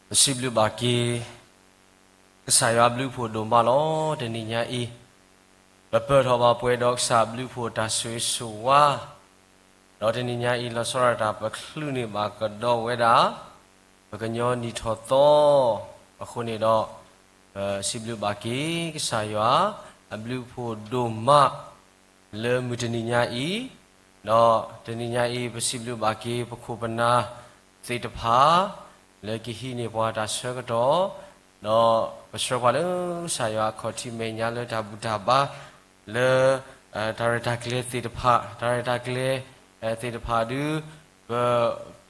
ပစံးဘျုးဘၣ်က့ၤ ကစၢ်ယွၤအဘျုးအဖှိၣ်ဒိၣ်မးလီၤ. တနံၤညါအံၤ ပပၢၢ်ထီၣ်ဘၣ်ပှဲၤဒီးကစၢ်အဘျုးအဖှိၣ်တၢ်ဆိၣ်ဂ့ၤဆိၣ်ဝါ, ဒီးတနံၤညါအံၤ လီၤဆီဒၣ်တၢ် ပချုးန့ၢ်ဘၣ်ကဒီးဝဲဒၣ် ပကညီနံၣ်ထီၣ်သီအဃိန့ၣ်ဒီး, ပစံးဘျုးဘၣ်က့ၤ ကစၢ်ယွၤအဘျုးအဖှိၣ်ဒိၣ်မး လၢမုၢ်တနံၤညါအံၤ, ဒီးတနံၤညါအံၤ ပစံးဘျုးဘၣ်က့ၤ ပခိၣ်ပနၢ်သ့ၣ်တဖၣ် လၢကဟံးန့ၢ်ပှၤတၢ်ဆၢကတီၢ်, ဒီးပဆှၢပှၤလၢကစၢ်ယွၤအခီၣ်ထံးမဲာ်ညါလၢတၢ်ဘူၣ်တၢ်ဘါ လၢ တၢ်ရဲၣ်တၢ်ကျဲၤသ့ၣ်တဖၣ်, တၢ်ရဲၣ်တၢ်ကျဲၤသ့ၣ်တဖၣ်ဒုး ပ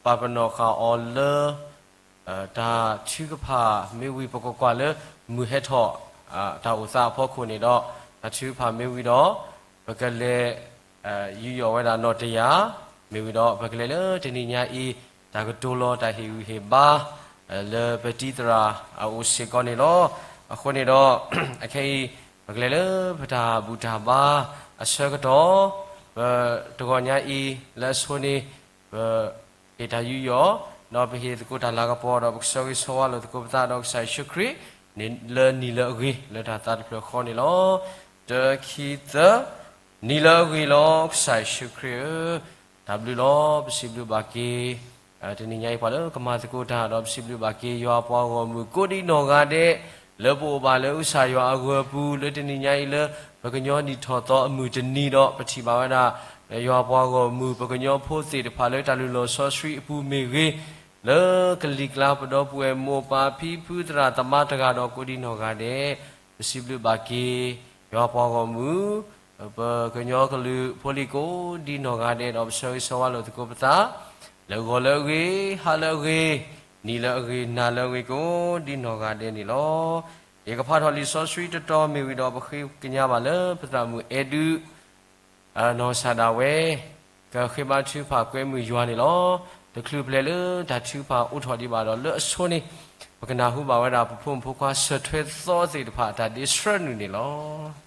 ပာ်ပနီၣ်ဃာ်အီၤလၢ တၢ်ထုကဖၣ်မ့ၢ်ဝံၤ ပကွၢ်ကွၢ်လၢမုၢ်ဟဲထီၣ် တၢ်အိၣ်သးအဖီခိၣ်န့ၣ်ဒီး, တၢ်ထုကဖၣ်မ့ၢ်ဝံၤဒီး ပကလဲၤ ယူးယီၣ်ဝဲဒၣ်နီၣ်တယၢ်, မ့ၢ်ဝံၤဒီး ပကလဲၤလၢတနံၤညါအံၤ တၢ်ကတိၤလီၤတၢ်ဟ့ၣ်ဂံၢ်ဟ့ၣ်ဘါ လၢပတံၤသရၣ်အအိၣ်စ့ၢ်ကီးန့ၣ်လီၤ. အဃိန့ၣ်ဒီး အခဲအံၤ ပကလဲၤလၢပတၢ်ဘူၣ်တၢ်ဘါအဆၢကတီၢ်, ပတဂီၤညါအံၤလၢအဆိန့ၣ် ပ ဟ့ၣ်တၢ်ယူးယီၣ်, ဒီးပဟ့ၣ်သကိးတၢ်လၤကပီၤ ဒီးပကဆၢဂ့ၤဆၢဝါလိာ်သကိးပသးဒီးကစၢ်ယ့ၣ်ၡူးခရံာ် လၢနံၤလၢအဂ့ၤလၢတၢ်သးတဖျၢၣ်ဃီန့ၣ်လီၤ. တၢ ခံ သၢ, နံၤလၢအဂ့ၤလီၤ ကစၢ်ယ့ၣ်ၡူးခရံာ်ဧၢ, တၢ်ဘျုးလီၤ. ပစံးဘျုးဘၣ်က့ၤ တနံၤညါအံၤပှၤလၢကမၤသကိးတၢ် ဒီးပစံးဘျုးဘၣ်က့ၤ ယွၤပှၤဂီၢ်မုၢ်ကိးဒံနီၢ်ဂၤဒဲး လၢပအိၣ်ဘၣ်လၢကစၢ်ယွၤအဂၢၤအပူၤ လၢတနံၤညါအံၤလၢ ပကညီနံၣ်ထီၣ်သီအမုၢ်တနံၤဒီး ပထံၣ်ဘၣ်ဝဲဒၣ် ယွၤပှၤဂီၢ်မုၢ် ပကညီဖိသ့ၣ်တဖၣ်လၢတၢ်လုၢ်လီၢ်စီဆှံအပူၤမ့ၢ်ဂ့ၤ, လၢကလံၤကျါပဒီပုၢ်ဝဲၢ်မိၢ်ပၢ်ဖံဖုသရၣ်သမါတဂၤဒီးကိးဒံနီၢ်ဂၤဒဲး, ပစံးဘျုးဘၣ်က့ၤ ယွၤပှၤဂီၢ်မုၢ် ပကညီကလုာ်ဖိလံၤကိးဒံနီၢ်ဂၤဒဲးဒီး ပဆၢဂ့ၤဆၢဝါလိာ်သကိးပသး လၢဂီၤလၢအဂ့ၤ, ဟါလၢအဂ့ၤ, နံၤလၢအဂ့ၤ, နၤလၢအဂ့ၤကိးဒံနီၢ်ဂၤဒဲးန့ၣ်လီၤ. ယကဖးထီၣ်လံာ်စီဆှံတတီၤမ့ၢ်ဝံၤဒီး ပဃ့ကညးဘၣ်လၢပသရၣ်မုၣ်အဲၣ်ဒုး နီၢ်ကစၢ်ဒၣ်ဝဲ ကဃ့ဘါထုကဖၣ်ကွဲမုာ်ယွၤန့ၣ်လီၤ. တချုးပလဲၤလၢတၢ်ထုကဖၣ်အိးထီၣ်ဒံးဘၣ်ဒီး လၢအဆိန့ၣ် ပကနၢ်ဟူဘၣ်ဝဲဒၣ် ပဖိမုၣ်ဖိခွါဆၢထွဲသီသ့ၣ်တဖၣ် တၢ်ဒ့ဆှၢနုာ်န့ၣ်လီၤ.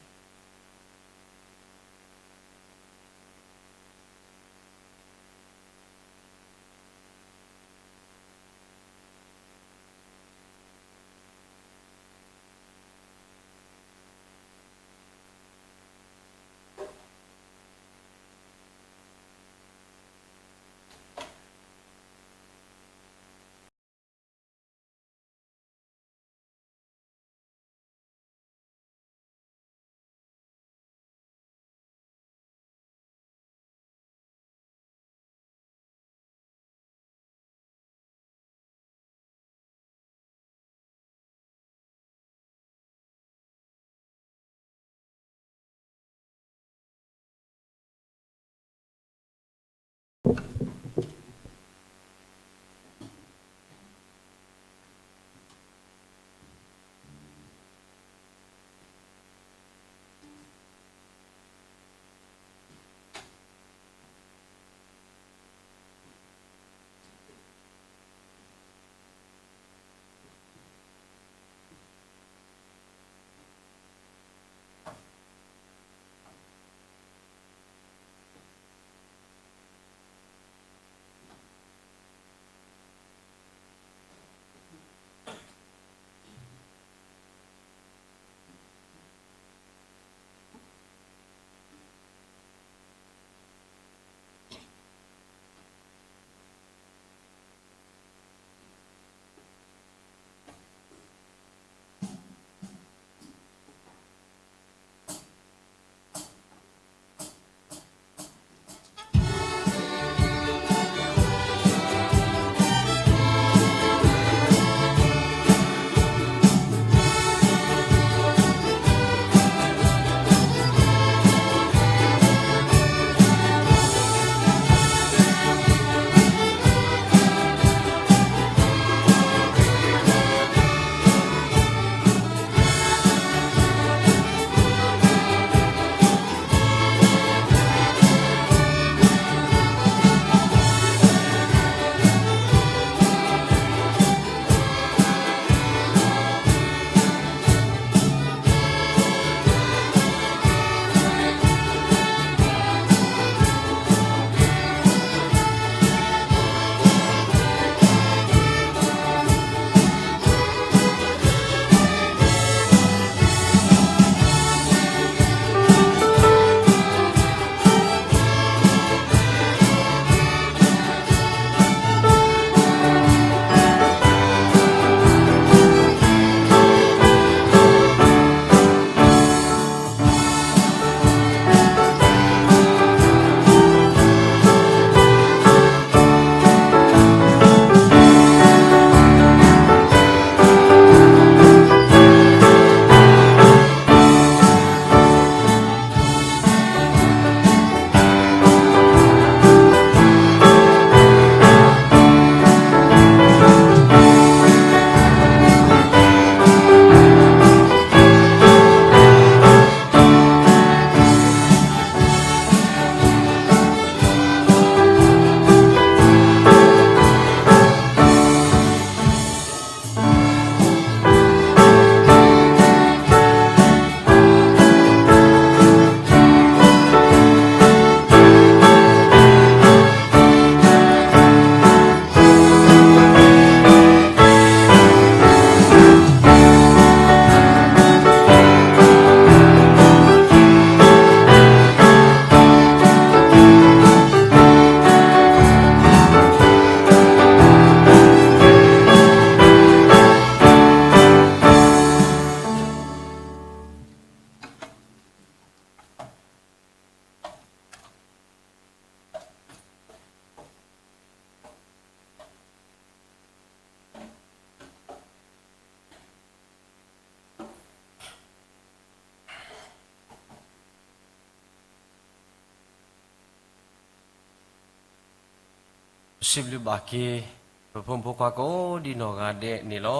ပစံးဘျုးဘၣ်က့ၤ ပဖိမုၣ်ဖိခွါကိးဒံနီၢ်ဂၤဒဲးန့ၣ်လီၤ.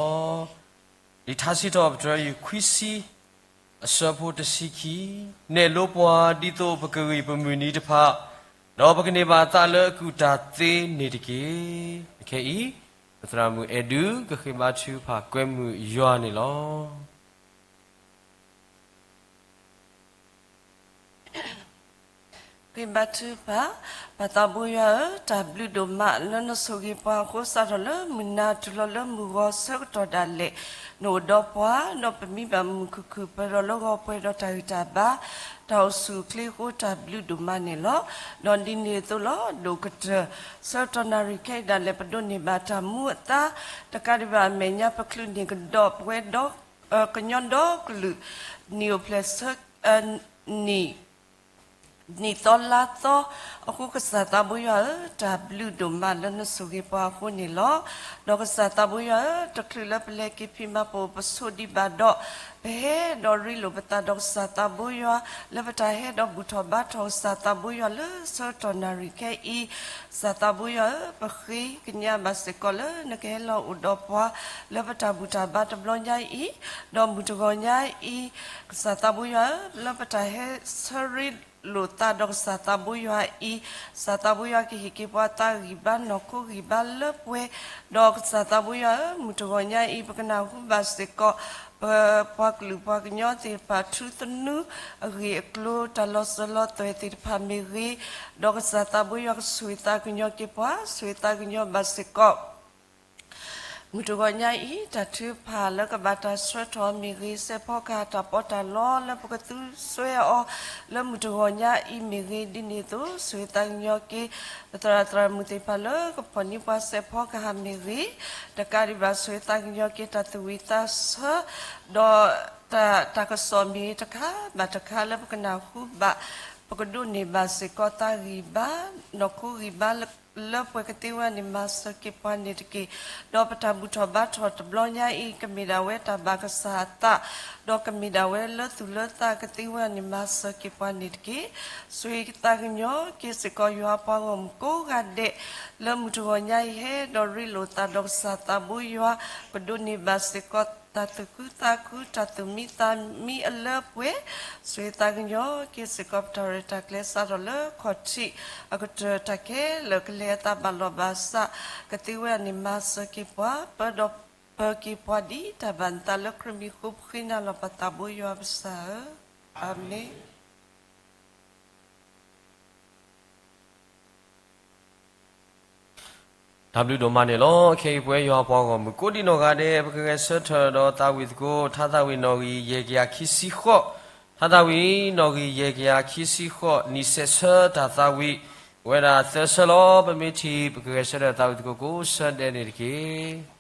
လံာ်ထါစံးထီၣ်ပတြၢၤ ယူၢ်ခွံဆံ အဆၢဖိတဆံခံ, နဲၣ်လိပှၤဒ်သိးပကဂံၢ်ပမုၢ်နံၤတဖၣ်, ဒီးပကန့ၢ်ဘၣ်သးလၢအကူၣ်တၢ်သ့န့ၣ်တက့ၢ်. ခဲအံၤ ပသရၣ်မုၣ်အဲၣ်ဒူ ကဃ့ဘါထုကဖၣ်ကွဲမုာ်ယွၤန့ၣ်လီၤ. ဃ့ဘါထုကဖၣ်, ပၢ်သးဘိယွၤဧၢ, တၢ်ဘျုးဒိၣ်မးလၢနဆိၣ်ဂ့ၤပှၤအဃိ စးထီၣ်လၢမုၢ်နၤတုၤလီၤလၢမုၢ်ဂီၤဆၢကတီၢ်ဒၣ်လဲာ်, နအိၣ်ဒီးပှၤ, ဒီးပမံဘၣ်မုာ်မုာ်ခုၣ်ခုၣ် ပၢၢ်ဒီးလၢဂီၤပှဲၤဒီးတၢ်ဂံၢ်တၢ်ဘါ, တၢ်အိၣ်ဆူၣ်အိၣ်ချ့အဃိ တၢ်ဘျုးဒိၣ်မးန့ၣ်လီၤ. ဒီးဒ်န့ၣ်အသိးလီၤ, ဒိၣ်ကတၢၢ် ဆၢကတီၢ်နၣ်ရံၣ်ခဲအံၤဒၣ်လဲာ် ပဒိးန့ၢ်ဘၣ်တၢ်မူအသါ, တကးဒံးဘၣ်အမဲာ်ညါ ပချုးန့ၢ်ကဒီးပဝဲဒီး ကညီဒီကလုာ် နံၣ်အိၣ်ဖျဲၣ်ဆၢ နံၣ် နံၣ်သီလါသီအဃိ ကစၢ်သးဘိယွၤဧၢ, တၢ်ဘျုးဒိၣ်မးလၢနဆိၣ်ဂ့ၤပှၤအဃိန့ၣ်လီၤ. ဒီးကစၢ်သးဘိယွၤဧၢ, တချုးလၢပလဲၤက့ၤဖံးမၤပအိၣ်ပဆိးဒံးဘၣ်ဒီး ပဟဲဒီးရ့လိာ်ပသးဒီးကစၢ်သးဘိယွၤ လၢပတၢ်ဟဲဒီးဘူၣ်ထီၣ်ဘါထီၣ်ကစၢ်သးဘိယွၤလၢဆၢကတီၢ်နၣ်ရံၣ်ခဲအံၤ, ကစၢ်သးဘိယွၤဧၢ, ပဃ့ကညးဘၣ်စ့ၢ်ကီးလၢနကဟဲလီၤအိၣ်ဒီးပှၤ လၢပတၢ်ဘူၣ်တၢ်ဘါတဘျီညါအံၤ, ဒီးမုၢ်တဂီၤညါအံၤ, ကစၢ်သးဘိယွၤဧၢ, လၢပတၢ်ဟဲဆၢရ့လိာ်သးဒီးကစၢ်သးဘိယွၤအံၤ, ကစၢ်သးဘိယွၤကဟ့ၣ်က့ၤပှၤသးဂံၢ်ဘါနီၢ်ခိဂံၢ်ဘါလၢပှဲၤ, ဒီးကစၢ်သးဘိယွၤဧၢ, မုၢ်တဂီၤညါအံၤ ပကနၢ်ဟူဘၣ်စ့ၢ်ကီး ပပှၤကလုာ်ပှၤကညီသ့ၣ်တဖၣ် ထူသနူအဂ့ၢ်အကျိၤ တၢ်လီၤစၢၤလီၤသွဲၣ်သ့ၣ်တဖၣ်မ့ၢ်ဂ့ၤ, ဒီးကစၢ်သးဘိယွၤကဆိၣ်ဂ့ၤသးကညီၤက့ၤပှၤ, ဆိၣ်ဂ့ၤသးကညီၤဘၣ်စ့ၢ်ကီး မုၢ်တဂီၤညါအံၤ တၢ်ထုကဖၣ်လၢကဘၣ်တၢ်ဆှၢထီၣ်မ့ၢ်ဂ့ၤ, စဲးဖီကဟၣ်တၢ်ပီးတၢ်လီလၢပကသူစွဲအီၤ လၢမုၢ်တဂီၤညါအံၤမ့ၢ်ဂ့ၤ, ဒ်န့ၣ်အသိး ဆိၣ်ဂ့ၤသးကညီၤက့ၤ ပသရၣ်သရၣ်မုၣ်သ့ၣ်တဖၣ်လၢကဖီၣ်န့ၢ်ပှၤစဲးဖီကဟၣ်မ့ၢ်ဂ့ၤ, တကးဒံးဘၣ် ဆိၣ်ဂ့ၤသးကညီၤက့ၤတၢ်သူၣ်ဝံၣ်သးဆၢ ဒီးတၢ် တၢ်ကစီၣ်မ့ၢ်ဂ့ၤ တခါဘၣ်တခါလၢပကနၢ်ဟူဘၣ် ပကဒိးန့ၢ်ဘၣ်စ့ၢ်ကီးသးဂံၢ်ဘါ နီၢ်ခိဂံၢ်ဘါလၢ လၢပှဲၤကသ့ဝဲန့ၣ် မၤစၢၤက့ၤပှၤန့ၣ်တက့ၢ်. ဒီးပတၢ်ဘူၣ်ထီၣ်ဘါထီၣ်တဘျီညါအံၤ ကမ့ၢ်ဒၣ်ဝဲတၢ်ဘၣ်ကစၢ်အသး, ဒီးကမ့ၢ်ဒၣ်ဝဲလၢသူၣ်လၢသးကသ့ဝဲန့ၣ် မၤစၢၤက့ၤပှၤန့ၣ်တက့ၢ်. ဆိၣ်ဂ့ၤသးကညီၤက့ၤစ့ၢ်ကီးယွၤအပှၤဂီၢ်မုၢ်ကိးဂၤဒဲး လၢမုၢ်တဂီၤညါအံၤ ဟဲဒီးရ့လိာ်သးဒီးကစၢ်သးဘိယွၤ ကဒိးန့ၢ်ဘၣ်စ့ၢ်ကီး တၢ်သူၣ်ခုသးခု တၢ်သူၣ်မံသးမံအလၢပှဲၤ, ဆိၣ်ဂ့ၤသးကညီၤက့ၤစ့ၢ်ကီး ပတၢ်ရဲၣ်တၢ်ကျဲၤစးထီၣ်လၢခီၣ်ထံးအကတၢၢ် တၢ်ခဲလၢာ်ကလဲၤအသးဘၣ်လီၢ်ဘၣ်စး ကသ့ဝဲန့ၣ် မၤစၢၤက့ၤပှၤ ပၢဒီးပၢၤက့ၤပှၤဒ်တၢ်ဘၣ်နသးလၢခရံာ်မံၤအဃိ ပဃ့နၤလီၤပသးဘိယွၤပကစၢ်ဧၢ, အၤမ့ၣ်. တၢ်ဘျုးဒိၣ်မးန့ၣ်လီၤ. ခဲအံၤပဝဲယွၤအပှၤဂီၢ်မုၢ် ကိးဒံနီၢ်ဂၤဒဲး ပကဂဲၤဆၢထၢၣ်ဒီးသးဝံၣ်သကိး ထါသးဝံၣ်နီၣ်ဂံၢ်ယဲၢ်ကယၤခံဆံဃိး, ထါသးဝံၣ်နီၣ်ဂံၢ်ယဲၢ်ကယၤခံဆံဃိး နံၣ်ဆဲးဆၢတၢ်သးဝံၣ် အိၣ်ဝဲဒၣ်သၢဆၢလီၤ. ပမ့ၢ်ထံၣ် ပကဂဲၤဆၢထၢၣ်သးဝံၣ်သကိးကိးဆၢဒဲးန့ၣ်တက့ၢ်.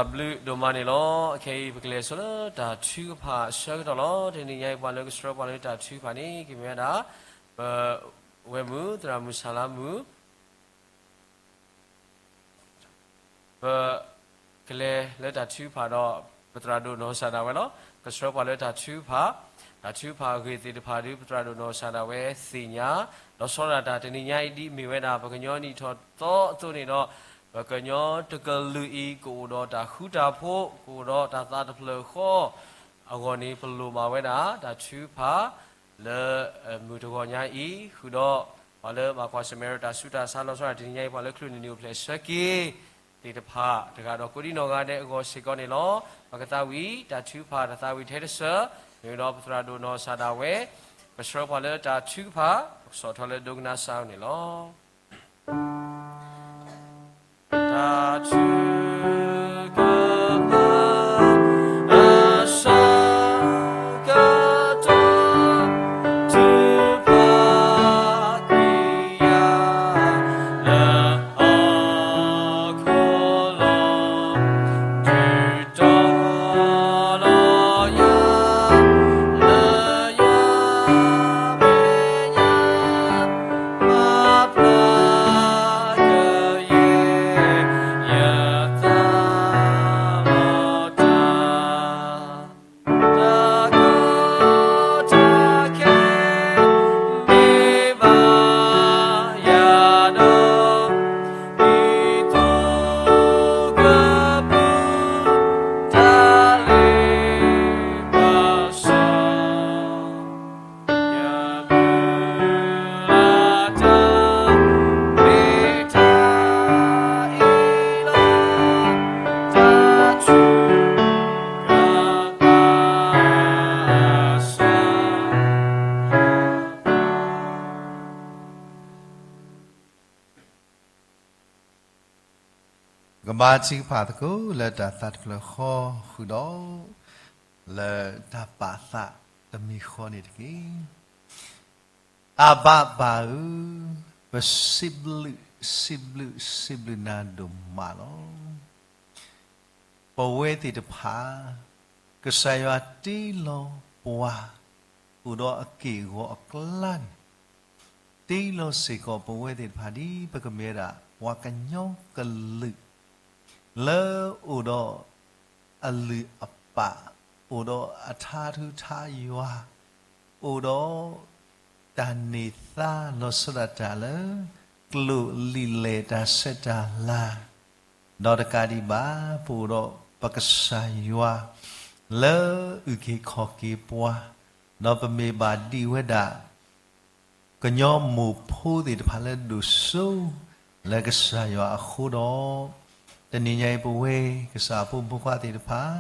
တၢ်ဘျုးဒိၣ်မးန့ၣ်လီၤ. အခဲအံၤ ပကလဲၤဆိလၢတၢ်ထုကဖၣ်အဆၢကတီၢ်လီၤ. တနံၤညါအံၤ ပှၤလၢကဆှၢပှၤလၢတၢ်ထုကဖၣ်န့ၣ် ကမ့ၢ်ဝဲဒၣ် ပဝဲၢ်မုၣ် သရၣ်မုၣ်ဆၣ်လါမုၣ် ပကလဲၤလၢတၢ်ထုကဖၣ်ဒီး ပသရၣ်ဒိၣ်နီၢ်စၢ်ဒၣ်ဝဲလီၤ. ကဆှၢပှၤလၢတၢ်ထုကဖၣ်, တၢ်ထုကဖၣ်အဂ့ၢ်သ့ၣ်တဖၣ်ဒီး ပသရၣ်ဒိၣ်နီၢ်စၢ်ဒၣ်ဝဲသ့ၣ်ညါ, ဒီးဆီဒၣ်တၢ်တနံၤညါအံၤ ဒ်အမ့ၢ်ဝဲဒၣ် ပကညီနံၣ်ထီၣ်သီအသိးန့ၣ်ဒီး ပကညီတကလုာ်အံၤ ကအိၣ်ဒီးတၢ်ဃူတၢ်ဖိး, ကအိၣ်ဒီးတၢ်သးတဖျၢၣ်ဃီအဂီၢ်န့ၣ် ပလိၣ်ဘၣ်ဝဲဒၣ် တၢ်ထုကဖၣ် လၢမုၢ်တဂီၤညါအံၤ ဃုာ်ဒီး ပှၤလၢဘၣ်ကွၢ်ဆၢၣ်မဲာ်ဒီးတၢ်ဆူးတၢ်ဆါလီၤဆီဒၣ်တၢ်တနံၤညါအံၤ ပှၤလၢချုးန့ၣ်နံၣ်အိၣ်ဖျဲၣ်ဆၢက့ၤသ့ၣ်တဖၣ် တဂၤဒီးကိးဒံနီၢ်ဂၤဒဲးအဂီၢ်စ့ၢ်ကီးန့ၣ်လီၤ. ပကသးဝံၣ်တၢ်ထုကဖၣ်တၢ်သးဝံၣ်ထဲတစၢၢ် မ့ၢ်ဒီးပသရၣ်ဒိၣ်နီၢ်စၢ်ဒၣ်ဝဲ ကဆှၢပှၤလၢတၢ်ထုကဖၣ် ပကဆီၣ်ထွဲလၢဒိကနၣ်စၢ်အအိၣ်န့ၣ်လီၤ. တၢ်ထုကဖၣ် အဆၢကတီၢ် ထုကဖၣ်ကွံာ်ယၤ လၢဟီၣ်ခိၣ်လီၤ တုၤတီလီၤယၤ လၢယမဲာ်ညါ ပာ်ဖျါကယဲၢ် ယသးလီၤတၢ် တၢ်ကီတၢ်ခဲ မ့ၢ်ဘၣ်ယၤဒီး ဒ်သိကပူၤ တၢ်လ့ပစီ ယမုၢ်လၢ်တၢ် မ့ၢ်တၢ်အ့ၣ်လိာ် တၢ်ထုကဖၣ်အဆၢ ကဘါထုကဖၣ်သကိးလၢတၢ်သးတဖျၢၣ်ဃီဃုာ်ဒီး လၢတၢ်ပာ်သးတမံၤဃီန့ၣ်တက့ၢ်. အဘၣ်ပၢ်ဧၢ, ပစံးဘျုး, စံးဘျုး, စံးဘျုးနၤဒိၣ်မးလီၤ. ပဝဲသ့ၣ်တဖၣ် ကစၢ်ယွၤတ့လီၤပှၤ အိၣ်ဒီးအက့ၢ်အဂီၤအကျါန့ၣ် တ့လီၤစ့ၢ်ကီးပဝဲသ့ၣ်တဖၣ်ဒ်ပကမ့ၢ်ဝဲဒၣ် ပှၤကညီကလုာ် လၢအိၣ်ဒီးအလုၢ်အပာ်, အိၣ်ဒီးအထါထုထါယွၤ, အိၣ်ဒီးတၢ်န့ၢ်သါလီၤဆီဒၣ်တၢ်လၢ ကျိာ်လံာ်လဲၢ်တၢ်ဆဲးတၢ်လၤ, ဒီးတကးဒံးဘၣ် ပအိၣ်ဒီးပကစၢ်ယွၤ လၢအုၣ်က့ၤခီၣ်က့ၤပှၤ, ဒီးပမ့ၢ်ဘၣ်ဒံးဝဲဒၣ် ကညီမိၢ်ဖိသ့ၣ်တဖၣ်လၢဒိၣ်စိ လၢကစၢ်ယွၤအဃိဒီး, တနံၤညါအံၤပဝဲ ကစၢ်အဖိမုၣ်ဖိခွါသ့ၣ်တဖၣ်,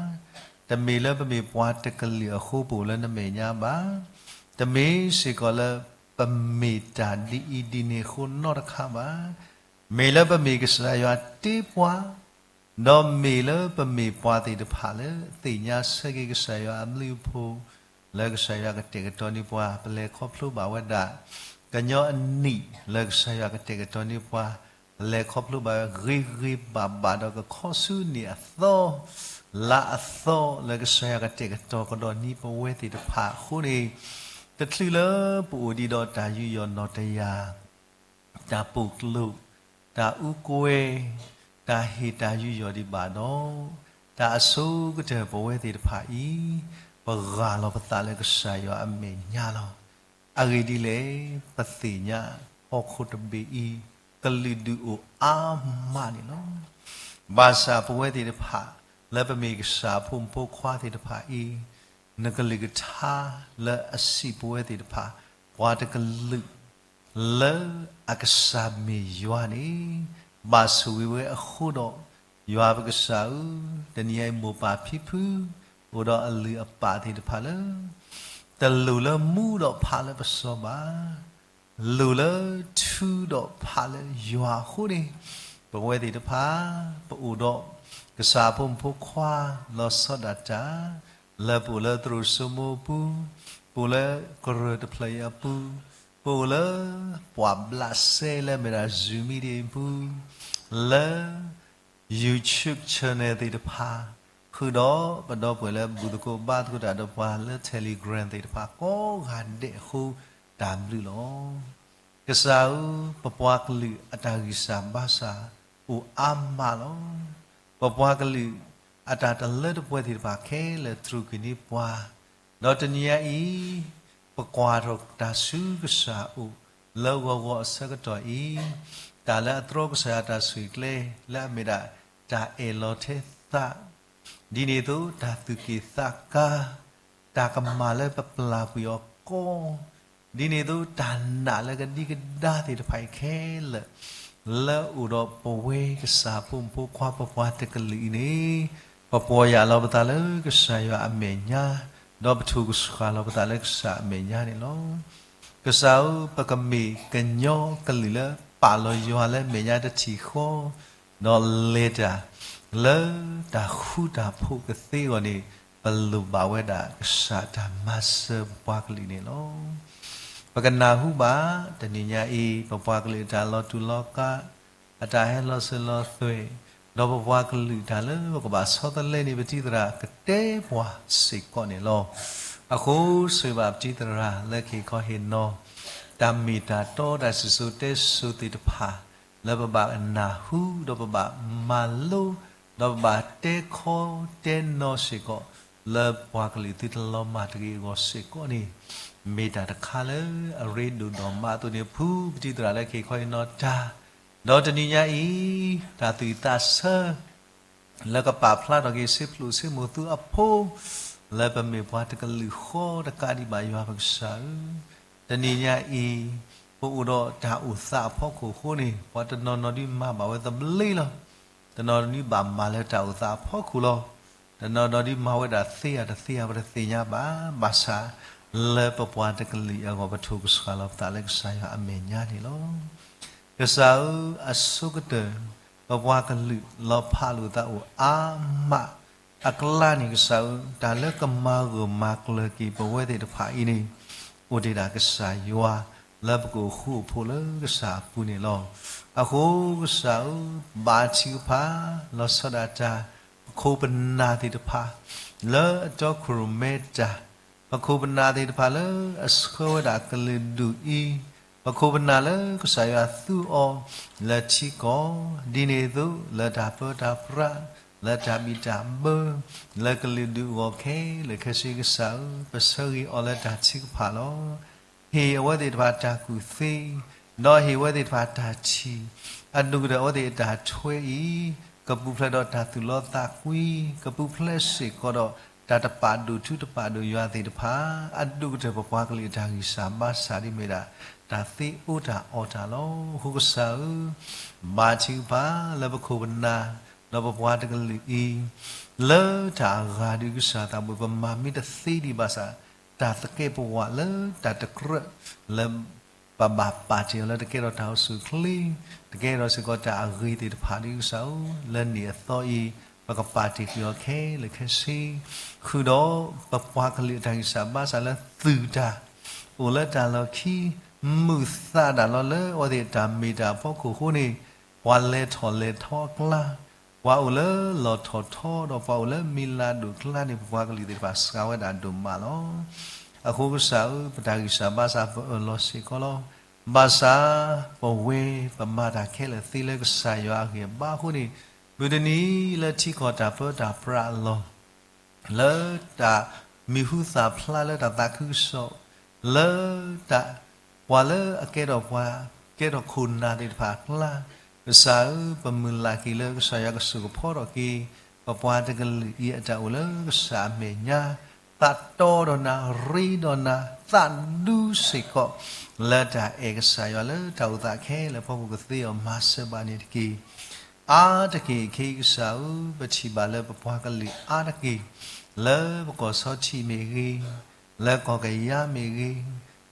တမ့ၢ်လၢပမ့ၢ်ပှၤတကလုာ်အဃိ ပအိၣ်လၢနမဲာ်ညါဘၣ်. တမ့ၢ်စ့ၢ်ကီးလၢပမ့ၢ်တၢ်ဒ်အံၤဒ်န့ၣ်အဃိနီတခါဘၣ်. မ့ၢ်လၢပမ့ၢ်ကစၢ်ယွၤတ့ပှၤ ဒီးမ့ၢ်လၢပမ့ၢ်ပှၤသ့ၣ်တဖၣ်လၢသ့ၣ်ညါဆၢက့ၤကစၢ်ယွၤအဘျုးအဖှိၣ်, လၢကစၢ်ယွၤကတဲာ်ကတီၤန့ၢ်ပှၤ ပလဲၤခီဖျိဘၣ်ဝဲဒၣ် ကညီအနံၣ်လၢကစၢ်ယွၤကတဲာ်ကတီၤန့ၢ်ပှၤ, ပလဲၤခီဖျိဘၣ်ဝဲဂ့ၤဂ့ၤဘၣ်ဘၣ်ဒီးကခီဆူန့ၣ်အသီ, လါအသီ လၢကစၢ်ယွၤကတဲာ်ကတီၤကဒီးန့ၢ်ပဝဲသ့ၣ်တဖၣ်အဃိန့ၣ်, တချုးလၢပအိၣ်ဒံးဒီးတၢ်ယူးယီၣ်နီၣ်တယာ် တၢ်ပိာ်ကျိာ်, တၢ်အူကွဲ, တၢ်ဟ့ၣ်တၢ်ယူးယီၣ်ဒံးဘၣ်ဒီး, တၢ်အဆိကတၢၢ်ပဝဲသ့ၣ်တဖၣ်အံၤ, ပဂၢ်လီၤပသးလၢကစၢ်ယွၤအမဲာ်ညါလီၤ. အဂ့ၢ်ဒ်လဲၣ်, ပသ့ၣ်ညါဟီၣ်ခိၣ်တဘ့ၣ်အံၤ ကလုာ်ဒူၣ်အိၣ်အါမးန့ၣ်လီၤ. ဘၣ်ဆၣ်ပဝဲသ့ၣ်တဖၣ် လၢပမ့ၢ်ကစၢ်အဖိမုၣ်ဖိခွါသ့ၣ်တဖၣ်အံၤ, နကလုၢ်ကထါလၢအစံးပဝဲသ့ၣ်တဖၣ်, ပှၤတကလုာ် လၢအကစၢ်မ့ၢ်ယွၤန့ၣ်, ဘၣ်ဆိၣ်ဂ့ၤဝဲအဃိဒီး, ယွၤပကစၢ်ဧၢ, တနံၤအံၤမိၢ်ပၢ်ဖံဖု, အိၣ်ဒီးအလုၢ်အပာ်သ့ၣ်တဖၣ်လၢ တလိၣ်လၢမူဒီးဖးလၢပစီဘၣ်, လိၣ်လၢထုဒီးဖးလၢယွၤအဃိန့ၣ်, ပဝဲသ့ၣ်တဖၣ် ပအိၣ်ဒီး ကစၢ်အဖိမုၣ်ဖိခွါ လီၤဆီဒၣ်တၢ်, လၢပအိၣ်လၢသရိာ်စိမိအပူၤ, ပအိၣ်လၢကရၢၢ်တဖျၢၣ်အံၤအပူၤ, ပအိၣ်လၢ ပှၤဘျးစဲလၢမ့ၢ်ဒၣ် Zoom meeting အပူၤ, လၢ YouTube channel သ့ၣ်တဖၣ်, ဃုာ်ဒီးပဒီပုၢ်ဝဲၢ်လၢဘူၣ်သကိးဘါသကိးတၢ်ဒီးပှၤလၢ Telegram သ့ၣ်တဖၣ်ကိးဂၤဒဲးအဃိ တၢ်ဘျုးလီၤ. ကစၢ်ဧၢ, ပပှၤကလုာ်အတၢ်ဂံၢ်စၢ်ဘါစၢ်အိၣ်အါမးလီၤ. ပပှၤကလုာ်အတၢ်တလၢတပှဲၤသ့ၣ်တဖၣ်ခဲလၢာ် တြူာ်က့ၤန့ၢ်ပှၤ, ဒီးတနံၤညါအံၤ ပကွၢ်ထီၣ်တၢ်ဆူကစၢ်အအိၣ် လၢဂီၤဂီၤအဆၢကတီၢ်အံၤ, တၢ်လၢအတြီကစၢ်ယွၤတၢ်ဆိၣ်ဂ့ၤကျဲ လၢအမ့ၢ်ဒၣ်တၢ်အဲၣ်လီၤထဲသး, ဒ်န့ၣ်အသိးတၢ်သူၣ်က့ၣ်သးကါ, တၢ်ကမၣ်လၢပပျၢ်ကွံာ်အီၤကီ, ဒ်န့ၣ်အသိးတၢ်နာ်လၢကဒံကဒါသ့ၣ်တဖၣ်အံၤခဲလၢာ် လၢအိၣ်ဒီးပဝဲကစၢ်ဖိမုၣ်ဖိခွါပပှၤတကလုာ်အံၤန့ၣ်, ပပီၢ်ယၢ်လီၤပသးလၢကစၢ်ယွၤအမဲာ်ညါ, ဒီးပထိၣ်ကဆှၣ်လီၤပသးလၢကစၢ်အမဲာ်ညါန့ၣ်လီၤ. ကစၢ်ဧၢ, ပကမ့ၢ်ကညီကလုာ်လၢပာ်လီၤယွၤလၢမဲာ်ညါတထံၣ်ဃီ, ဒီးလဲၤတၢ်လၢတၢ်ဃူတၢ်ဖိးကသ့အဂီၢ်န့ၣ်, ပလိၣ်ဘၣ်ဝဲဒၣ်ကစၢ်တၢ်မၤစၢၤပပှၤကလုာ်န့ၣ်လီၤ. ပကနၢ်ဟူဘၣ် တနံၤညါအံၤ ပပှၤကလုာ်အတၢ်လီၤတူာ်လီၤကာ်, အတၢ်ဟဲလီၤစၢၤလီၤသွဲၣ်, ဒီးပပှၤကလုာ်တၢ်လၢပကဘၣ်ဆီတလဲန့ၣ် ပတံၤသရၣ်ကတဲပှၤစ့ၢ်ကီးန့ၣ်လီၤ. အဃိစံးဘၣ်ပတံၤသရၣ်လၢကဟ့ၣ်ခီဟ့ၣ်နီၤ တၢ်မ့ၢ်တၢ်တီတၢ်စံၣ်စိၤတဲစိၤသ့ၣ်တဖၣ် လၢပဘၣ်နၢ်ဟူဒီးပဘၣ်မၤလိ, ဒီးပဘၣ်တဲခီတဲနီၤစ့ၢ်ကီး လၢပှၤကလုာ်သုတလီၤမၢ်တဂ့ၤအဂီၢ်စ့ၢ်ကီးန့ၣ်, မ့ၢ်တၢ်တခါလၢအရ့ဒိၣ်ဒီးမးအသိးန့ၣ် ဖုပတံၤသရၣ်လၢကဟ့ၣ်ခီဟ့ၣ်နီၤတၢ်, ဒီးတနံၤညါအံၤ တၢ်သူၣ်ဝံၣ်သးဆၢ လၢကပာ်ဖျါထီၣ်က့ၤစ့ဖျိးစ့မိၢ်သုအဖိ, လၢပမ့ၢ်ပှၤတကလုာ်ဃီတကးဒံးဘၣ်ယွၤပကစၢ်ဧၢ, တနံၤညါအံၤ ပအိၣ်ဒီးတၢ်အိၣ်သးအဖီခိၣ်အဃိန့ၣ် ပှၤတနီၤနီၤဒုးမၤဘၣ်ဝဲသဘျ့လီၤ. တနီၤနီၤဒုးဘၣ်မၤလၢတၢ်အိၣ်သးအဖီခိၣ်လီၤ. တနီၤနီၤဒုးမၤဝဲဒၣ်သ့ဧါတသ့ဧါ ပတသ့ၣ်ညါဘၣ်, ဘၣ်ဆၣ် လၢပပှၤတကလုာ်အဂီၢ် ပထိၣ်ကဆှၣ်လီၤပသးလၢကစၢ်ယွၤအမဲာ်ညါန့ၣ်လီၤ. ကစၢ်ဧၢ, အဆိကတၢၢ် ပပှၤကလုာ်လီၤဖးလိာ်သးအိၣ်အါမး အကျါန့ၣ် ကစၢ်ဧၢ, တၢ်လၢကမၤဂၢၢ်မၤကျၢၤက့ၤပဝဲသ့ၣ်တဖၣ်အံၤန့ၣ် အိၣ်ဒံးဒၣ်ကစၢ်ယွၤ လၢပကအိၣ်ဃူအိၣ်ဖိးလၢကစၢ်အပူၤန့ၣ်လီၤ. အဃိကစၢ်ဧၢ, ဘါထုကဖၣ် လီၤဆီဒၣ်တၢ် ပခိၣ်ပနၢ်သ့ၣ်တဖၣ် လၢအတီခိၣ်ရိၣ်မဲတၢ် ပခိၣ်ပနၢ်သ့ၣ်တဖၣ်လၢအဆှၢဝဲဒၣ်ကလုာ်ဒူၣ်အံၤ, ပခိၣ်ပနၢ်လၢကစၢ်ယွၤသူအီၤ လၢထံကီၢ်, ဒ်န့ၣ်အသိး လၢတၢ်ပၢတၢ်ပြး, လၢတၢ်ဘံၣ်တၢ်ဘၢ, လၢကလုာ်ဒူၣ်အဂီၢ်ခဲလၢာ်ခဲဆ့ကစၢ်ဧၢ, ပဆၢဂ့ၤအီၤလၢတၢ်ထုကဖၣ်လီၤ. ဟ့ၣ်အဝဲသ့ၣ်တဖၣ်တၢ်ကူၣ်သ့, ဒီးဟ့ၣ်အဝဲသ့ၣ်တဖၣ်တၢ်ထံၣ်, အဒိၣ်ကတၢၢ်အဝဲသ့ၣ်အတၢ်ထွဲအံၤ, ကပူၤဖျဲးဒီးတၢ်သူၣ်လီသးကွံ, ကပူၤဖျဲးစ့ၢ်ကီးဒီး တၢ်တပာ်ဒိၣ်ထူတပာ်ဒိၣ်ယွၤသ့ၣ်တဖၣ်, အဒိၣ်ကတၢၢ်ပပှၤကလုာ်အတၢ်ဂံၢ်စၢ်ဘါစၢ်ဒ်မ့ၢ်ဒၣ် တၢ်သ့အိၣ်တၢ်အီၣ်တၢ်လီၤ. အဃိကစၢ်ဧၢ, ဘါထုကဖၣ်လၢပခိၣ်ပနၢ်, ဒီးပပှၤတကလုာ်အံၤ, လၢတၢ်အဂၤဒုးကစၢ်သးဘိ ပမၤမ့ၢ်တသ့ဒံးဘၣ်ဆၣ်, တၢ်သကဲးပဝးလၢတၢ်တကြၢးလၢ ပဘၣ်ပာ်တ့ၢ်အီၤလၢတကဲထီၣ်တၢ်အိၣ်ဆူၣ်အိၣ်ချ့, တကဲထီၣ်စ့ၢ်ကီးတၢ်အဂ့ၤသ့ၣ်တဖၣ်ဒ်ကစၢ်ဧၢ, လၢနံၣ်အသီအံၤ, ပကပာ်တ့ၢ်ကွံာ်အီၤခဲလၢာ်ခဲဆ့, ဃုာ်ဒီးပပှၤကလုာ်အတၢ်ဂံၢ်စၢ်ဘါစၢ်လၢသုၣ်တၢ်, အိၣ်လၢတၢ်လီၢ်ခံ, မုာ်သးဒၣ်လီၤလၢအဝဲသ့ၣ်အတၢ်မ့ၢ်တၢ်အဖီခိၣ်အဃိန့ၣ်, ပှၤလဲၤထီၣ်လဲၤထီအကျါ, ပှၤအိၣ်လၢလီၢ်ထီၣ်ထီ ဒီးပှၤအိၣ်လၢမံၤလၤဒိၣ်အကျါန့ၣ် ပပှၤကလုာ်သ့ၣ်တဖၣ်စှၤဝဲဒၣ်ဒိၣ်မးလီၤ. အဃိကစၢ်ဧၢ, ပတၢ်ဂံၢ်စၢ်ဘါစၢ်ပအၢၣ်လီၤစ့ၢ်ကီးလီၤ. ဘၣ်ဆၣ်ပဝဲပမၤတၢ်ခဲလၢာ်သ့လၢကစၢ်ယွၤအဂံၢ်အဘါအဃိန့ၣ်, မုၢ်တနံၤလၢထံကီၢ်တၢ်ပၢတၢ်ပြးအလီၢ် လၢတၢ်မံၤဟူသၣ်ဖျါလၢတၢ်သးခုကစီၣ်, လၢတၢ်, ပှၤလၢအကဲထီၣ်ပှၤ, ကဲထီၣ်ခိၣ်နၢ်သ့ၣ်တဖၣ်အကျါ, ကစၢ်ဧၢ, ပမုၢ်လၢ်က့ၤလၢကစၢ်ယွၤကစိာ်ကဖီထီၣ်က့ၤ ပပှၤတကလုာ်အံၤအတၢ်အိၣ်လၢကစၢ်အမဲာ်ညါ, သးတီဒီးနၤ, ရ့ဒီးနၤ, သးဒူစ့ၢ်ကီး လၢတၢ်အဲၣ်ကစၢ်ယွၤလၢတၢ်အိၣ်သးခဲလၢာ်အဖီခိၣ်ကသ့အီၤမၤစၢၤဘၣ်န့ၣ်တက့ၢ်. အါတက့ၢ်ခဲအံၤကစၢ်ဧၢ, ပထံၣ်ဘၣ်လၢပပှၤကလုာ်အါတက့ၢ်, လၢပကီၢ်ဆီထံးမ့ၢ်ဂ့ၤ, လၢကီၢ်ကယါမ့ၢ်ဂ့ၤ,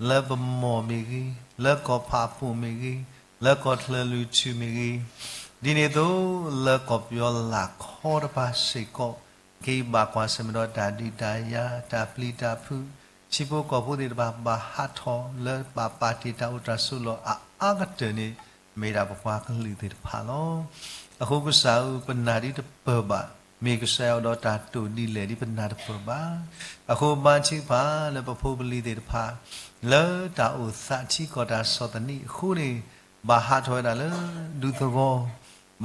လၢပမီၢ်မ့ၢ်ဂ့ၤ, လၢကီၢ်ဖးပိာ်မ့ၢ်ဂ့ၤ, လၢကီၢ်ချၢၣ်လွံၢ်ထူၣ်မ့ၢ်ဂ့ၤ, ဒ်န့ၣ်အသိးလၢကီၢ်ပယီၤလၢ်ခီတဖၣ်စ့ၢ်ကီး, ခဲအံၤဘၣ်ကွၢ်ဆၢၣ်မဲာ်ဒီးတၢ်ဒုးတၢ်ယၤ, တၢ်ပျံၤတၢ်ဖုး, ထံဖိကီၢ်ဖိသ့ၣ်တဖၣ်ဘၣ်ဟးထီၣ်လၢဘၣ်ပာ်တ့ၢ်တၢ်အိၣ်တၢ်ဆိးလီၢ်အအါကတၢၢ်န့ၣ် မ့ၢ်ဒၣ်ပပှၤကလုာ်သ့ၣ်တဖၣ်လီၤ. အဃိကစၢ်ဧၢ, ပနာ်ဒ်တပၢၢ်ဘၣ်, မ့ၢ်ကစၢ်ယွၤအိၣ်ဒီးတၢ်တိာ်ဒ်လဲၣ်ဒ်ပနာ်တပၢၢ်ဘၣ်. အဃိဘါထုကဖၣ်လၢပဖိပလံၤသ့ၣ်တဖၣ် လၢတၢ်အိၣ်သးထံကီၢ်တၢ်ဆီၣ်သနံးအဃိန့ၣ်, ဘၣ်ဟးထီၣ်ဝဲဒၣ်လၢဒူသဝီ,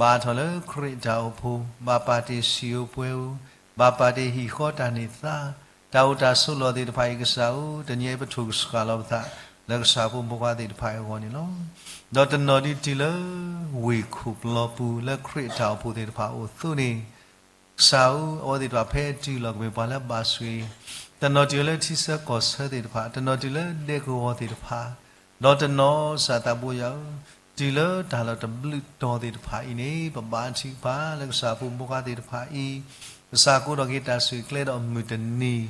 ဘၣ်ဟးထီၣ်လၢခရံာ်တၢ်အိၣ်ဖှိၣ်, ဘၣ်ပာ်တ့ၢ်စံၣ်ဧိၤပှဲၤဧိၤ, ဘၣ်ပာ်တ့ၢ်ဟံၣ်ဃီတၢ်န့ၢ်သါ, တၢ်အိၣ်တၢ်ဆိးလီၢ်သ့ၣ်တဖၣ်အံၤကစၢ်ဧၢ, တနံၤအံၤပထိၣ်ကစှၤလီၤပသး လၢကစၢ်ဖိမုၣ်ဖိခွါသ့ၣ်တဖၣ်အံၤအဂီၢ်န့ၣ်လီၤ. ဒီးတနီၤဒုးတုၤလၢဝ့ၢ်ခိၣ်ပျီပူၤလၢခရံာ်တၢ်အိၣ်ဖှိၣ်သ့ၣ်တဖၣ်အိၣ်အသိးန့ၣ်, ကစၢ်ဧၢ, အဝဲသ့ၣ်တဖၣ်ဖဲတုၤလီၤကမ့ၢ်ပှၤလၢဘၣ်ဆိၣ်ဂ့ၤ, တနီၤတုၤလၢထံဆၢကီၢ်ဆၢသ့ၣ်တဖၣ်, တနီၤတုၤလၢဒဲကဝီၤသ့ၣ်တဖၣ်, ဒီးတနီၤကစၢ်သးဘိယွၤဧၢ, တုၤလၢတၢ်လီၢ်တဘျုးတီၤသ့ၣ်တဖၣ်အံၤန့ၣ်, ပဘါထုကဖၣ်လၢကစၢ်ဖိမုၣ်ဖိခွါသ့ၣ်တဖၣ်အံၤ, ကစၢ်ကိးထီၣ်က့ၤတၢ်ဆိၣ်ဂ့ၤကျဲဒီးမုၢ်တနံၤ,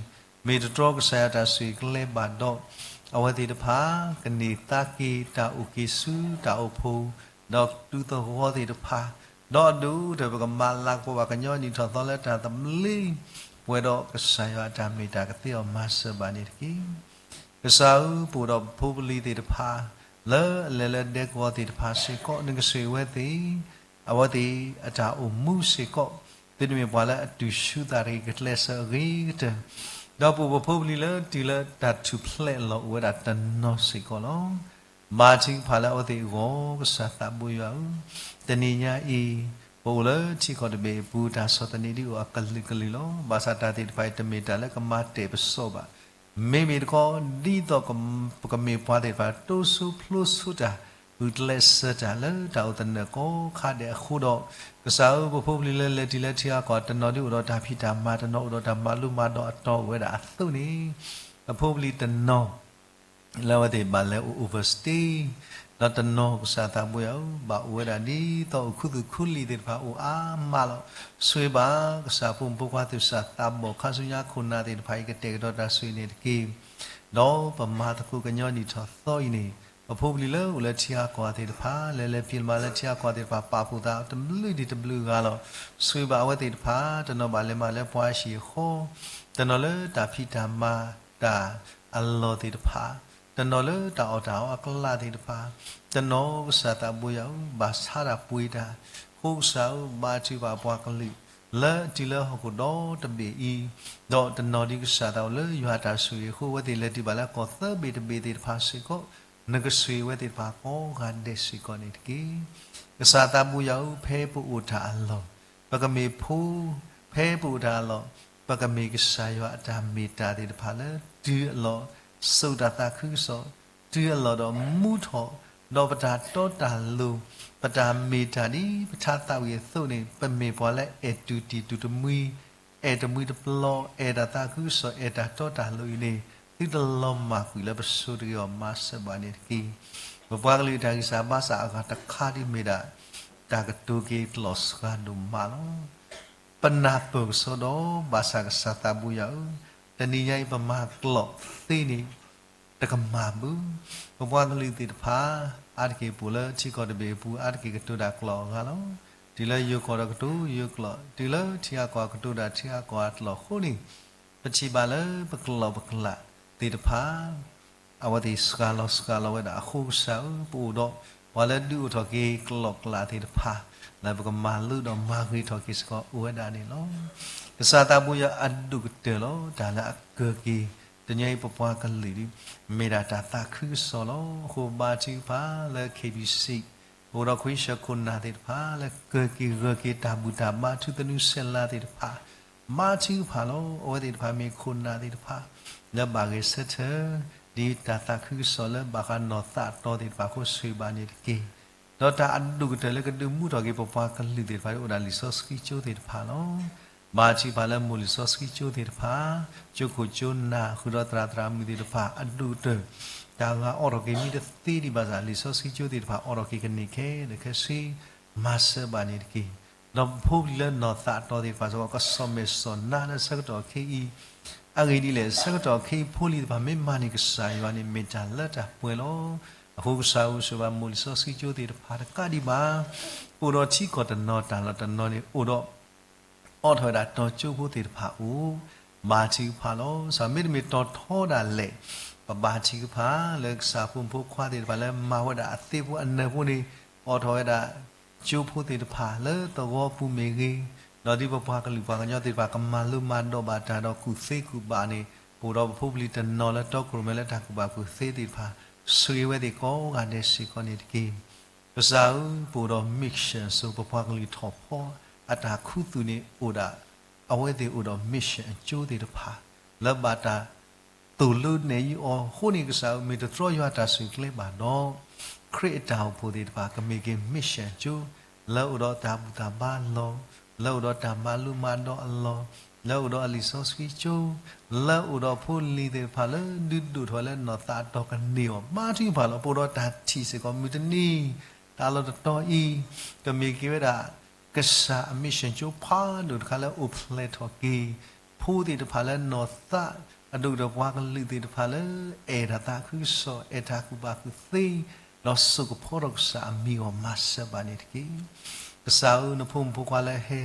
မ့ၢ်တတြီကစၢ်ယွၤတၢ်ဆိၣ်ဂ့ၤကျဲဘၣ်ဒီး, အဝဲသ့ၣ်တဖၣ် ကန့ၢ်သါက့ၤတၢ်အိၣ်က့ၤဆူတၢ်အိၣ်ဖှိၣ်, ဒီးဒူသဝီသ့ၣ်တဖၣ်, ဒီးအဒိၣ်ကတၢၢ်ပကမၤလၤကပီၤဘၣ်ကညီနံၣ်ထီၣ်သီလၢတၢ်သဘျ့, ပှဲၤဒီးကစၢ်ယွၤအတၢ်မ့ၢ်တၢ်ကသ့အီၤမၤစၢၤဘၣ်န့ၣ်တက့ၢ်. ကစၢ်ဧၢ, ပအိၣ်ဒီးပဖိပလံၤသ့ၣ်တဖၣ်, လၢအလဲၤလၢဒဲကဝီၤသ့ၣ်တဖၣ်စ့ၢ်ကီး, နကဆိၣ်ဂ့ၤဝဲသ့ၣ်, အဝဲသ့ၣ်အတၢ်အိၣ်မူစ့ၢ်ကီး, သုတမ့ၢ်ပှၤလၢအတုၤဆူသးတဂ့ၤကတၢၢ်, ဒီးပအိၣ်ပဖိပလံၤလၢတုၤလၢတၢ်ထူၣ်ဖျဲးလီၤအိၣ်ဝဲဒၣ်တနီၤစ့ၢ်ကီးလီၤ. ဘါထုကဖၣ်လၢအဝဲသ့ၣ်အဂီၢ်, ကစၢ်သးဘိယွၤဧၢ, တနံၤညါအံၤ, ပအိၣ်လၢထံကီၢ်တဘ့ၣ်အပူၤ တၢ်ဆီၣ်သနံးဒ်အိၣ်အကလုာ်ကလုာ်လီၤ. ဘၣ်ဆၣ်တၢ်သ့ၣ်တဖၣ်အံၤတမ့ၢ်တၢ်လၢကမၤတဲာ်ပစီဘၣ်. မ့မ့ၢ်တခီ, ဒ်သိးပကမ့ၢ်ပှၤသ့ၣ်တဖၣ် တိစၢၤဖျိစၢၤတၢ်, ဂုာ်ကျဲးစၢးတၢ်လၢတၢ်အိၣ်သနၢၣ်ကိးခါဒဲးအဃိဒီး, ကစၢ်ဧၢ, ပဖိပလံၤလၢလဲၤတုၤလၢထံဂၤကီၢ်ဂၤ တနီၤဒုးအိၣ်ဒီးတၢ်ဖံးတၢ်မၤ, တနီၤအိၣ်ဒီးတၢ်မၤလိမၤဒိးအတီၤအိၣ်ဝဲဒၣ်အသိးန့ၣ်, အဖိပလံၤတနီၤ လၢအဝဲသ့ၣ်ဘၣ်လဲၤအိၣ် overstay, ဒီးတနီၤကစၢ်သးဘိယွၤဧၢ, ဘၣ်အိၣ်ဝဲဒၣ်ဒ်သိးအိၣ်ခူသူၣ်ခူလံၤသ့ၣ်တဖၣ်အိၣ်အါမးလီၤ. ဆိၣ်ဂ့ၤဘၣ်ကစၢ်ဖိမုၣ်ဖိခွါ သူၣ်စၢ်သးဘီၣ် ခါဆူညါခိၣ်နၢ်သ့ၣ်တဖၣ်အံၤ ကတဲာ်ကတီၤတၢ်ဆိၣ်ဂ့ၤန့ၣ်တက့ၢ်. ဒီးပမၤသကိးကညီနံၣ်ထီၣ်သီအံၤန့ၣ်, ပဖိပလံၤလၢအိၣ်လၢထံဂၤကီၢ်ဂၤသ့ၣ်တဖၣ်, လၢလဲၤဖံးမၤလၢထံဂၤကီၢ်ဂၤသ့ၣ်တဖၣ် ပာ်ဖှိၣ်သးတဘျုးဒံးတဘျုးဂၤလီၤ. ဆိၣ်ဂ့ၤဘၣ်အဝဲသ့ၣ်တဖၣ်, တနီၤဘၣ်လဲၤမၤလၢပှၤဟံၣ်အဃီ, တနီၤလၢတၢ်ဖံးတၢ်မၤတၢ်အလီၢ်သ့ၣ်တဖၣ်, တနီၤလၢတၢ်အီၣ်တၢ်အီအကျးသ့ၣ်တဖၣ်, တနီၤကစၢ်သးဘိယွၤဧၢ, ဘၣ်ဆါတၢ်ပှ့ၤတၢ်, အဃိကစၢ်ဧၢ, ဘါထုကဖၣ်ပှၤကလုာ် လၢအတုၤလၢဟီၣ်ခိၣ်ဒီတဘ့ၣ်အံၤ, ဒီးတနီၤဒ်ကစၢ်သးအိၣ်လၢယွၤတၢ်ဆိၣ်ဂ့ၤအဃိ အဝဲသ့ၣ်လဲၤတုၤဘၣ်လၢကီၢ်သၢဘ့ၣ်တဘ့ၣ်သ့ၣ်တဖၣ်စ့ၢ်ကီး, နကဆိၣ်ဂ့ၤအဝဲသ့ၣ်တဖၣ်ကိးဂၤဒဲးစ့ၢ်ကီးန့ၣ်တက့ၢ်. ကစၢ်သးဘိယွၤဧၢ, ဖဲပအိၣ်တၢ်အလီၢ်, ပကမ့ၢ်ဖိ, ဖဲပအိၣ်တၢ်အလီၢ်, ပကမ့ၢ်ကစၢ်ယွၤအတၢ်မ့ၢ်တၢ်သ့ၣ်တဖၣ်လၢတုၤအလီၢ်, စိာ်တၢ်သးခုကစီၣ်, တုၤအလီၢ်ဒီးမူထီၣ်, ဒီးပတၢ်တီတၢ်လိၤ, ပတၢ်မ့ၢ်တၢ်ဒ်ပထါသးဝံၣ်အသိးန့ၣ်, ပမ့ၢ်ပှၤလၢအဲၣ်တူၢ်တံၢ်တူၢ်တမှံ, အဲၣ်တမှံတပျီ, အဲၣ်တၢ်သးခုကစီၣ်, အဲၣ်တၢ်တီတၢ်လိၤအံၤန့ၣ်, သုတလီၤမၢ်ကွံာ်လၢပစိၤတဂ့ၤအီၤမၤစၢၤဘၣ်န့ၣ်တက့ၢ်. ပပှၤကလုာ်အတၢ်ဂံၢ်စၢ်ဘါစၢ်အဂၤတခါဒ်မ့ၢ်ဒၣ် တၢ်ကတိၤက့ၤကျိာ်စှၤဒိၣ်မးလီၤ. ပနၢ်ပၢၢ်ကစီဒီးဘၣ်ဆၣ်ကစၢ်သးဘိယွၤဧၢ, တနံၤညါအံၤပမၤကျိာ်သ့န့ၣ် တကမၣ်ဘၣ်. ပပှၤကလုာ်သ့ၣ်တဖၣ် အါတက့ၢ်ပအိၣ်လၢထံကီၢ်တဘ့ၣ်အပူၤ အါတက့ၢ်ကတိၤတၢ်ကျိာ်အဂၤလီၤ. တုၤလၢယိၤကီၢ်ဒီးကတိၤယိၤကျိာ်, တုၤလၢထံဂၤကီၢ်ဂၤကတိၤတၢ်ထံဂၤကီၢ်ဂၤကျိာ်အဃိန့ၣ်, ပထံၣ်ဘၣ်လၢပကျိာ်ပကျးသ့ၣ်တဖၣ် အဝဲသ့ၣ်စှၤလီၤစှၤလီၤဝဲဒၣ်အဃိကစၢ်ဧၢ, ပအိၣ်ဒီးပှၤလၢဒုးအိၣ်ထီၣ်က့ၤကျိာ်ကျးသ့ၣ်တဖၣ် လၢပကမၤလိဒီးမၤဂ့ၤထီၣ်က့ၤစ့ၢ်ကီးအိၣ်ဝဲဒၣ်န့ၣ်လီၤ. ကစၢ်သးဘိယွၤအဒိၣ်ကတၢၢ်လီၤ. တၢ်လၢအကၢၢ်က့ၤ တနံၤအံၤပပှၤကလုာ်ဒ် မ့ၢ်ဒၣ်တၢ်သးခုကစီၣ်လီၤ. အဃိဘါထုကဖၣ်လၢ KBC ပအိၣ်ဒီးခွံဆၢခိၣ်နၢ်သ့ၣ်တဖၣ် လၢကၢၢ်က့ၤဂၢၢ်က့ၤတၢ်ဘူၣ်တၢ်ဘါ ထူသနူဆဲးလၤသ့ၣ်တဖၣ် ဘါထုကဖၣ်လီၤ. အဝဲသ့ၣ်တဖၣ်မ့ၢ်ခိၣ်နၢ်သ့ၣ်တဖၣ် လၢဘၣ်ဂဲၤဆၢထၢၣ် ဒ်တၢ်သးခုကစီၣ်လၢဘၣ်ဃးနီၢ်သးအတီၤသ့ၣ်တဖၣ်အဃိ ဆိၣ်ဂ့ၤဘၣ်န့ၣ်တက့ၢ်. ဒီးတၢ်အဒိၣ်ကတၢၢ်လၢကဒုးမူထီၣ်က့ၤပပှၤကလုာ်သ့ၣ်တဖၣ် အိၣ်ဒၣ်လံာ်စီဆှံကၠိသ့ၣ်တဖၣ်လီၤ. ဘါထုကဖၣ်လၢမိၢ်လံာ်စီဆှံကၠိသ့ၣ်တဖၣ်, ကၠိခိၣ်ကၠိနၢ် ဃုာ်ဒီးသရၣ်သရၣ်မုၣ်သ့ၣ်တဖၣ် အဒိၣ်ကတၢၢ် တၢ်ဂၤအိးထီၣ်က့ၤမ့ၢ်တသ့ဒံးဘၣ်ဆၣ် လံာ်စီဆှံကၠိသ့ၣ်တဖၣ် အိးထီၣ်က့ၤကန့ၢ်ခဲလၢာ်ခဲဆ့ မၤစၢၤဘၣ်န့ၣ်တက့ၢ်. ဒီးပဖိပလံၤလၢနီၢ်သးအတီၤသ့ၣ်တဖၣ်စ့ၢ်ကီး ကစီၣ်မဲာ်စီၣ်နါလၢဆၢကတီၢ်ခဲအံၤ အဂ့ၢ်ဒ်လဲၣ်, ဆၢကတီၢ်ခဲအံၤဖိလံၤသ့ၣ်တဖၣ် မ့ၢ်မၤန့ၢ်ကစၢ်ယွၤန့ၣ် မ့ၢ်တၢ်လၢတၢ်ပှဲၤလီၤ. အဃိကစၢ်ဧၢ ဆိၣ်ဂ့ၤဘၣ်မိၢ်လံာ်စီဆှံကၠိသ့ၣ်တဖၣ်တကးဒံးဘၣ်, အိၣ်ဒီးထံကီၢ်တနီၤတၢ်လီၢ်တနီၤန့ၣ် အိၣ်ဒီး အိးထီၣ်ဝဲဒၣ်တီၤကၠိဖိသ့ၣ်တဖၣ်အိၣ်, ဘါထုကဖၣ်လီၤ. စ့ၢ်မ့တမ့ၢ်တီၤထီဒၣ်လဲာ် ပဘါထုကဖၣ်လၢကစၢ်ဖိမုၣ်ဖိခွါသ့ၣ်တဖၣ်လၢမၤဝဲဒၣ်အသ့ဖိအနၢၤဖိန့ၣ် အိးထီၣ်ဝဲဒၣ် ကၠိဖိသ့ၣ်တဖၣ်လၢသဝီပူၤမ့ၢ်ဂ့ၤ, ဒီးဒ်ပပှၤကလုာ်ပှၤကညီသ့ၣ်တဖၣ် ကမၤလိမၤဒိးဘၣ်တၢ်ဒီးကူၣ်သ့ကူၣ်ဘၣ်န့ၣ်, ပအိၣ်ဒီးပဖိပလံၤတနီၤလၢတီခိၣ်ရိၣ်မဲလၢတၢ်ကူၣ်ဘၣ်ကူၣ်သ့သ့ၣ်တဖၣ်, ဆိၣ်ဂ့ၤဝဲသ့ၣ်ကိးဂၤဒဲးစ့ၢ်ကီးန့ၣ်တက့ၢ်. ကစၢ်ဧၢ, ပအိၣ်ဒီး mission စိၤ ပပှၤကလုာ်ထီၣ်ဖီအတၢ်ခူသူၣ်န့ၣ်အိၣ်ဒၣ်, အဝဲသ့ၣ်အိၣ်ဒီး mission အကၠိသ့ၣ်တဖၣ် လၢဘၣ်တၢ် သိၣ်လိနဲၣ်ယုၢ်အီၤအဃိန့ၣ် ကစၢ်ဧၢ, မ့ၢ်တတြီယွၤတၢ်ဆိၣ်ကျဲဘၣ်ဒီး, ခရံာ်အတၢ်အိၣ်ဖှိၣ်သ့ၣ်တဖၣ် ကမ့ၢ်က့ၤ mission ကၠိ, လၢအိၣ်ဒီးတၢ်ဘူၣ်တၢ်ဘါအလီၢ်, လၢအိၣ်ဒီးတၢ်မၤလိမၤဒိးအလီၢ်, လၢအိၣ်ဒီးအလံာ်စီဆှံကၠိ, လၢအိၣ်ဒီးဖိလံၤသ့ၣ်တဖၣ်လၢဒုးဒိၣ်ထီၣ်ဝဲလၢနီၢ်သးအတီၢ်ကန့ၢ်အီၤ ဘါထုကဖၣ်လီၤ. ပအိၣ်ဒီးတၢ်ထံၣ်စ့ၢ်ကီး မုၢ်တနံၤ တၢ်လီၢ်တတီၤအံၤ ကမ့ၢ်က့ၤဝဲဒၣ် ကစၢ်အ mission ကၠိဖးဒိၣ်တခါလၢအိၣ်ဖျဲၣ်ထီၣ်က့ၤ ဖိသ့ၣ်တဖၣ်လၢနီၢ်သးအဒိၣ်ကတၢၢ် ပှၤကလုာ်သ့ၣ်တဖၣ်လၢ အဲၣ်တၢ်သးခုကစီၣ် အဲၣ်တၢ်ကူၣ်ဘၣ်ကူၣ်သ့ ဒီးစိာ်ကဖီထီၣ်ကစၢ်အမံၤအဂီၢ် မၤစၢၤဘၣ်န့ၣ်တက့ၢ်. ကစၢ်ဧၢ, နဖိမုၣ်ဖိခွါလၢဟဲ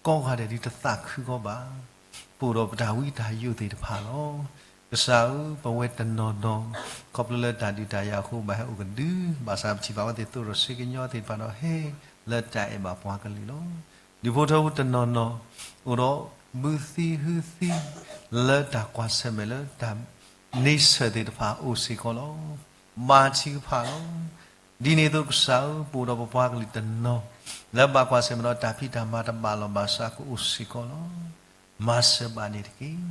ကိးဂၤဒဲးဒ်တသးခုဃီဘၣ်, ပအိၣ်ဒီးပတၢ်ဝံတၢ်ယိးသ့ၣ်တဖၣ်လီၤ. ကစၢ်ဧၢ, ပဝဲတနီၤနီၤ ခီဖျိလၢတၢ်ဒုးတၢ်ယၤအဃိ ဘၣ်ဟဲအိၣ်ကဒု, ဘၣ်ဆၣ်ပထံၣ်ဘၣ်ဝဲသ့ၣ် သိၣ်ရိၣ်ဆ့ကညီသ့ၣ်တဖၣ်ဒီး ဟဲလၢတၢ်အဲၣ်ဘၣ်ပှၤကလုာ်လီၤ. ဒူဖိထၢဖိတနီၤနီၤ အိၣ်ဒီးဘုသံဟုသံ လၢတၢ်ကွၢ်ဆၢၣ်မဲာ်လၢတၢ်န့ဆၢၣ်သ့ၣ်တဖၣ်အိၣ်စ့ၢ်ကီးလီၤ. ဘါထုကဖၣ်လီၤ. ဒ်န့ၣ်အသိးကစၢ်ဧၢ, ပအိၣ်ဒီးပပှၤကလုာ်တနီၤ လၢဘၣ်ကွၢ်ဆၢၣ်မဲာ်ဒီးတၢ်ဖံးတၢ်မၤတဘၣ်လီၢ်ဘၣ်စးကအိၣ်စ့ၢ်ကီးလီၤ. မၤစၢၤဘၣ်န့ၣ်တက့ၢ်.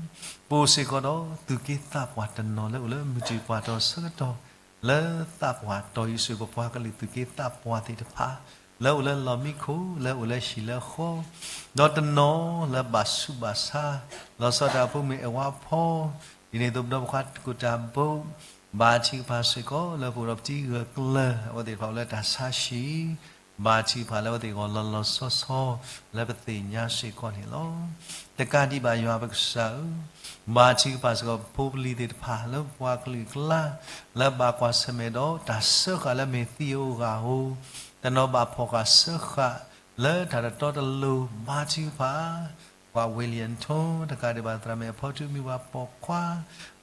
ပအိၣ်စ့ၢ်ကီးဒီးသူၣ်က့သးပှၢ်တနီၤလၢအိၣ်လၢမုၢ်တံၤပှၢ်တီဆၢကတီၢ် လၢသးပှၢ်တီအံၤ ဆိၣ်ဂ့ၤပပှၤကလုာ်သူၣ်က့သးပှၢ်သ့ၣ်တဖၣ် လၢအိၣ်လၢလီၢ်မံခိၣ် လၢအိၣ်လၢဟံၣ်လၢဃီ ဒီးတနီၤလၢဘၣ်ဆူးဘၣ်ဆါ လီၤဆီဒၣ်တၢ်ဖိမ့ၢ်အဲၣ်ဝါဖီ ဒ်န့ၣ်အသိးပဒီပုၢ်ဝဲၢ်ကိၣ်တၢ်ဘိ ဘါထုကဖၣ်စ့ၢ်ကီး လၢပအိၣ်ဒီးပတံၤဂၢၢ်ကျၢၤ အဝဲသ့ၣ်တဖၣ်အိၣ်လၢတၢ်ဆါဟံၣ် ဘါထုကဖၣ်လၢအဝဲသ့ၣ်အဂီၢ်လီၤလီၤဆီဆီ လၢပသ့ၣ်ညါစ့ၢ်ကီးန့ၣ်လီၤ. တကးဒံးဘၣ်ယွၤပကစၢ်ဧၢ, ဘါထုကဖၣ်စ့ၢ်ကီးပဖိပလံၤသ့ၣ်တဖၣ် လၢပပှၤကလုာ်အကျါ လၢဘၣ်ကွၢ်ဆၢၣ်မဲာ်ဒီးတၢ်စၢဃာ်လၢမ့ၢ်သံဧိၤဂၤဧိၤ, တနီၤဘၣ်ဖီၣ်ဃာ်စၢဃာ် လၢတၢ်တတီတလိၤ ဘါထုကဖၣ် ပှၤ William Tone တကးဒံးဘၣ် သရၣ်မုၣ်အဖီထူ မုၢ်ဝါပိာ်ခွါ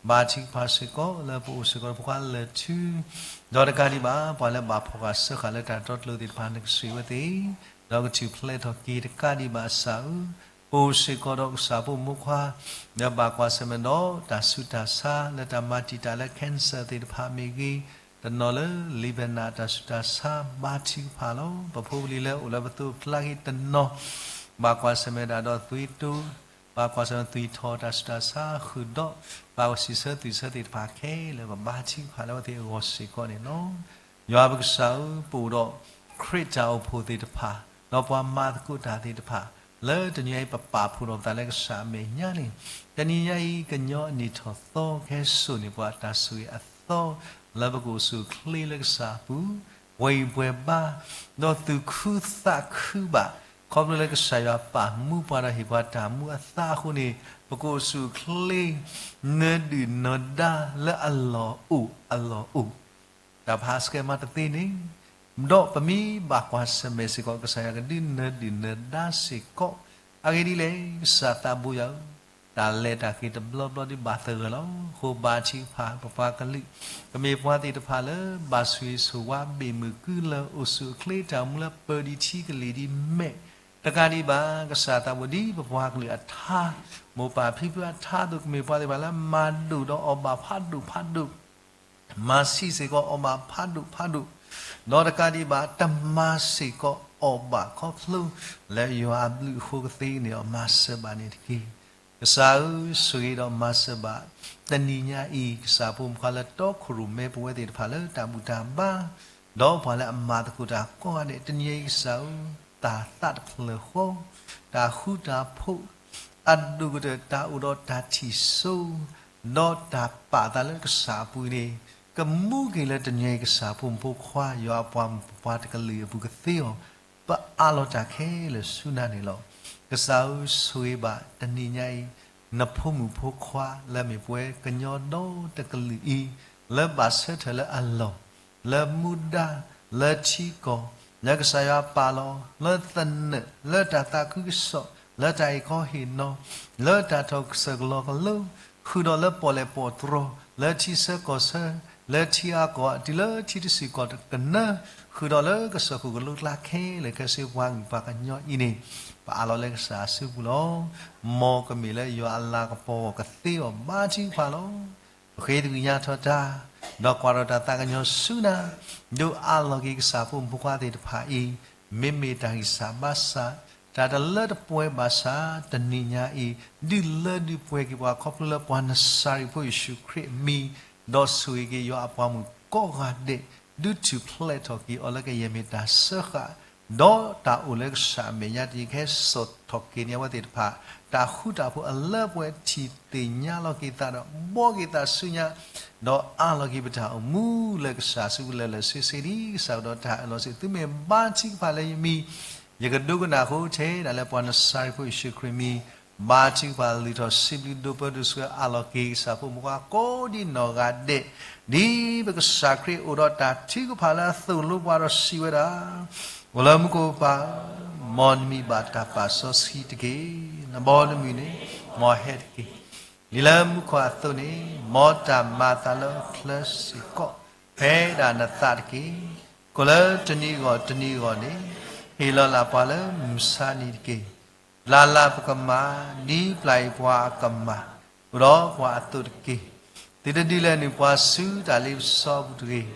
ဘါထုကဖၣ်စ့ၢ်ကီး လၢပအိၣ်စ့ၢ်ကီးဒီးဖိခွါလၢာ်ထူ ဒီးတကးဒံးဘၣ် ပှၤလၢဘၣ်ဖီၣ်ဃာ်စၢဃာ်လၢတၢ်တတီတလိၤသ့ၣ်တဖၣ် နကဆိၣ်ဂ့ၤဝဲသ့ၣ် ဒီးကထူၣ်ဖျဲးထီၣ်က့ၤ တကးဒံးဘၣ်ကစၢ်ဧၢ, ပအိၣ်စ့ၢ်ကီးဒီးကစၢ်ဖိမုၣ်ဖိခွါ လၢဘၣ်ကွၢ်ဆၢၣ်မဲာ်ဒီးတၢ်ဆူးတၢ်ဆါ လၢတၢ်မၤတံာ်တာ်လၢ cancer သ့ၣ်တဖၣ်မ့ၢ်ဂ့ၤ, တနီၤလၢ liver တၢ်ဆူးတၢ်ဆါ ဘါထုကဖၣ်လီၤ. ပဖိပလံၤလၢအိၣ်လၢပသိးပကျါက့ၤတနီၤ ဘၣ်ကွၢ်ဆၢၣ်မဲာ်ဒၣ်ဒီးသွံၣ်တိၤ, ဘၣ်ကွၢ်ဆၢၣ်မဲာ်သွံၣ်ထီၣ်တၢ်ဆူးတၢ်ဆါ ဃုာ်ဒီး ဘၣ်စံးဆၢသွံၣ်ဆၢသ့ၣ်တဖၣ်ခဲလၢာ် ပဘါထုကဖၣ်လၢအဝဲသ့ၣ်အဂီၢ်စ့ၢ်ကီးန့ၣ်လီၤ. ယွၤပကစၢ်ဧၢ, ပအိၣ်ဒီးခရံာ်တၢ်အိၣ်ဖှိၣ်သ့ၣ်တဖၣ် ဒီးပှၤမၤသကိးတၢ်သ့ၣ်တဖၣ် လၢတနံၤအံၤပပာ်ဖှိၣ်ထီၣ်ပသးလၢကစၢ်အမဲာ်ညါန့ၣ်, တနံၤညါအံၤ ကညီအနံၣ်ထီၣ်သီကဟဲစိာ်န့ၢ်ပှၤတၢ်ဆိၣ်ဂ့ၤအသီ လၢပကအိၣ်ဆူၣ်အိၣ်ချ့လၢကစၢ်အပူၤ, ပှဲၤအံၤပှဲၤဘါ, ဒီးသူၣ်ခုသးခုဘၣ်, ခီဖျိလၢကစၢ်ယွၤပာ်မူပှၤဒီးဟ့ၣ်ပှၤတၢ်မူအသးအဃိန့ၣ်, ပကအိၣ်ဆူၣ်အိၣ်ချ့ နၢၤဒုၣ်နၢၤဒါလၢအလီၢ်အိၣ်အလီၢ်အိၣ် တၢ်ဖးစကဲမၤတသ့န့ၣ်, ဒီးပမ့ၢ်ဘၣ်ကွၢ်ဆၢၣ်မဲာ်စ့ၢ်ကီး ကစၢ်ယွၤကဒုးနၢၤဒုၣ်နၢၤဒါစ့ၢ်ကီး, အဂ့ၢ်ဒ်လဲၣ်, ကစၢ်သးဘိယွၤဧၢ, တၢ်လဲၤတၢ်က့ၤတဘျီဘျီဒ်ဘၣ်သဂၢၢ်လီၤ. အဃိဘါထုကဖၣ်ပပှၤကလုာ်, ကမ့ၢ်ပှၤသ့ၣ်တဖၣ်လၢ ဘၣ်ဆိၣ်ဂ့ၤဆိၣ်ဝါဘ့ၣ်မုၢ်ကုလၢအိၣ်ဆူၣ်အိၣ်ချ့တၢ်အိၣ်မူလၢပၢၤဒံးထံကလံၤဒ်မဲာ်, တကးဒံးဘၣ် ကစၢ်သးဘိဒ်ပပှၤကလုာ်အထါ, မိၢ်ပၢ်ဖံဖုအထါအသိး ကမ့ၢ်ပှၤသ့ၣ်တဖၣ်လၢမၤဒိၣ်ဒီးအီၣ်ဘၣ်ဖးဒိၣ်ဖးဒိၣ် မၤဆံးစ့ၢ်ကီးအီၣ်ဘၣ်ဖးဒိၣ်ဖးဒိၣ်, ဒီးတကးဒံးဘၣ် တမၤစ့ၢ်ကီးအီၣ်ဘၣ်ခီဖျိ လၢယွၤအဘျုးအဃိကသ့န့ၢ်အီၤ မၤစၢၤဘၣ်န့ၣ်တက့ၢ်. ကစၢ်ဧၢ, ဆိၣ်ဂ့ၤဒီးမၤစၢၤဘၣ် တနံၤညါအံၤ ကစၢ်ဖိမုၣ်ခွါလၢတီခိၣ်ရိၣ်မဲပဝဲသ့ၣ်တဖၣ်လၢတၢ်ဘူၣ်တၢ်ဘါ ဒီးပှၤလၢအမၤသကိးတၢ်ကိးဂၤဒဲး တနံၤညါအံၤကစၢ်ဧၢ, တၢ်သးတဖျၢၣ်ဃီ, တၢ်ဃူတၢ်ဖိး အဒိၣ်ကတၢၢ်တၢ်အိၣ်ဒီးတၢ်ထံၣ်စိ ဒီးတၢ်ပာ်သးလၢကစၢ်အပူၤန့ၣ်, ကမူက့ၤလၢတနံၤညါအံၤကစၢ်ဖိမုၣ်ဖိခွါ ယွၤအပှၤမုၣ်ပှၤတကလုာ်အပူၤကသ့အီၤ, ပအးလီၤတၢ်ခဲလၢာ်ဆူနၤန့ၣ်လီၤ. ကစၢ်ဧၢ, ဆိၣ်ဂ့ၤဘၣ်တနံၤညါအံၤ နဖိမုၣ်ဖိခွါလၢအမ့ၢ်ပဝဲကညီဒီတကလုာ်အံၤ, လၢဘၣ်ဆၢထၢၣ်လၢအလီၢ်, လၢမူဒါ, လၢထံကီၢ်, လၢကစၢ်ယွၤပာ်လီၤ, လၢသနၢၣ်, လၢတၢ်သးခုကစီၣ်, လၢတၢ်ဟ့ၣ်ခီဟ့ၣ်နီၤ, လၢတၢ်ထီၣ်ကစၢၢ်ကလီကလိ, ဃုာ်ဒီးလၢပီၣ်လဲၣ်ပီၣ်တြီၤ, လၢထံဆၢကီၢ်ဆၢ လၢထံအါကီၢ် တုၤလၢထံတစ့ၢ်ကီးတကနၢ, ဃုာ်ဒီးလၢကစၢၢ်ခိၣ်ကလိကျါခဲလၢာ်ခဲဆ့ ပှၤဂုၤပှၤကညီအံၤန့ၣ်, ပအးလီၤလၢကစၢ်အစုပူၤလီၤ. မ်ကမ့ၢ်လၢယွၤအလၤကပီၤအဂီၢ်ကသ့အီၤဘါထုကဖၣ်လီၤ. ပဃ့တဂံၢ်ညါထီၣ်တၢ်, ဒီးကွၢ်ထီၣ်တၢ်သးကညီၤဆူနၤ, ဒုးအးလီၤက့ၤကစၢ်ဖိမုၣ်ဖိခွါသ့ၣ်တဖၣ်အံၤ, မ့မ့ၢ်တၢ်ဂံၢ်စၢ်ဘါစၢ်, တၢ်တလၢတပှဲၤဘၣ်ဆၣ် တနံၤညါအံၤ, ဒုးလၢဒုးပှဲၤက့ၤပှၤခီဖျိလၢပှၤနစၤရ့းဖိယ့ၣ်ၡူးခရံာ်အမံၤ, ဒီးဆိၣ်ဂ့ၤက့ၤယွၤအပှၤမုၣ်ကိးဂၤဒဲး, ဒုးထူၣ်ဖျဲးထီၣ်က့ၤအီၤလၢကယဲၢ်မ့ၢ်တၢ်စၢဃာ်, ဒီးတၢ်အိၣ်လၢကစၢ်အမဲာ်ညါတယံၤကဟဲစိာ်ထီၣ်က့ၤန့ၢ်အဝဲသ့ၣ်တဖၣ်, တၢ်ဃူတၢ်ဖိးအလၢအပှဲၤ ထံၣ်သ့ၣ်ညါလီၤက့ၤသးဒီး ဘှီက့ၤသးဆူညါ, ဒီးအးလီၤက့ၤပတၢ်အိၣ်မူလၢကစၢ်စုပူၤလၢာ်လၢာ်ဆ့ဆ့ဒ်ကစၢ်ကဒီးတၢ်အၢၣ်လီၤစ့ၢ်ကီး သုမ့ၢ်ဘါထုကဖၣ်လၢယမံၤ, ယကဒိကနၣ်ဃုာ်ထဲဒၣ်လၢပှၤနစၤရ့းဖိယ့ၣ်ၡူးခရံာ်မံၤ, ဘါထုကဖၣ်လုၢ်ထီၣ်စံးဘျုးဒိၣ်ပၢဒိၣ်ဆှၢအးလီၤက့ၤကစၢ်ဖိမုၣ်ဖိခွါကိးဒ်နီၢ်ဂၤဒဲး, ဒ်ပကစၢ်ခရံာ်အိၣ်ဒီးတၢ်ထုကဖၣ်လၢအသိၣ်လိပှၤဒီးစံးဝဲဒၣ်, အိၣ်လၢမူခိၣ်ပၢ်, မ်နမံၤဘၣ်တၢ်ပာ်စီဆှံတက့ၢ်. နဘီနမုၢ်န့ၣ်, မ်ဟဲတက့ၢ်. ဒ်လၢမူခိၣ်အသိးန့ၣ်, မ်တၢ်မၤအသးလၢချၢစ့ၢ်ကီး, ဖဲဒၣ်နသးတက့ၢ်. ကိၣ်လၢတနံၤအဂီၢ်တနံၤအဂီၢ်န့ၣ်, ဟ့ၣ်လီၤလၢပှၤလၢမုၢ်ဆါနံၤတက့ၢ်. လၢ်လၢ်ပကမၤ, ဒ်ပျၢ်အံၤပှၤအကမၤ, အိၣ်ဒီးပှၤအသိးတက့ၢ်. သုတဒုးလဲၤနုာ်ပှၤဆူတၢ်လ့ပစီအပူၤတဂ့ၤ.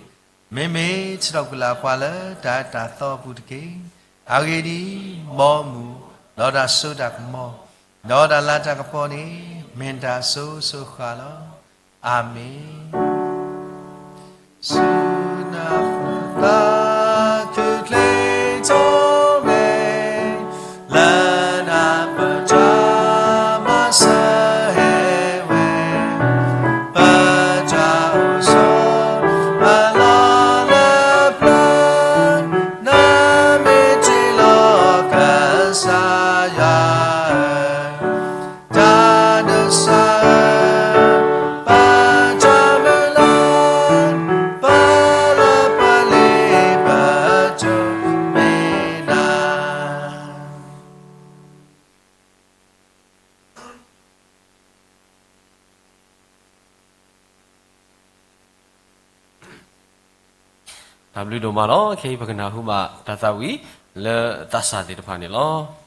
မ့မ့ၢ်စံးထီၣ်ကွံာ်လၢပှၤလၢတၢ်အၢတၢ်သီအပူၤတက့ၢ်. အဂ့ၢ်ဒ်အံၤ, မ်မုၢ်, ဒီးတၢ်စိတၢ်ကမီၤ, ဒီးတၢ်လၤတၢ်ကပီၤန့ၣ်, မ့ၢ်တၢ်အစိၤစိၤဃၣ်လီၤ. အၤမ့ၣ်. ဆူနၤသးခုချ့ထီၣ်ဝဲ, လၢနၤပတၢ်မၤစၢၤဟဲဝဲ, ပတၢ်အိၣ်ဆိးအလီၢ်လၢပျၢၤ, နမ့ၢ်တ့ၢ်လီၤကစၢ်ယွၤဧၢ, တၢ်ဒိးစၢ်ဧၢ, ပတၢ်မုၢ်လၢ်, ပလီၢ်ပလ့ၤပတၢ် မ့ၢ်နၤ. တၢ်ဘျုးဒိၣ်မးလီၤ. ခဲအံၤပကနၢ်ဟူဘၣ်တၢ်သးဝံၣ်လၢသးစၢ်သ့ၣ်တဖၣ်န့ၣ်လီၤ.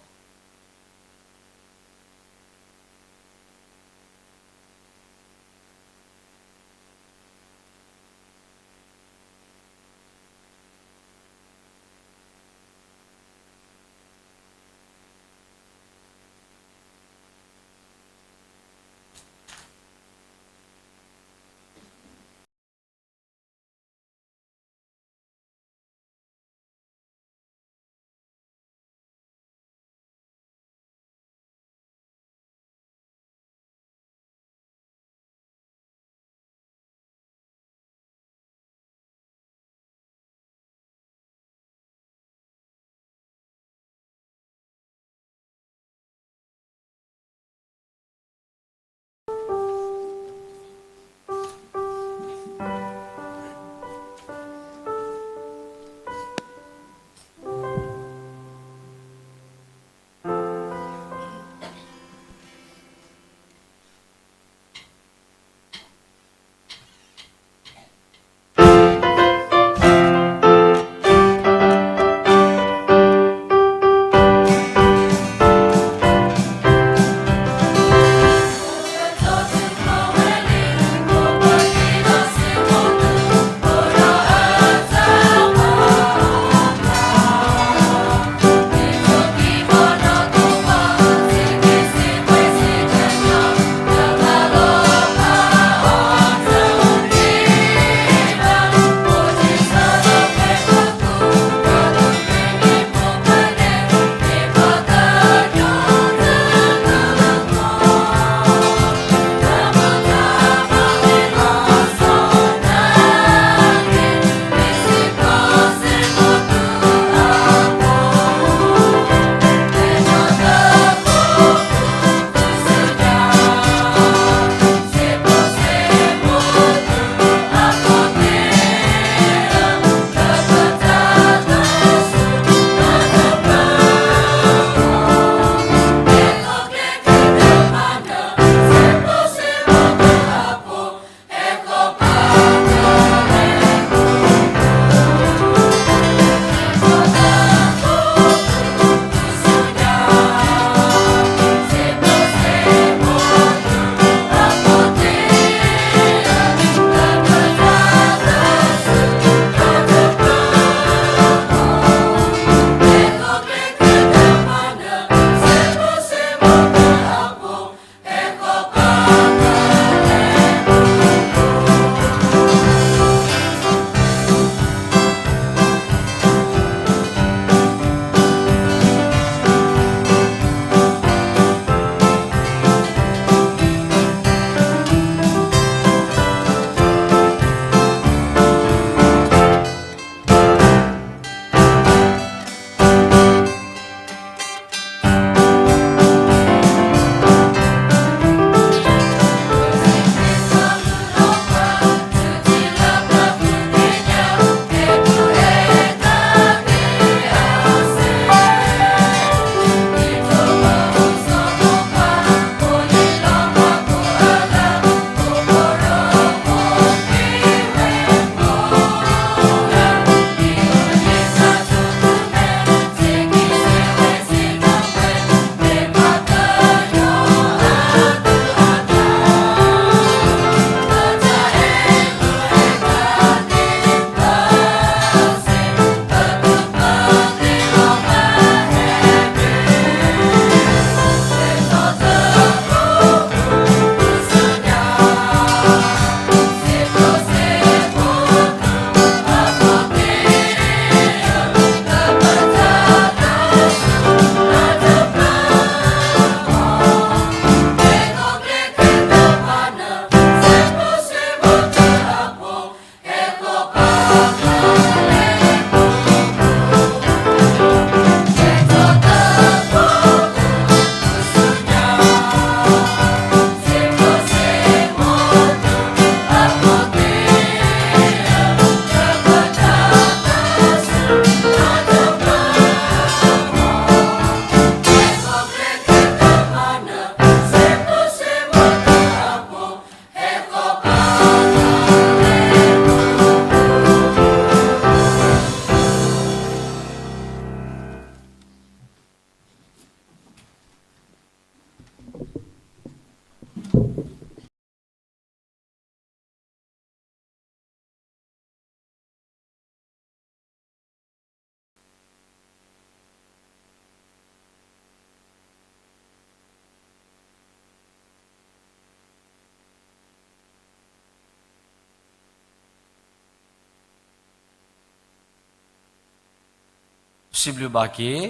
စံးဘျုးဘၣ်က့ၤ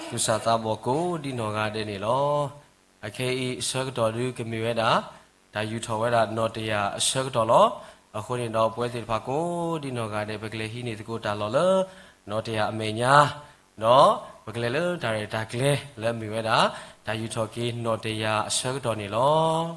သူၣ်စၢ်သးဘီၣ်ကိးဒံနီၢ်ဂၤဒဲးန့ၣ်လီၤ. အခဲအံၤအဆၢကတီၢ်ဒုးကမ့ၢ်ဝဲဒၣ် တၢ်ယူၢ်ထီၣ်ဝဲဒၣ်နီၣ်တယၢ်အဆၢကတီၢ်လီၤ. အဃိန့ၣ်ဒီးပဝဲသ့ၣ်တဖၣ်ကိးဒံနီၢ်ဂၤဒဲး ပကလဲၤဟံးန့ၢ်သကိးတၢ်လီၢ်လၢ နီၣ်တယၢ်အမဲာ်ညါ ဒီးပကလဲၤလၢတၢ်ရဲၣ်တၢ်ကျဲၤလၢအမ့ၢ်ဝဲဒၣ် တၢ်ယူၢ်ထီၣ်က့ၤနီၣ်တယၢ်အဆၢကတီၢ်န့ၣ်လီၤ.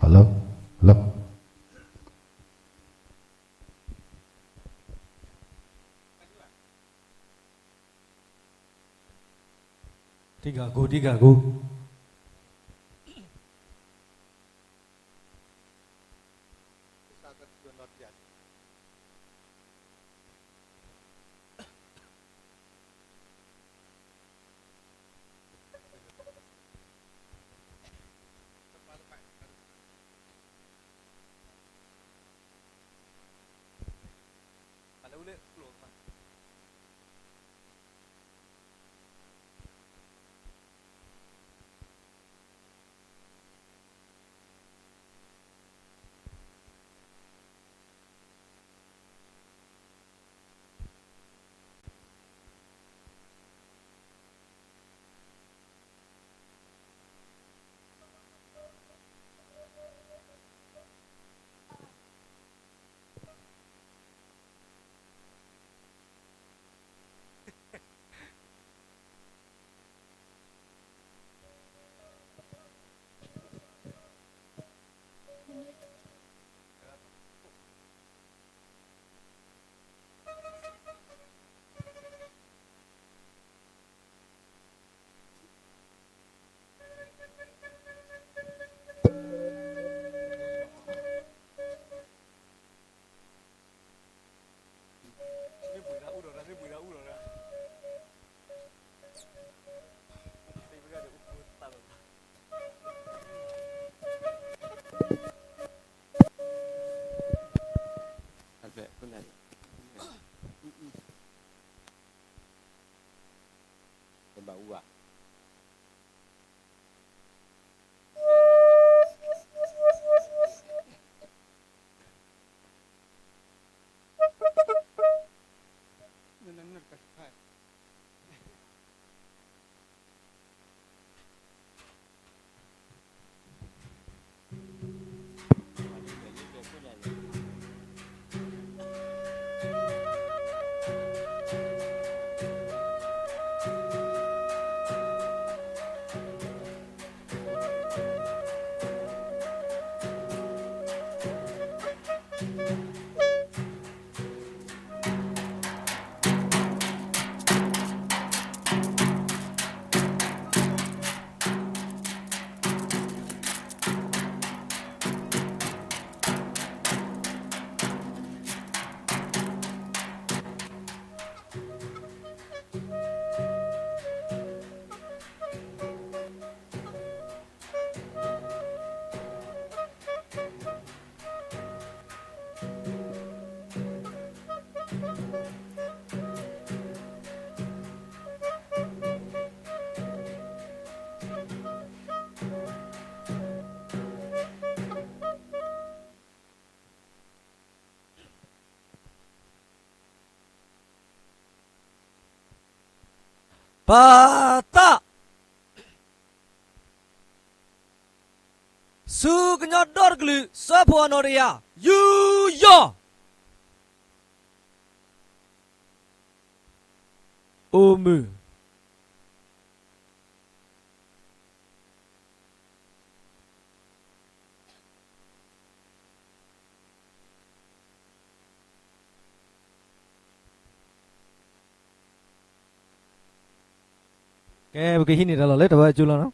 Hello? Hello? တံၢ်ဂၤကိၢ် တံၢ်ဂၤကိၢ်. ပၢ်သၣ် ဆူကညီဒီတကလုာ် စၢဖှိၣ်အနီၣ်တယၢ် ယူးယီၣ် အိၣ်မုာ် ကဲ ပကဟံးန့ၢ်တၢ်လီၢ်လၢတၢ်ဘါအကၠိလီၤနီၤ.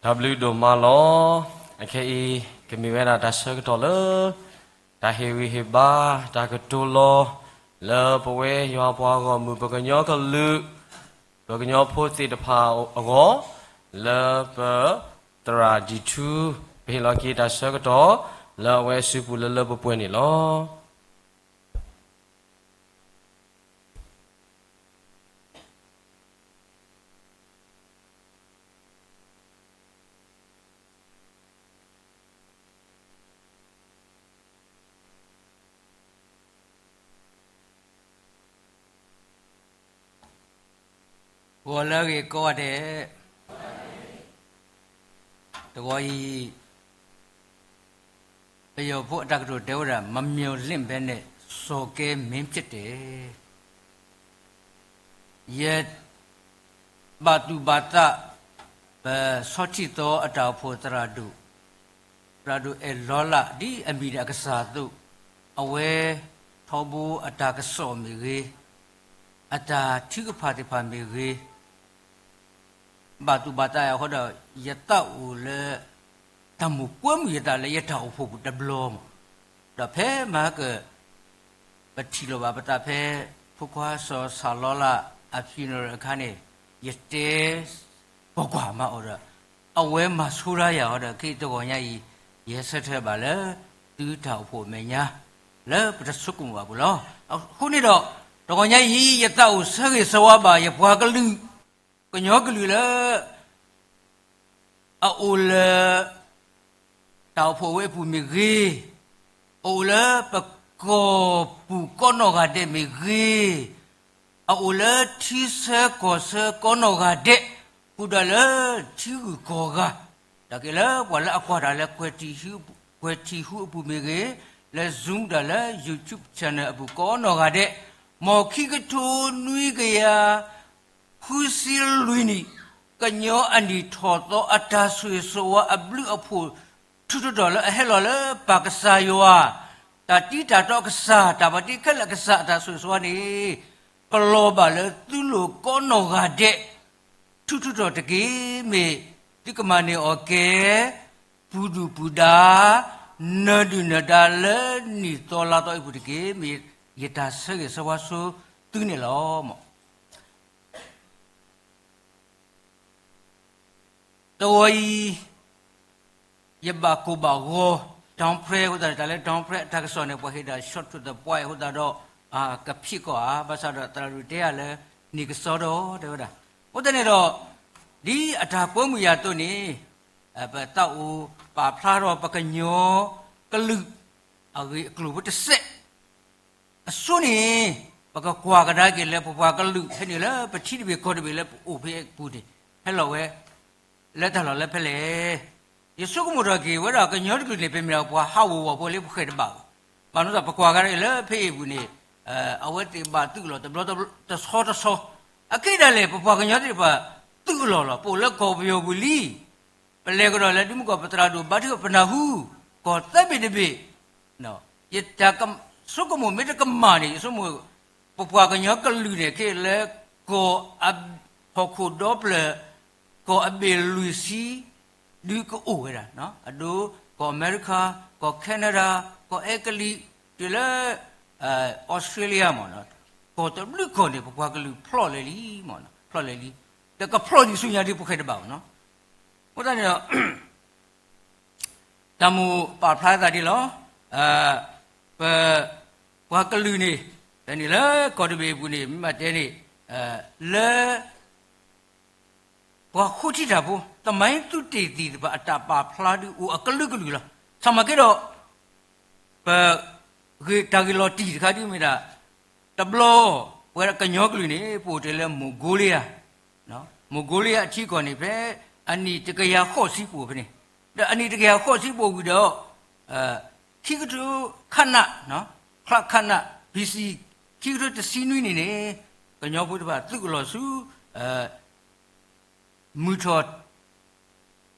တၢ်ဘျုးဒိၣ်မးလီၤ. အခဲအံၤ ကမ့ၢ်ဝဲဒၣ်တၢ်ဆၢကတီၢ်လၢ တၢ်ဟ့ၣ်ဂံၢ်ဟ့ၣ်ဘါ တၢ်ကတိၤလီၤ လၢပဝဲယွၤပှၤဂီၢ်မုၢ် ပကညီကလုာ် ပကညီဖိသ့ၣ်တဖၣ်အဂီၢ် လၢပသရၣ်ဒံၣ်ထူ ပဟ့ၣ်လီၤက့ၤတၢ်ဆၢကတီၢ် လၢအဝဲအစုပူၤလၢလၢပှဲၤပှဲၤန့ၣ်လီၤ. ဂီၤလၢအဂ့ၤကိးဂၤဒဲး, တဂီၤအံၤ ပယီၤဖိအတၢ်ကတိၤတဲဝဲဒၣ် မမျှော်လင့်ပဲနဲ့ စော်ကဲမင်းဖြစ်တယ်. ယဘၣ်သူၣ်ဘၣ်သး ပဆီထံၣ်သီအတၢ်အိၣ်ဖှိၣ်သရၣ်ဒိၣ်, သရၣ်ဒိၣ်အဲၣ်လီၤလး ဒ်အမံၤဒၣ်အကစၢ်အသိး, အဝဲထီဘိအတၢ်ကစီၣ်မ့ၢ်ဂ့ၤ, အတၢ်ထုကဖၣ်သ့ၣ်တဖၣ်မ့ၢ်ဂ့ၤ ဘၣ်သူၣ်ဘၣ်သးအဃိဒီး ယသးအိၣ်လၢ တၢ်မိၣ်ကွဲမုာ်ယသးလၢယတၢ်အိၣ်ဖှိၣ်ပူၤတဘျီမး, ဒီးဖဲမဟါက ပထံၣ်လိာ်ဘၣ်ပသးဖဲ ဖိခွါစီၤဆၣ်လီၤလးအ funeral အခါန့ၣ် ယတဲ ကွၢ်ကွၢ်မးအီၤဒီး အဝဲမၤဆိဒၣ်ယၤအီၤဒီး ခဲအံၤတဂီၤညါအံၤ ယဟဲဆၢထၢၣ်ဘၣ်လၢ သုတၢ်အိၣ်ဖှိၣ်အမဲာ်ညါ လၢပတဆိကမိၣ်ဘၣ်ပူၤလီၤ. အဃိန့ၣ်ဒီး တဂီၤညါအံၤ ယသးအိၣ်ဆၢဂ့ၤဆၢဝါဘၣ် ယပှၤကလုာ် ကညီကလုာ်လၢ အအိၣ်လၢ တၢ်အိၣ်ဖှိၣ်ဝဲအပူၤမ့ၢ်ဂ့ၤ, အအိၣ်လၢပကီၢ်ပူၤကိးနီၢ်ဂၤဒဲးမ့ၢ်ဂ့ၤ, အအိၣ်လၢထံဆၢကီၢ်ဆၢကိးနီၢ်ဂၤဒဲး, ဃုာ်ဒီးလၢထံဂုၤကီၢ်ဂၤ, တၢ်က့ၤလၢပှၤလၢအကွၢ်တၢ်လၢ ကွဲၤထံၣ်ဟူအပူၤမ့ၢ်ဂ့ၤ, လၢ Zoom ဒီးလၢ YouTube channel အပူၤကိးနီၢ်ဂၤဒဲး, မ်ခံကထိနွံကယၤ ဃုဆံလွံၢ်နံၣ် ကညီအနံၣ်ထီၣ်သီအတၢ်ဆိၣ်ဂ့ၤဆိၣ်ဝါအဘျုးအဖှိၣ် ထူးထူးတီၤလၢအဟဲလီၤလၢပၢ်ကစၢ်ယွၤ, တၢ်တံတၢ်တီကစၢ် တၢ်ဘၣ်တ့ခဲလၢာ်ကစၢ်အတၢ်ဆိၣ်ဂ့ၤဆိၣ်ဝါန့ၣ် ကလီၤဘၣ်လၢသုလိၤကိးနီၢ်ဂၤဒဲး ထူးထူးတီၤတက့ၢ်. မ့ၢ်သုကမၤန့ၢ်အီၤကဲ ပူၤဒုၣ်ပူၤဒါ နၢၤဒုၣ်နၢၤဒါလၢနံၣ်သီလါသီအံၤပူၤတက့ၢ်. မ့ၢ်ယတၢ်ဆၢဂ့ၤဆၢဝါဆိ သုးန့ၣ်လီၤ. တဝီအံၤ ယဘၣ်ကိၢ်ဘၣ်ဂီၤ Downfall အဃိသတးန့ၣ် တၢ်လၢ Downfall အတၢ်ကစီၣ်န့ၣ် ပှၤဟ့ၣ်ဒၣ် short to the point အဃိသတးဒီး ကဖံးကီၢ်ဧါ, ဘၣ်ဆၣ်ဒီးသရၣ်ဒိၣ်တဲဧါလၢ န့ၢ်ကစီဒီတဝဲဒၣ်. အဃိသတးန့ၣ်ဒီး ဒ်အတၢ်ပိာ်မုၣ်ယၤအသိးန့ၣ် ပတၢ်အိၣ်ပာ်ဖျါထီၣ်ပှၤကညီကလုာ် အဂ့ၢ်အကျိၤဖိတစဲး အဆိန့ၣ် ပကကွၢ်ကဒါက့ၤလၢပပှၤကလုာ်ဖဲန့ၣ်လၢပထံတဘ့ၣ်ကီၢ်တဘ့ၣ်လၢပအိၣ်ဖဲအပူၤန့ၣ် ဟဲလီၤဝဲ လၢတၢ်လီၢ်လၢဖဲလဲၣ်. ယဆိကမိၣ်ထီၣ်က့ၤဝဲဒၣ်ကညီတကလုာ်န့ၣ် ပမ့ၢ်ပှၤဟးဂီၤဂီၤဖိလၢပဃဲၤတဘၣ်ဘၣ်. ဘၣ်မနုၤသး ပကွၢ်ကဒါက့ၤလၢဖဲအံၤအပူၤန့ၣ် အဝဲသ့ၣ်ဘၣ်သုးအလီၢ်တဘျီတဆီတဆီ အခဲအံၤဒၣ်လဲာ် ပပှၤကညီသ့ၣ်တဖၣ်သုးအလီၢ်လီၤ. ပအိၣ်လၢကီၢ်ပယီၤပူၤလံ ပလဲၤကဒီးလၢဒုးမုၢ်ကီၢ် ပသရၣ်ဒိၣ်ဘါထုကဖၣ်ပနၢ်ဟူ ကီၢ်သၢဘ့ၣ်တဘ့ၣ် ယတၢ်ဆိကမိၣ်မ့ၢ်တကမၣ်န့ၣ် ယဆိကမိၣ် ပပှၤကညီကလုာ်န့ၣ် က့ၤလၢကီၢ်အ ဟီၣ်ခိၣ်ဒီဖျၢၣ် ကီၢ်အဘ့ၣ်လွံၢ်ဆံ ဒုးကအိၣ်ဝဲဒၣ် အဒိ ကီၢ်အမဲရကၤ ကီၢ် Canada ကီၢ်အဲကလံး တုၤလၢ Australia မ့ၢ် ကီၢ်တဘျုးကီၢ်န့ၣ် ပပှၤကလုာ်ဖျီၣ်လဲၤလံ ဖျီၣ်လဲၤလံ ဒီးကဖျီၣ်ဒံးဆူညါဒ်ပဃဲၤတဘၣ်ဘၣ်နီၤ. အဃိသတးန့ၣ်ဒီး တၢ်မိၣ်ပာ်ဖျါသးဒ်လီၤ. ပ ပှၤကလုာ်န့ၣ် ဖဲန့ၣ်လၢကီၢ်တဘ့ၣ်အပူၤန့ၣ် မ့ၢ်ဘၣ်တဲန့ၣ် လၢ ပှၤဃိထံတၢ်ဖိ သမိုင်းသုတေသီ သ့ၣ်တဖၣ်အတၢ်ပာ်ဖျါဒုးအိၣ်အကလုာ်ကလုာ်လီၤ. ဆၣ်မၤက့ဒီး ပ ဂ့ၢ်တၢ်ဂ့ၢ်လီၤတံၢ်တခါဒ်မ့ၢ်ဒၣ် တဘျီ ပဝဲဒၣ်ကညီကလုာ်န့ၣ် ပအိၣ်တ့ၢ်လၢ Mongolia Mongolia အထံကီၢ်န့ၣ် ဖဲအနံၣ်တကယၤဃိးဆံပအိၣ်ဖဲန့ၣ် ဒီးအနံၣ်တကယၤဃိးဆံပအိၣ်ဝံၤဒီး ခံကထိ ခန ချၣ်ခန B C ခံကထိတဆံနွံန့ၣ်န့ၣ် ကညီဖိတဖၣ်သုးအလီၢ်ဆူ မုၢ်ထီၣ်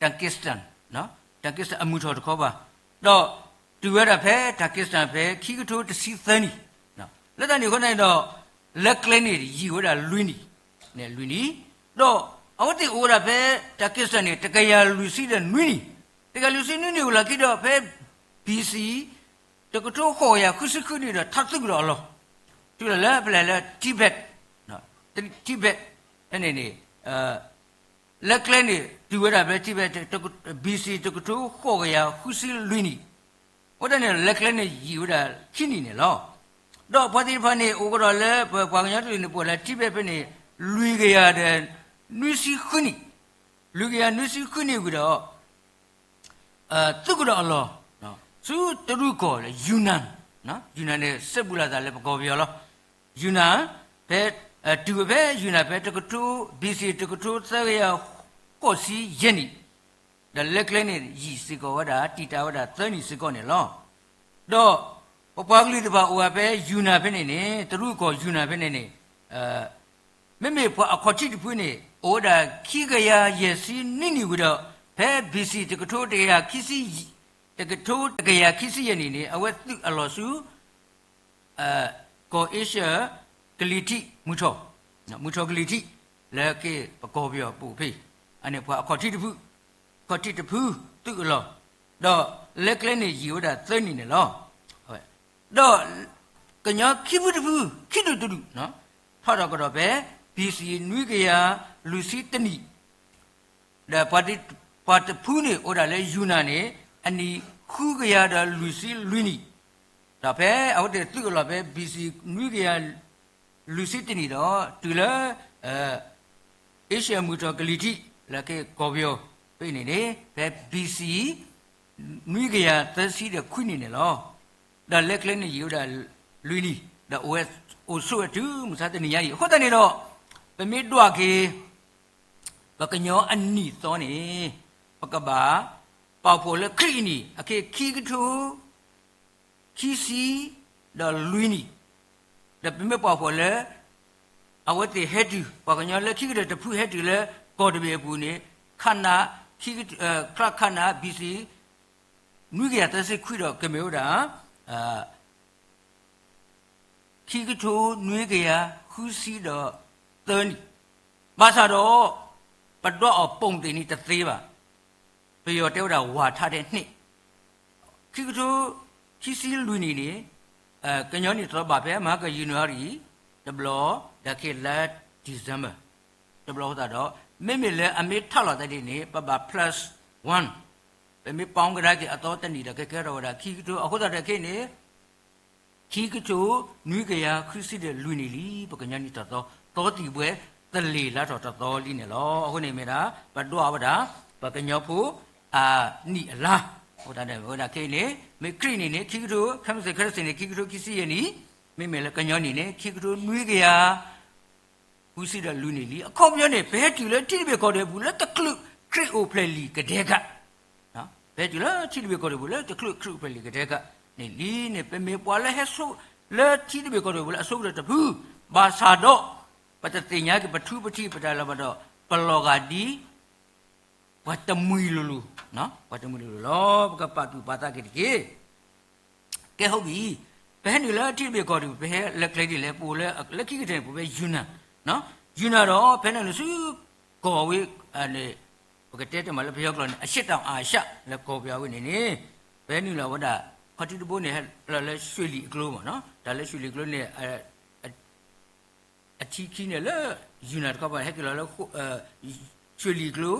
Turkestan Turkestan အမုၢ်ထီၣ်တခီဘၣ်, ဒီးတုၤဝဲဒၣ်ဖဲ Turkestan ဖဲခံကထိတဆံသၢနံၣ်, လၢတၢ်န့ၣ်အဃိန့ၣ်ဒီး လၢကျဲန့ၣ်ယံာ်ဝဲဒၣ်လွံၢ်နံၣ်, လွံၢ်နံၣ်, ဒီးအဝဲသ့ၣ်အိၣ်ဝဲဒၣ်ဖဲ Turkestan န့ၣ် တကယၤလွံၢ်ဆံဒီးနွံနံၣ်, တကယၤလွံၢ်ဆံနွံနံၣ်ဝံၤလီၤခံဒီးဖဲ B C တကထိဃိးကယၤဃုဆံဃုနံၣ်ဒီး ထါသုးကဒီးအလီၢ်, တုၤလၢဖဲလဲၣ်လၢ Tibet, Tibet ဖဲန့ၣ်န့ၣ် လၢကျဲန့ၣ် တုၤဝဲဒၣ်ဖဲ Tibet B C တကထိဃိးကယၤဃုဆံလွံၢ်နံၣ်, အဃိသတးန့ၣ်ဒီး လၢကျဲန့ၣ်ယံာ်ဝဲဒၣ်ခံနံၣ်န့ၣ်လီၤ. ဒီးပှၤသ့ၣ်တဖၣ်န့ၣ် အိၣ်ကဒီးလၢပပှၤကညီတကလုာ်န့ၣ် ပအိၣ်လၢ Tibet ဖဲန့ၣ် လွံၢ်ကယၤဒီးနွံဆံဃုနံၣ်, လွံၢ်ကယၤနွံဆံဃုနံၣ်ဝံၤဒီး သုးကဒီးအလီၢ် ဆူတရူးကီၢ်လၢ Yunnan, Yunnan န့ၣ် စဲဘူးလိာ်သးလၢပကီၢ်ပယီၤလီၤ. Yunnan ဖဲ တုၤဝဲဖဲ Yunnan ဖဲတကထိ B C တကထိသၢကယၤဃိးဆံယဲၢ်နံၣ်, ဒီးလၢကျဲန့ၣ်ယံာ်စ့ၢ်ကီးဝဲဒၣ် တံာ်တာ်ဝဲဒၣ်သၢနံၣ်စ့ၢ်ကီးန့ၣ်လီၤ. ဒီးပပှၤကလုာ်သ့ၣ်တဖၣ်အိၣ်ဝဲဖဲ Yunnan ဖဲန့ၣ်န့ၣ် တရူးကီၢ် Yunnan ဖဲန့ၣ်န့ၣ် မ့မ့ၢ်ပှၤအခီၣ်ထံးတဖုန့ၣ် အိၣ်ဝဲဒၣ်ခံကယၤယဲၢ်ဆံနွံနံၣ်ဝံၤဒီး ဖဲ B C တကထိတကယၤခံဆံ, တကထိတကယၤခံဆံယဲၢ်နံၣ်န့ၣ် အဝဲသုးအလီၢ်ဆူ ကီၢ်အ့ရှၢၣ် ကလံၤထံး မုၢ်ထီၣ်, မုၢ်ထီၣ်ကလံၤထံး လၢက့ၤပကီၢ်ပယီၤပအိၣ်ဖဲအံၤ, အန့ၣ်ပှၤအခီၣ်ထံးတဖု, အခီၣ်ထံးတဖုသုးအလီၢ်, ဒီးလၢကျဲန့ၣ်ယံာ်ဝဲဒၣ်သၢနံၣ်န့ၣ်လီၤ. ဒီးကညီခံဖုတဖု ခံဒူၣ်တဒူၣ် ထီၣ်ဒီးကဒီးဖဲ B C နွံကယၤလွံၢ်ဆံတနံၣ်, ဒီးပှၤတဖုန့ၣ်အိၣ်ဒၣ်လၢ Yunnan န့ၣ် အနံၣ်ဃုကယၤဒီးလွံၢ်ဆံလွံၢ်နံၣ်, ဒီးဖဲအဝဲသ့ၣ်သုးအလီၢ်ဖဲ B C နွံကယၤလွံၢ်ဆံတနံၣ်ဒီး တုၤလၢ အ့ရှၢၣ်မုၢ်ထီၣ်ကလံၤထံး လၢက့ၤကီၢ်ပယီၤဖဲအံၤန့ၣ်န့ၣ် ဖဲ B C နွံကယၤသၢဆံဒီးခွံနံၣ်န့ၣ်လီၤ. ဒီးလၢကျဲန့ၣ်ယံာ်ဝဲဒၣ်လွံၢ်နံၣ်, ဒီးအိၣ်ဝဲအိၣ်ဆိးဝဲတုၤမုၢ်ဆါတနံၤညါအံၤ, အဃိသတးန့ၣ်ဒီး ပမ့ၢ်ဒွးက့ၤ ပကညီအနံၣ်သီန့ၣ် ပကဘၣ်ပာ်ဖှိၣ်လၢခရံာ်အနံၣ် အခဲခံကထိ ခံဆံဒီးလွံၢ်နံၣ်, ဒီးပမ့ၢ်ပာ်ဖှိၣ်လၢ အဝဲသ့ၣ်ဟဲတုၤ ပှၤကညီလၢခံကတၢၢ်တဖုဟဲတုၤလၢကီၢ်တဘ့ၣ်အပူၤန့ၣ် ခန ချၣ်ခန B C နွံကယၤသၢဆံခွံဒီးကမ့ၢ်ဝဲဒၣ် ခံကထိနွံကယၤဃုဆံဒီးသၢနံၣ်, ဘၣ်ဆၣ်ဒီး ပဒွးအီၤပိာ်မုၣ်သ့ၣ်န့ၣ်တသ့ဘၣ်. ပယီၤတဲဝဲဒၣ် ဝးထါဒဲးန့ၣ် ခံကထိခံဆံလွံၢ်နံၣ်န့ၣ် ကညီနံၣ်သီဘၣ်ဖဲမဟါက January တဘျီ, ဒီးခဲအံၤလါ December တဘျီအဃိသတးဒီး, မ့မ့ၢ်လၢအမ့ၢ်ထးလီၤသးဒ်န့ၣ် ပဘၣ် plus one, ပမ့ၢ် ပေါင်း ကဒါက့ၤအသီတနံၣ်ဒီး ကကဲထီၣ်ဝဲဒၣ်ခံကထိ, အဃိသတးဒီးခဲအံၤန့ၣ် ခံကထိနွံကယၤဃုဆံဒီးလွံၢ်နံၣ်လံ, ပကညီနံၣ်တသီ, သီသံၣ်ဘှဲသလ့ၤလါထီၣ်တသီလံန့ၣ်လီၤ. အဃိန့ၣ်မ့ၢ်ဒၣ် ပဒွးဝဲဒၣ် ပကညီဖိအနံၣ်အလါ, အဃိသတးဒီးဝဲဒၣ်ခဲအံၤန့ၣ် မ့ၢ်ခရံာ်နံၣ်န့ၣ် ခံကထိ, ခဲမုၢ်ဆ့ၣ်ခဲရ့စံၣ်န့ၣ် ခံကထိခံဆံယဲၢ်နံၣ်, မ့မ့ၢ်လၢကညီနံၣ်န့ၣ် ခံကထိနွံကယၤ ဃုဆံဒီးလွံၢ်နံၣ်လံ. အခီပညီန့ၣ် ပဟဲတုၤလၢထံတဘ့ၣ်ကီၢ်တဘ့ၣ်အပူၤလၢတချုးခရံာ်အိၣ်ဖျဲၣ်လံာ်ကဒဲကး, ပဟဲတုၤလၢထံတဘ့ၣ်ကီၢ်တဘ့ၣ်အပူၤလၢတချုးခရံာ်အိၣ်ဖျဲၣ်လံာ်ကဒဲကးန့ၣ်လံန့ၣ် ပမ့ၢ်ပှၤလၢဟဲဆိလၢထံတဘ့ၣ်ကီၢ်တဘ့ၣ်အပူၤလၢအဆိကတၢၢ်တဖု, ဘၣ်ဆၣ်ဒီး ပတသ့ၣ်ညါက့ၤ ပထူပထံး ပတၢ်လၢၤဘၣ်ဒီး ပလီၤဂာ်ဒ် ပှၤတမှံၤလိၤလိၤ, ပှၤတမှံၤလိၤလိၤလီၤ. ပကပာ်သူၣ်ပာ်သးက့ၤတက့ၢ်. ကဲ ဟုတ်ပြီ, ပဟဲနုာ်လၢထံတဘ့ၣ်ကီၢ်တဘ့ၣ် ပဟဲလၢကျဲဒ်လဲၣ်, ပအိၣ်လၢ လၢခံကတၢၢ်န့ၣ် ပဝဲ ယူနန်, ယူနန်ဒီး ဖဲနုာ်လၢဆူ ကီၢ်ဝဲန့ၣ်, ပကတဲတမံၤလၢပယီၤကျိာ်န့ၣ် အရှေ့တောင်အာရှ လၢကီၢ်ပယီၤဝဲန့ၣ်န့ၣ်, ပဟဲနုာ်လီၤဝဲဒၣ် ခီထံတဘိန့ၣ် ဟဲလီၤလၢ ရွှေလီၤကျိ မ့ၢ်နီၤ, တၢ်လၢ ရွှေလီၤကျိ န့ၣ် အထံခံန့ၣ်လၢ ယူနန်တခီပၤ ဟဲက့ၤလီၤလၢ ရွှေလီၤကျိ,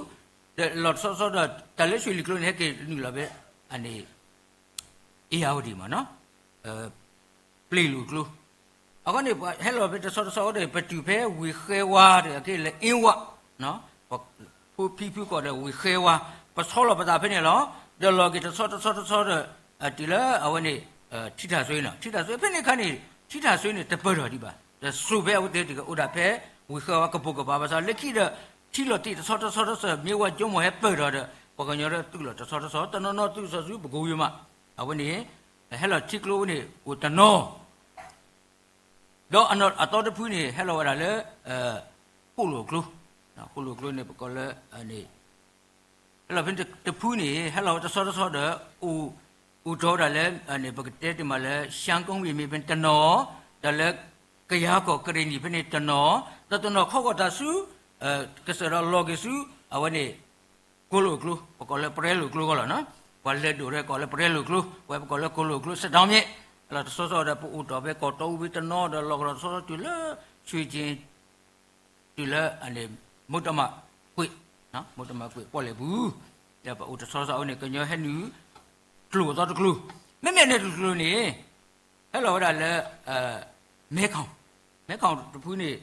ဒီးလီၤတဆီတဆီဒီး တၢ်လၢ ရွှေလီၤကျိ န့ၣ် ဟဲက့ၤနုာ်လီၤဖဲ န့ၣ် အ့ၣ်ယၣ်ဝတံၣ် မ့ၢ်နီၤ, ပျ့ၤလိာ်ကျိ, အဃိန့ၣ် ပှၤဟဲလီၤဖဲတဆီတဆီဒီး ပတုၤဖဲဝ့ၢ်ဃဲဝါဒီး အက့ၤလၢအ့ဝါ, ဖိဖံဖုကီၢ်ဒီးဝ့ၢ်ဃဲဝါ, ပဆီလီၤပသးဖဲန့ၣ်လီၤ. ဒီးလီၤက့ၤတဆီတဆီတဆီဒီး တုၤလၢအဝဲန့ၣ် ထံထၣ်စွ့နီၤ, ထံထၣ်စွ့ဖဲန့ၣ်အခါန့ၣ် ထံထၣ်စွ့န့ၣ် တပၢၢ်ထီၣ်ဒံးဘၣ်, ဒီးစိာ်ဖဲအဝဲသ့ၣ်တဂၤအိၣ်ဒၣ်ဖဲ ဝ့ၢ်ဃဲဝါကပိာ်ကပၤ ဘၣ်ဆၣ်လၢခံဒီး ထံလီၤတံၢ်တဆီတဆီတဆီ မ့ၢ်ဝဲကၠိမိၢ်ဟဲပၢၢ်ထီၣ်ဒီး ပှၤကညီဒီးသုးလီၤတဆီတဆီ, တနီၤနီၤသုးစီဆှံပကိဝံၤမး, အဝဲန့ၣ် ဟဲလီၤထံကျိဝဲန့ၣ် အိၣ်တနီၤ ဒီးအသီတဖုန့ၣ် ဟဲလီၤဝဲဒၣ်လၢ ဃိၣ်လိာ်ကျိ, ဃိၣ်လိာ်ကျိန့ၣ် ပကိးလၢ ဟဲလီၤဖဲတဖုန့ၣ် ဟဲလီၤဝဲတဆီတဆီဒီး အိၣ်တီၢ်ဝဲဒၣ်လၢ ပကတဲတမံၤလၢ ရှမ်းကုန်း ဝံၤမ့ၢ်ဖဲန့ၣ်တနီၤ, ဒီးလၢကယၤကီၢ်ကရ့ၣ်နံၤဖဲန့ၣ်တနီၤ, ဒီးတနီၤခီကီၢ်တၢ်ဆူ ကစၢၢ်ဒီးလီၤက့ၤဆူ အဝဲန့ၣ် ကိၣ်လိာ်ကျိ, ပကိးလၢပရဲလိာ်ကျိဃီလီၤနီၤ, ပှၤလဲၤဒိၣ်ရဲၣ်ကိးလၢပရဲလိာ်ကျိ, ပဝဲပကိးလၢကိၣ်လိာ်ကျိ စ့ၣ်ဒီမ့ၣ်, ဟဲလီၤတဆီဆီဒီး ပအိၣ်တီၢ်ဖဲကီၢ်တီအူဖဲတနီၤဒီး လီၤကဒီးတဆီဆီတုၤလၢ ဆွ့ၣ်ကၠ့ၣ် တုၤလၢ မုတ္တမကွေ့, မုတ္တမကွေ့ ပီၣ်လဲၣ်ပူၤ, ဒီးပအိၣ်တဆီဆီ အဝဲန့ၣ် ကညီဟဲနုာ် ကျိာ်အသီတကျိၤ, မ့မ့ၢ်န့ၣ်တကျိၤန့ၣ် ဟဲလီၤဝဲဒၣ်လၢ မဲခေါင်, မဲခေါင်တဖုန့ၣ်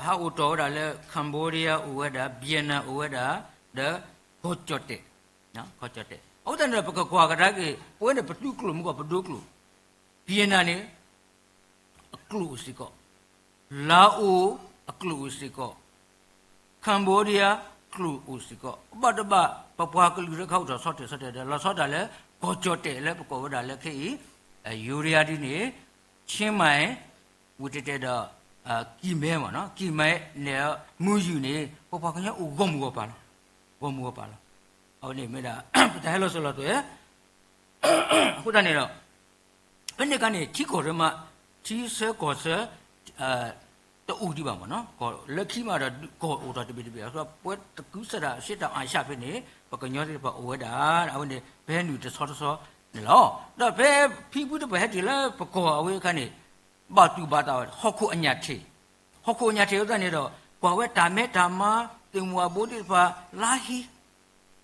ဟးအိၣ်တီၢ်ဝဲဒၣ်လၢ Cambodia အိၣ်ဝဲဒၣ်, Vietnam အိၣ်ဝဲဒၣ်, ဒီး ကီၢ်ကၠီၣ်တဲၣ်, ကီၢ်ကၠီၣ်တဲၣ်, အဃိသတးန့ၣ်ဒီး ပကကွၢ်ကဒါက့ၤ ပဝဲန့ၣ် ပသုးကျိာ်မ့ၢ်ကီး ပဒိကျိာ်, Vietnam န့ၣ် အကျိာ်အိၣ်စ့ၢ်ကီး, Laos အကျိာ်အိၣ်စ့ၢ်ကီး, Cambodia ကျိာ်အိၣ်စ့ၢ်ကီး, ဘၣ်တဘၣ် ပပှၤကလုာ်တခါအိၣ်ထီၣ်ဆီတလဲၣ်ဆီတလဲၣ်ဒီး လီၤဆီဒၣ်တၢ်လၢ ကီၢ်ကၠီၣ်တဲၣ်လၢပကိးဝဲဒၣ်လၢခဲအံၤ ယိၤဒယါဒ်န့ၣ်, ချင်းမိုင်, ဝံၤတဲတဲဒီး ကံၢ်မဲ မ့ၢ်နီၤ, ကံၢ်မဲ န့ၣ် မုၢ်ယူၢ်န့ၣ် ပပှၤကညီအိၣ်ဂီၢ်မုၢ်ဂီၢ်ပၤလီၤ, ဂီၢ်မုၢ်ဂီၢ်ပၤလီၤ, အဝဲန့ၣ်မ့ၢ်ဒၣ် ပတၢ်ဟဲလီၤစၢၤလီၤသွဲၣ် အဃိသတးန့ၣ်ဒီး ဖဲန့ၣ်အခါန့ၣ် ထံကီၢ်တမး ထံဆၢကီၢ်ဆၢ တအိၣ်ဒံးဘၣ်မ့ၢ်နီၤ, ကီၢ်လၢခံမးဒီး ကီၢ်အိၣ်ထီၣ်တဘ့ၣ်တဘ့ၣ် ပဝဲတကုစၢဒၣ် အရှေ့တောင်အာရှ ဖဲန့ၣ် ပကညီသ့ၣ်တဖၣ်အိၣ်ဝဲဒၣ် အဝဲန့ၣ်ပဟဲနုာ်တဆီတဆီန့ၣ်လီၤ. ဒီးဖဲဖံဖုတဖၣ်ဟဲတုၤလၢပကီၢ်အဝဲအခါန့ၣ် ဘၣ်တူၢ်ဘၣ်တၢ်ဝဲ ဟီၣ်ခိၣ်အညၣ်ထံး, ဟီၣ်ခိၣ်အညၣ်ထံးအဃိသတးန့ၣ်ဒီး ကွၢ်ဝဲတၢ်မဲတၢ်မါ သ့ၣ်မူၤအဘိသ့ၣ်တဖၣ် လါဟံ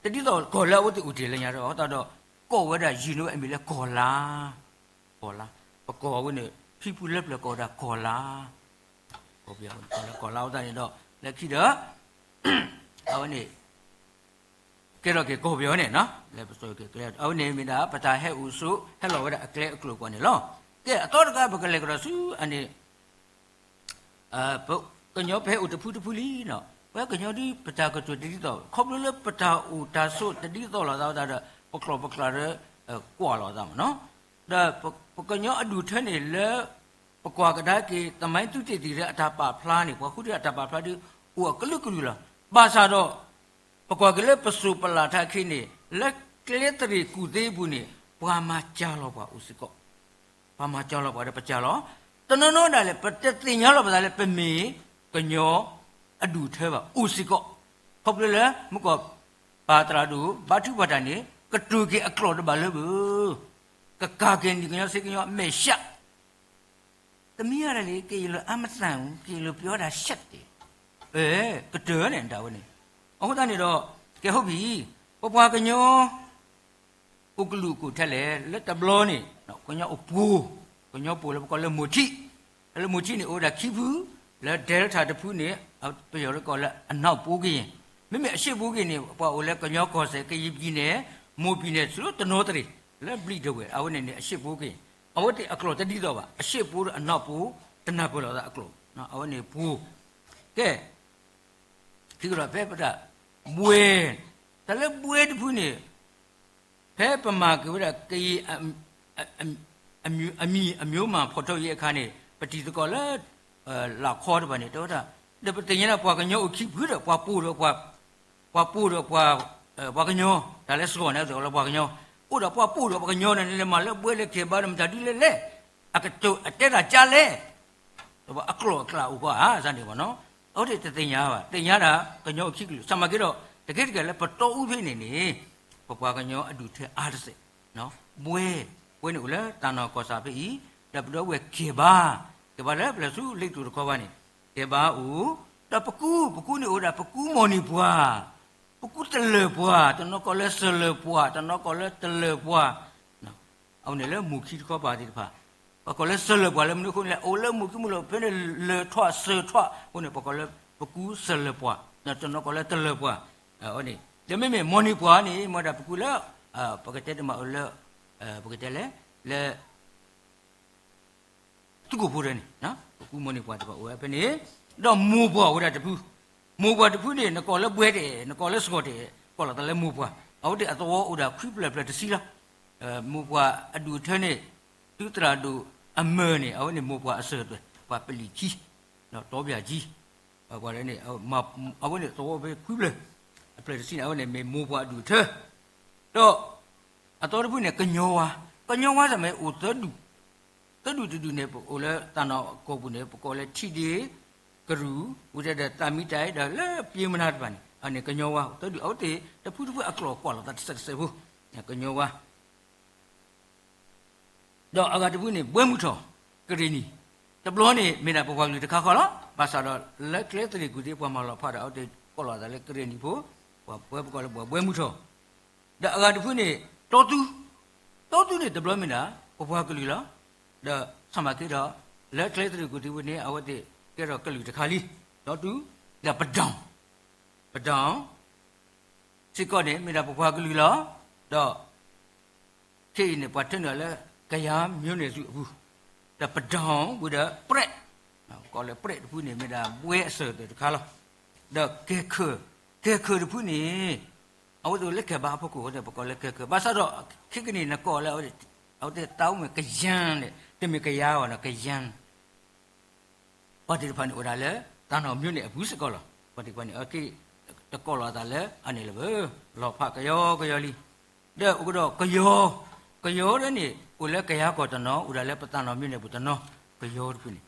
တဒ်သိးကီၢ်လၢအဝဲသ့ၣ်အိၣ်တ့ၢ်လၢညါဒီး အဃိသတးဒီး ကိးဝဲဒၣ်ယုၢ်န့ၢ်ဝဲအမံၤလၢကီၢ်လါ, ကီၢ်လါ, ပကီၢ်အဝဲန့ၣ် ဖံဖုလၢပျၢၤကိးဝဲဒၣ်ကီၢ်လါ, ကီၢ်လါအဃိသတးန့ၣ်ဒီး လၢခံဒီး အဝဲန့ၣ် ကဲထီၣ်က့ၤကီၢ်ပယီၤန့ၣ် လၢပစိၤက့ၤ အဝဲန့ၣ်မ့ၢ်ဒၣ် ပတၢ်ဟဲအိၣ်ဆိး ဟဲလီၤဝဲဒၣ်အကျဲအကျိၤကွၢ်န့ၣ်လီၤ. ကဲ အသီတခါ ပကလဲၤကဒီးဆူအန့ၣ် ပကညီပဟဲအိၣ်တဖုတဖုလံနီၤ, ပှၤကညီဒ်ပတၢ်ကတိၤတဒ်သိး ခီဖျိလၢပတၢ်အိၣ်တၢ်ဆိးတဒ်သိးလိာ်သးအဃိသတးဒီး ပကျိာ်ပကျါဒီး ကွၢ်လိာ်သးမ့ၢ်နီၤ, ဒီးပကညီအဒူၣ်အထၢန့ၣ်လၢ ပကွၢ်ကဒါက့ၤ သမိုင်းသုးတ့ၢ်သံၣ်လၢအတၢ်ပာ်ဖျါန့ၣ် ပှၤဃုထၢအတၢ်ပာ်ဖျါဒ် အိၣ်အကလုာ်ကလုာ်လီၤ. ဘၣ်ဆၣ်ဒီး ပကွၢ်က့ၤလၢပစိၤပလၢ်ထးခံန့ၣ် လၢကျဲသရ့ၣ်ကူၣ်သ့အပူၤန့ၣ် ပှၤမၤစၢၤလီၤပှၤအိၣ်စ့ၢ်ကီး, ပှၤမၤစၢၤလီၤပှၤဒီးပစၢၤလီၤ. တနီၤနီၤဒၣ်လဲာ် ပတသ့ၣ်ညါလီၤပသးလၢပမ့ၢ်ကညီအဒူၣ်အထၢဘၣ် အိၣ်စ့ၢ်ကီး, ခီဖျိလၢ မုၢ်ကီၢ်ပၤသရၣ်ဒိၣ် ဘါထုကဖၣ်တၢ်န့ၣ် ကတိၤက့ၤအကျိာ်တဘၣ်လၢပှၤ ကကၤက့ၤနံၣ်ကညီစ့ကညီအမဲာ်ဆှး သမီးကလၢာ်လံ က့ၤလိာ်အါမသၣ် က့ၤလိာ်ပျီဒၣ်ရှဲးတ့ၢ်, အဲ ကတၢၢ်န့ၣ်ဒၣ်ဝဲန့ၣ်, အဃိသတးန့ၣ်ဒီး ကဲ ဟုတ်ပြီ, ပပှၤကညီ အိၣ်ကလုာ်အိၣ်ကိာ်ထဲလဲၣ်, လၢတဘျီန့ၣ် ကညီအိၣ်ပှိၤ, ကညီပှိၤလၢပကိးလၢမိၢ်ထံး, လၢမိၢ်ထံးန့ၣ်အိၣ်ဝဲဒၣ်ခံဖု, လၢ Delta တဖုန့ၣ် ပယီၤကိးလၢအနောက်ပိုကရင်, မ့မ့ၢ်အရှေ့ပိုကရင်န့ၣ် ပှၤအိၣ်လၢကညီကီၢ်စဲၣ် ကရင်ပြည်နယ်, မိၢ်ပြည်နယ် ဆူတနီသရံၣ် လၢဘျံးဒဝဲၢ် အဝဲန့ၣ်န့ၣ် အရှေ့ပိုကရင်, အဝဲသ့ၣ်အကျိာ်တဒ်သိးဘၣ်, အရှေ့ပိုဒီးအနောက်ပို တနၢ်ပၢၢ်လိာ်သးအကျိာ်, အဝဲန့ၣ်ပှိၤ, ကဲ ခံကဒီးဖဲပတၢ် ဘွဲ, တၢ်လၢဘွဲတဖုန့ၣ် ဖဲပမၤက့ၤဝဲဒၣ်ကရင် အမည် အမျိုးမှန်ဖော်ထုတ်ရေးအခါန့ၣ် ပတံၤသကိးလၢ လၢခီတဖၣ်န့ၣ် တဲဝဲဒၣ်, ဒီးပသ့ၣ်ညါဒၣ်ပှၤကညီအိၣ်ခံဖုဒီး ပှၤပိၢ်ဒီးပှၤ ပှၤပိၢ်ဒီးပှၤ ပှၤကညီ, တၢ်လၢစှီၤန့ၣ် အသိးလၢပှၤကညီ, အိၣ်ဒီးပှၤပိၢ်ဒီးပှၤကညီန့ၣ် လဲၤမၤလၢဘွဲလၢကဲဘါဒီးမတၤဒ်လဲၣ်လဲၣ်, အကတိၤအတဲတၢ်ကါလဲၣ် ဒီးပှၤအကျိာ်အကျဲအိၣ်ပှၤဧါ စၢ်န့ၣ်ဘၣ်နီၤ, အဝဲသ့ၣ်တသ့ၣ်ညါဘၣ်, သ့ၣ်ညါဒၣ်ကညီအိၣ်ခံကလုာ်, ဆၣ်မၤက့ၤဒီး တက့တကဲလၢပတီအူဖဲန့ၣ်န့ၣ် ပပှၤကညီအဒူၣ်ထဲအါတစဲး, ဘွဲ, ဘွဲန့ၣ်အိၣ်လၢတၢ်နီၢ်ကီၢ်ဆၣ်ဖဲအံၤ, ဒီးပဒီပုၢ်ဝဲၢ်ကဲဘါ, ကဲဘါလၢပျၢၤဆူလ့ၣ်တိၣ်တခီဘၣ်န့ၣ်, ကဲဘါအိၣ်, ဒီးပကူ, ပကူန့ၣ်အိၣ်ဒၣ်ပကူမီၢ်နံၤပှၢ်, ပကူတလၢၢ်ပှၢ်, တနီၤကိးလၢစၢၢ်လၢၢ်ပှၢ်, တနီၤကိးလၢတလၢၢ်ပှၢ် အဝဲန့ၣ်လၢမိၢ်ခံတခီပၤသ့ၣ်တဖၣ်, ပှၤကိးလၢစၢၢ်လၢၢ်ပှၢ်လၢမနုၤအဃိလဲၣ်, အိၣ်လၢမိၢ်ခံမိၢ်လၢဖဲန့ၣ်လၢၢ်ထီၣ်စၢၢ်ထီၣ်အဃိန့ၣ် ပှၤကိးလၢပကူစၢၢ်လၢၢ်ပှၢ်, တနီၤကိးလၢတလၢၢ်ပှၢ်, အဝဲန့ၣ် ဒီးမ့မ့ၢ်မီၢ်နံၤပှၢ်န့ၣ် မ့ၢ်ဒၣ်ပကူလၢ ပကတဲတမးအိၣ်လၢ ပကတဲလဲၣ် လၢ သုးခိၣ်ဖိတဂၤန့ၣ် ပကူမီၢ်နံၤပှၢ်တဖၣ်အိၣ်ဝဲဖဲန့ၣ်, ဒီးမိၢ်ပှၢ်အိၣ်ဝဲဒၣ်တဖု, မိၢ်ပှၢ်တဖုန့ၣ် နကိးလၢဘွဲတအဲၣ် နကိးလၢစှီၤတအဲၣ် ကိးလီၤသးလၢမိၢ်ပှၢ်, အဝဲသ့ၣ်အသဝီအိၣ်ဒၣ်ခွံဖျၢၣ်ဖျၢၣ်တဆံလီၤ, မိၢ်ပှၢ်အဒူၣ်အထၢန့ၣ် သုးသရၣ်ဒိၣ်အမၢၢ်န့ၣ် အဝဲန့ၣ်မိၢ်ပှၢ်အစၢၤအသွဲၣ် ပှၤပလံၤခံ တီပၠးကၠံ ပှၤန့ၣ် အဝဲန့ၣ်သဝီဖဲခွံဖျၢၣ် အဖျၢၣ်တဆံန့ၣ် အဝဲန့ၣ်မ့ၢ်မိၢ်ပှၢ်အဒူၣ်အထၢ, ဒီး အသီတဖုန့ၣ် ကညီဝါ, ကညီဝါတမ့ၢ်အိၣ်သၢဒူၣ်, သၢဒူၣ်တဒူၣ်န့ၣ် ပအိၣ်လၢတၢ်နီၢ်ကီၢ်ပူၤန့ၣ် ပကိးလၢထံဒ့ကရူၢ် ဝံၤတဲဒီးသးမံတၢ်အံၤ ဒီးလၢပျ့ၤမနါတဖၣ်န့ၣ် အန့ၣ်ကညီဝါ သၢဒူၣ် အဝဲသ့ၣ်တဖုတဖုအကျိာ်ကွၢ်လိာ်သးတစဲးတစဲးဖိ, ကညီဝါ ဒီးအဂၤတဖုန့ၣ် ဘွဲမုၢ်ထီၣ် ကရ့ၣ်နံၤ, တဘျီန့ၣ် မ့ၢ်ဒၣ်ပပှၤကလုာ်တခါဃီလီၤ. ဘၣ်ဆၣ်ဒီးလၢကျဲသရ့ၣ်ကူၣ်သ့ ပှၤမၤလီၤဖးဒီး အဝဲသ့ၣ်ကိးလီၤသးလၢကရ့ၣ်နံၤဖိ, ပှၤဘှဲပကိးလၢပှၤဘွဲမုၢ်ထီၣ်, ဒီးအဂၤတဖုန့ၣ် တီသူ, တီသူန့ၣ်တဘျီမ့ၢ်ဒၣ် ပပှၤကလုာ်လီၤ. ဒီးဆၣ်မၤက့ၤဒီး လၢကျဲသရ့ၣ်ကူၣ်သ့ဝဲန့ၣ် အဝဲသ့ၣ်ကဲထီၣ်ကလုာ်တခါလံ, တီသူ, ဒီးပဒိၣ် ပဒိၣ် စ့ၢ်ကီးန့ၣ် မ့ၢ်ဒၣ်ပပှၤကလုာ်လီၤ. ဒီး ခဲအံၤန့ၣ် ပှၤထၢနုာ်လၢ ကယၤမျိုးနွယ်စုအပူၤ, ဒီးပဒိၣ်ဝံၤဒီးပြဲး, ကိးလၢပြဲးတဖုန့ၣ် မ့ၢ်ဒၣ်ဘွဲအစၢၤအသွဲၣ်တခါလီၤ. ဒီးကဲၤခၢၣ်, ကဲၤခၢၣ်တဖုန့ၣ် အဝဲသ့ၣ်လၢကဲၤဘါအဖီခိၣ်အဃိသတး ပကိးလၢကဲၤခၢၣ်, ဘၣ်ဆၣ်ဒီး ခဲကနံၣ်နကိးလၢ အဝဲသ့ၣ်တၢ်အိၣ်မ့ၢ်ကယၤန့ၣ် တမ့ၢ်ကယၤဘၣ်နီၤ ကယၤ ပှၤသ့ၣ်တဖၣ်န့ၣ်အိၣ်ဒၣ်လၢ တၢ်နီၢ်မျိုးနွယ်အပူၤစ့ၢ်ကီးလီၤ. ပှၤသ့ၣ်တဖၣ်န့ၣ် တကိးလီၤသးလၢအန့ၣ်လၢၤဘၣ်, လီၤဖးကယီကယီလံ. ဒီးအိၣ်ကဒီးကယီၤ, ကယီၤဒ်န့ၣ် အိၣ်လၢကယၤကီၢ်တနီၤ အိၣ်ဒၣ်လၢပတၢ်နီၢ်မျိုးနွယ်ပူၤတနီၤ, ကယီၤတဖုန့ၣ်,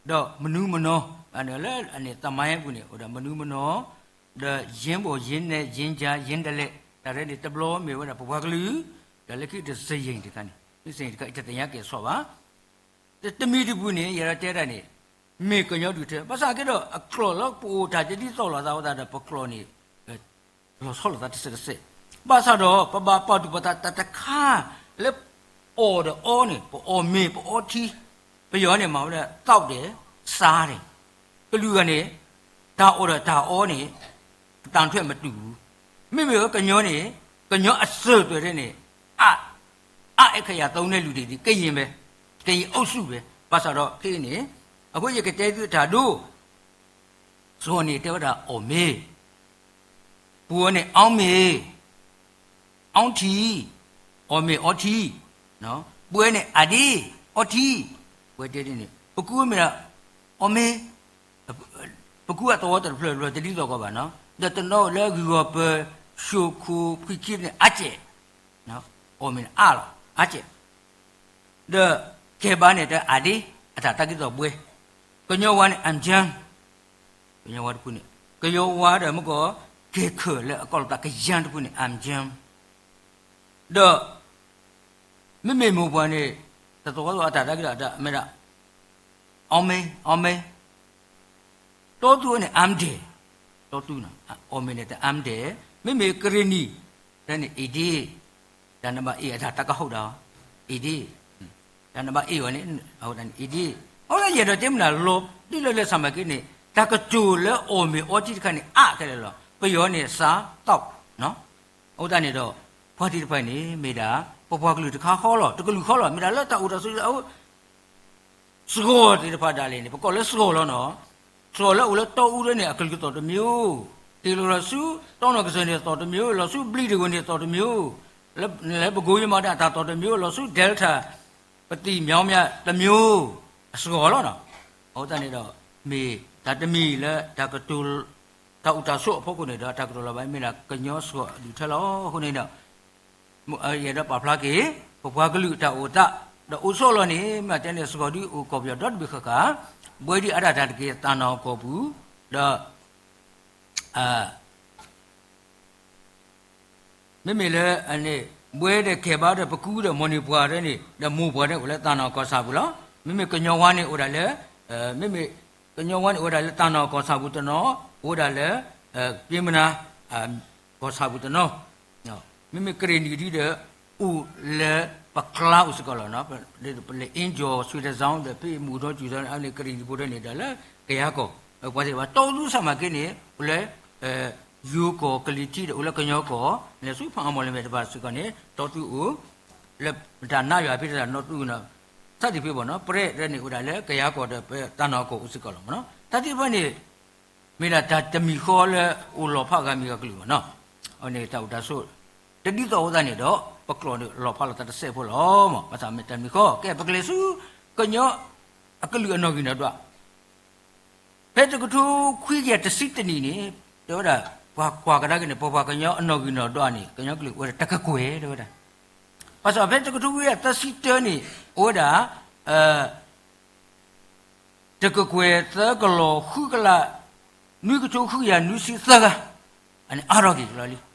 ဒီးမနုၤမနီၤ လၢအန့ၣ် သမိုင်းအပူၤန့ၣ် အိၣ်ဒီးမနုၤမနီၤ, ဒီးယ့ဘိၣ် ယ့နဲၣ် ယ့ကၠါ ယ့ဒလဲၣ် တၢ်ရဲၣ်န့ၣ် တဘျီမ့ၢ်ဝဲဒၣ်ပပှၤကလုာ်, ဒီးလၢခံတစယံၣ်တခါန့ၣ် တစယံၣ်တခါ တသ့ၣ်ညါကဲၤဆီၣ်ဘၣ် တမံၤတပူၤန့ၣ် ယအဲၣ်ဒိးတဲဒၣ်န့ၣ် မ့ၢ်ကညီဒူၣ်ထၢ ဘၣ်ဆၣ်က့ဒီး အကျိာ်လၢပအိၣ်တၢ်တဒ်သိးလိာ်သးဝဲဒၣ်ဒီး ပကျိာ်န့ၣ် လီၤဆီလိာ်သးတစဲးတစဲး, ဘၣ်ဆၣ်ဒီး ပဘၣ်ပာ်သူၣ်ပာ်သးတၢ်တခါ လၢအီၣ်ဒီးအီန့ၣ် ပအီၣ်မ့ၤ ပအီထံ, ပယီၤန့ၣ် မၤဝဲဒၣ် သောက်တယ် စားတယ်, ကလုာ်ဂၤန့ၣ် တၢ်အီၣ်ဒီးတၢ်အီန့ၣ် အတၢ်ထွဲမတူၢ်ဘူး, မ့မ့ၢ်ဝဲကညီန့ၣ် ကညီအစၢၤအသွဲၣ်ထဲန့ၣ် အါ အါအဲၣ်ခယၣ်သုံးနယ်လူတွေ ကရင်ပဲ, ကရင်အုပ်စုပဲ, ဘၣ်ဆၣ်ဒီးဖဲအံၤန့ၣ် အဃိယကတဲသုတၢ်ဒိ စှီၤန့ၣ်တဲဝဲဒၣ် အီၣ်မ့ၤ, ပှိၤန့ၣ် အီၣ်မ့ၤ, အီထံ, အီၣ်မ့ၤအီထံ, ပှဲၤန့ၣ် အဒ့, အီထံ, ပှဲၤတဲဒ်န့ၣ် ပကူမ့ၢ်ဒၣ် အီၣ်မ့ၤ, ပကူအသဝီတဖျၢၣ်တဖျၢၣ်တဒ်သိးကီးဘၣ်နီၤ, ဒီးတနီၤလၢဂံၢ်ဂီၤပၢၤ ၡိၣ်ခိၣ် ဖှံခံန့ၣ် အါကဲး, အီၣ်မ့ၤန့ၣ်အါလီၤ အါကဲး ဒီးကဲဘါန့ၣ်တအါဒ့ အတၢ်တၢ်က့ၤသိးဘှဲ, ကညီဝါန့ၣ် အၣ်ကၠၢၣ်, ကညီဝါတဖုန့ၣ် ကညီဝါဒီးမ့ၢ်ကီး ကဲၤခၢၣ်လၢအကိးလီၤသးကယၤတဖုန့ၣ် အၣ်ကၠၢၣ်, ဒီး မ့မ့ၢ်မိၢ်ပှၢ်န့ၣ် တသဝီသဝီအတၢ်တၢ်က့ၤဒီးအတၢ်မ့ၢ်ဒၣ် အီမ့ၢ်, အီမ့ၢ်, တီတူၢ်န့ၣ် အါမဒဲး, တီတူၢ်, အီမ့ၢ်န့ၣ်တအါမဒဲး, မ့မ့ၢ်ကရ့ၣ်နံၤ, တၢ်န့ၣ် အ့ဒ့ၣ်, တၢ်နဘၣ်အ့ၣ်အတၢ်တၢ်ကဟီၣ်ဒၣ်, အ့ဒ့ၣ်, တၢ်နဘၣ်အ့ၣ်အီၤန့ၣ်, အ့ဒ့ၣ်, အဃိသတးန့ၣ် အ့ဒ့ၣ်, အဃိသတးယအဲၣ်ဒိးတဲမနုၤလီၤ, ဒ်လဲၣ်လၢစၢ်မၤက့န့ၣ် တၢ်ကတိၤလၢအီမ့ၢ်အီထံတခါန့ၣ် အါခဲလၢာ်လီၤ. ပယီၤန့ၣ် စးသီး, အဃိသတးန့ၣ်ဒီး ပှၤသ့ၣ်တဖၣ်န့ၣ် မ့ၢ်ဒၣ် ပပှၤကလုာ်တခါဃီလီၤ, တကလုာ်ဃီလီၤ, မ့ၢ်ဒၣ်လၢတၢ်အိၣ်တၢ်ဆိး စှီၤသ့ၣ်တဖၣ်ဒၣ်လဲာ်န့ၣ် ပကိးလၢစှီၤလီၤနီၤ. စှီၤလၢအိၣ်လၢတီအူဒၢန့ၣ် အကလုာ်သီးတမံၤ, တ့ၢ်လီၤဆူတီနီၢ်ကစၢၢ်န့ၣ်သီးတမံၤ, လီၤဆူဘျံးတဂ့ၤန့ၣ်သီးတမံၤ, လၢပကိယမၤဒၣ်တၢ်သီးတမံၤ, လီၤဆူ Delta ပသံၣ်မၠီမၠၣ်တမံၤ, အစှီၤလီၤနီၤ. အဃိသတးန့ၣ်ဒီး မ့ၢ်တၢ်တမံၤလၢတၢ်ကတိၤ တၢ်အိၣ်တၢ်ဆိးအဖီခိၣ်န့ၣ်ဒီး တၢ်ကတိၤလီၤဘၣ်မ့ၢ်ဒၣ်ကညီစှီၤအဒူၣ်ထဲလီၤ. အဃိန့ၣ်ဒီး ယအဲၣ်ဒိးပာ်ဖျါက့ၤ ပပှၤကလုာ်တၢ်အိၣ်သး ဒီးအိၣ်ဆိးလီၤန့ၣ် မ့ၢ်တဲန့ၣ် စှီၤဒုးအိၣ်ကီၢ်ပယီၤဒီတဘ့ၣ်ဃၣ်ဃၣ်, ဘှဲဒ်အါဒၣ်တၢ်တက့ၢ် တၢ်နၢ်ကီၢ်ပူၤ, ဒီး မ့မ့ၢ်လၢ ဘှဲဒီးကဲၤဘါဒီးပကူဒီးမိၢ်န့ၢ်ပှၢ်ဒၣ်န့ၣ် ဒီးမိၢ်ပှၢ်ဒၣ်န့ၣ် အိၣ်လၢတၢ်နၢ်ကီၢ်ဆၣ်ပူၤလီၤ. မ့မ့ၢ်ကညီဝါန့ၣ်အိၣ်ဒၣ်လၢ မ့မ့ၢ်ကညီဝါန့ၣ်အိၣ်ဝဲဒၣ်လၢတၢ်နၢ်ကီၢ်ဆၣ်ပူၤတနီၤ, အိၣ်ဝဲဒၣ်လၢ က့မနၤ ကီၢ်ဆၣ်ပူၤတနီၤ, မ့မ့ၢ်ကရ့ၣ်နံၤဒ်ဒီး အိၣ်လၢပကျါအိၣ်စ့ၢ်ကီးလီၤ. ပလဲၤအ့ကၠီၤ Switzerland ဒီးဖဲမူးဒီကၠူၣ်သီန့ၣ် အန့ၣ်ကရ့ၣ်နံၤဖိဒၣ်န့ၣ်ဒီးလၢကယၤကီၢ်, ပှၤသ့ၣ်တဖၣ် တီတူၢ်စၢ်မၤက့န့ၣ် အိၣ်လၢ ယိၤကီၢ်ကလံၤထံးဒီးအိၣ်လၢကညီကီၢ်, လဲၤဆူဖၣ်အမီၢ်လမဲာ်တဖၣ်စ့ၢ်ကီးန့ၣ် တီတူၢ်အိၣ် လၢတၢ်နးယွၤဖဲတၢ်နီၢ်တူၢ်နီၤ, သတးဖဲဘၣ်နီၤ ပရဲၣ်ဒၣ်န့ၣ်အိၣ်ဒၣ်လၢကယၤကီၢ်ဒီးပတၢ်နၢ်ကီၢ်အိၣ်စ့ၢ်ကီးလီၤမ့ၢ်နီၤ. တၢ်သ့ၣ်တဖၣ်န့ၣ် မ့ၢ်ဒၣ်တၢ်တမံၤဃီလၢအိၣ်လီၤဖးဂၤမံၤဂၤကလုာ်မ့ၢ်နီၤ, အန့ၣ်တၢ်အိၣ်တၢ်ဆိး တဒ်သိးအဃိသတးန့ၣ်ဒီး ပကျိာ်န့ၣ်လီၤဖးလိာ်သးတစဲးဖိလီၤမ့ၢ်, ဘၣ်ဆၣ်မ့ၢ်တၢ်တမံၤဃီ ကဲပကလဲၤဆူ ကညီအကလုာ်အနီၣ်ဂံၢ်နီၣ်ဒွး ဖဲတကထိခွံကယၤတဆံတနံၣ်န့ၣ် တဲဝဲဒၣ် ပှၤကွၢ်ကဒါက့ၤန့ၣ် ပပှၤကညီအနီၣ်ဂံၢ်နီၣ်ဒွးန့ၣ် ကညီကလုာ်အိၣ်ဝဲဒၣ်တကကွဲၢ်တဲဝဲဒၣ်, ဘၣ်ဆၣ်ဖဲတကထိခွံကယၤသၢဆံတၢန့ၣ် အိၣ်ဝဲဒၣ် တကကွဲၢ်သၢကလီၤဃုကလး နွံကထိဃုကယၤနွံဆံသၢဂၤ, အန့ၣ်အါထီၣ်က့ၤကလီလံ.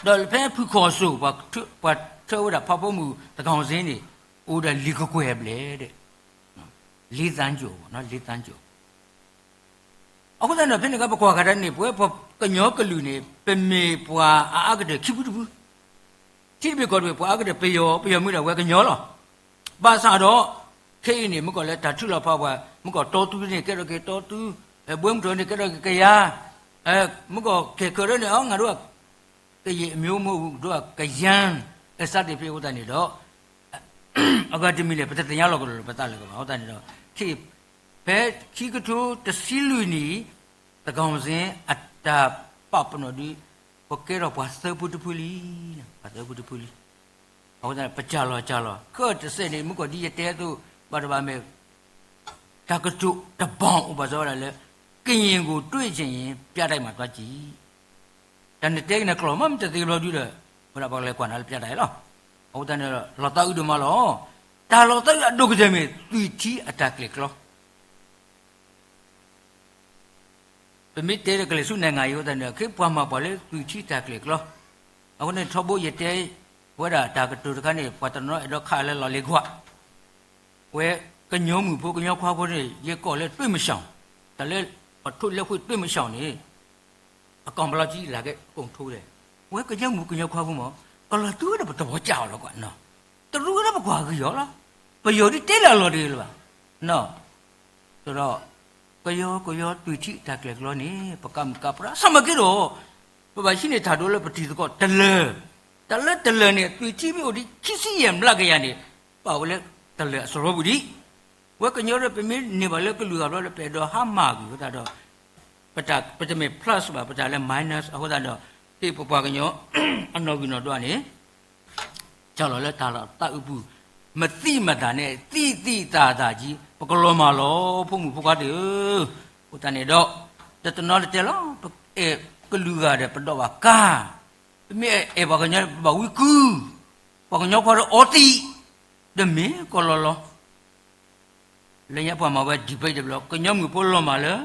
ဒီးဖဲဖုၣ်ခီၣ်စိၣ် ပှၤထၢဝဲဒၣ်ဖးဖိမုၣ်သကီၢ်စ့န့ၣ် အိၣ်ဝဲဒၣ်လံာ်ကကွဲၢ်အဘျဲၣ်ဒီး လေးသန်းကျော်, လေးသန်းကျော်. အဃိသတးန့ၣ် ဖဲန့ၣ်အခါ ပကွၢ်ကဒါန့ၣ် ပဝဲပှၤကညီကလုာ်န့ၣ် ပမ့ၢ်ပှၤအအါကတၢၢ်ခံဖုတဖု, ထံတဘ့ၣ်ကီၢ်တဘ့ၣ် ပှၤအါကတၢၢ်ပယီၤ, ပယီၤမ့ၢ်ဒၣ်ဝဲကညီလီၤ. ဘၣ်ဆၣ်ဒီး ခဲအံၤန့ၣ် မ့ၢ်ကီးလၢတၢ်ထုးလီၤဖးပှၤ, မ့ၢ်ကီးတီတူၢ်န့ၣ် ကဲထီၣ်က့ၤတီတူၢ်, ဘှဲမုၢ်ထီၣ်န့ၣ် ကဲထီၣ်က့ၤကယၤ, မ့ၢ်ကီးခဲၣ်ခၢၣ်ဒၣ်န့ၣ် အီ ငါဒိၣ် ကယဲၢ်အမျိုးမ့ၢ်ဒိၣ်ကယၤ, အစးတ့ၢ်ဖဲအဃိသတးန့ၣ်ဒီး အဂၤတမံၤန့ၣ် ပတသ့ၣ်ညါလီၤကလိာ်လၢပသးလၢၤဘၣ်. အဃိသတးန့ၣ်ဒီး ဖဲခံကထိတဆံလွံၢ်နံၣ် သကီၢ်စ့အတၢ်ပာ်ပနီၣ်ဒုး ပကဲထီၣ်ပှၤသၢဖုတဖုလံ, ပှၤသၢဖုတဖုလံ. အဃိသတး ပစၢ်လီၤစၢ်လီၤ ကတစဲးန့ၣ် မ့ၢ်ကီးဒ်ယတဲအသိး ဘၣ်တဘၣ်မ့ၢ် တၢ်ကတိၤတဘီအိၣ်ဘၣ်စၢၤဝဲဒၣ်လၢ ကရင်ကိုတွေ့ချင်ရင် ပြတိုက်မှာသွားကြည့်. တၢ်နတဲက့ၤနကျိာ်မ့ၢ်မ့ၢ်တသ့ဘျီဒုဒီး ဝဲဒၣ်ပကလဲၤကွၢ်နၤလၢပြတိုက်လီၤ. အဃိသတးန့ၣ် လီၤသးအုးဒိၣ်မးလီၤ. တၢ်လီၤသးအုးအဒိၣ်ကတၢၢ်မ့ၢ် သွံၣ်ထံအတၢ်ကျဲၤကျီ ပမ့ၢ်တဲဒီးကလဲၤဆူနံၣ်ဂၤအံၤအဃိသတးန့ၣ် ခဲပှၤမၤပှၤလၢသွံၣ်ထံတၢ်ကျဲၤကျီ, အဃိန့ၣ် ထီဘိယတဲဝဲဒၣ်တၢ်ကတိၤတခါန့ၣ် ပှၤတနီၤအဲၣ်ဒိးခးလၢလီၤလ့ၤကွၢ်, ဝဲကညီမုၣ်ဖိကညီခွါဖိန့ၣ် ယဲကိးလၢ တွေ့မရှောင်, တၢ်လၢပထိၣ်လဲၢ်ဃုာ် တွေ့မရှောင် န့ၣ် အကီၢ်ဘျီကံလၢကဲကိၣ်ထိဒီး ဝဲကညီမုၣ်ကညီခွါဖိမ့ၢ် ကလီၤတူာ်ဝဲဒၣ်ပတဝီကၢ်အီၤလီၤကွၢ်, တရူးဝဲဒၣ်ပကွၢ်ဂံၢ်အီၤလီၤ. ပယီၤဒ်တဲလၢအလီၢ်တဂ့ၤလၢၤဘၣ်. ဒီး ကယီကယီသွံၣ်ထံတၢ်ကျဲၤကျီန့ၣ် ပကမုၢ်ကပြး ဆၢမၤက့ဒီး ပဘၣ်ဟံးန့ၢ်တၢ်ဒိလၢပတံၤသကိးတလၢာ်, တၢ်လၢတလၢာ်န့ၣ် သွံၣ်ထံမ့ၢ်အိၣ်ဒံးခံဆံယဲၢ်မျးကယၤန့ၣ် ပာ်ဝဲလၢတလၢာ်အစရီပူၤဒံး ဝဲကညီဒီး ပမ့ၢ်န့ၢ်ဘၣ်လၢကလုာ်ဂၤဘျီဒီး ပအဲၣ်ဒိးဟါမၢ်ကွံာ်ဝဲသတးဒီး ပတမ့ၢ် plus ဘၣ် ပတၢ်လၢ minus အဃိသတးဒီး ဟ့ၣ်ပပှၤကညီ အနီၣ်ဂံၢ်နီၣ်ဒွးန့ၣ် စၢ်လီၤလၢတၢ်လီၤသးအုးပူၤ မသံမသးန့ၣ် သံသံသးသးကံ ပကလီၤမၢ်လီၤ ဖိမုၣ်ဖိခွါသ့ၣ်ဧၢ, အဃိသတးန့ၣ်ဒီး တတနီၤတတဲလီၤ ပအဲၣ်ကလုာ်ဂၤဒီး ပဒိးဘၣ်ကါ, ပမ့ၢ်အဲၣ်ပှၤကညီ ပဘၣ်ဝံကုၢ်, ပှၤကညီခွါဒီးအီသံး, ဒီးမ့ၢ်ကီၢ်လီၤလီၤ လၢညါပှၤမၤဝဲ debate တဘျီ ကညီမုၣ်ဖိလီၤမၢ်လၢ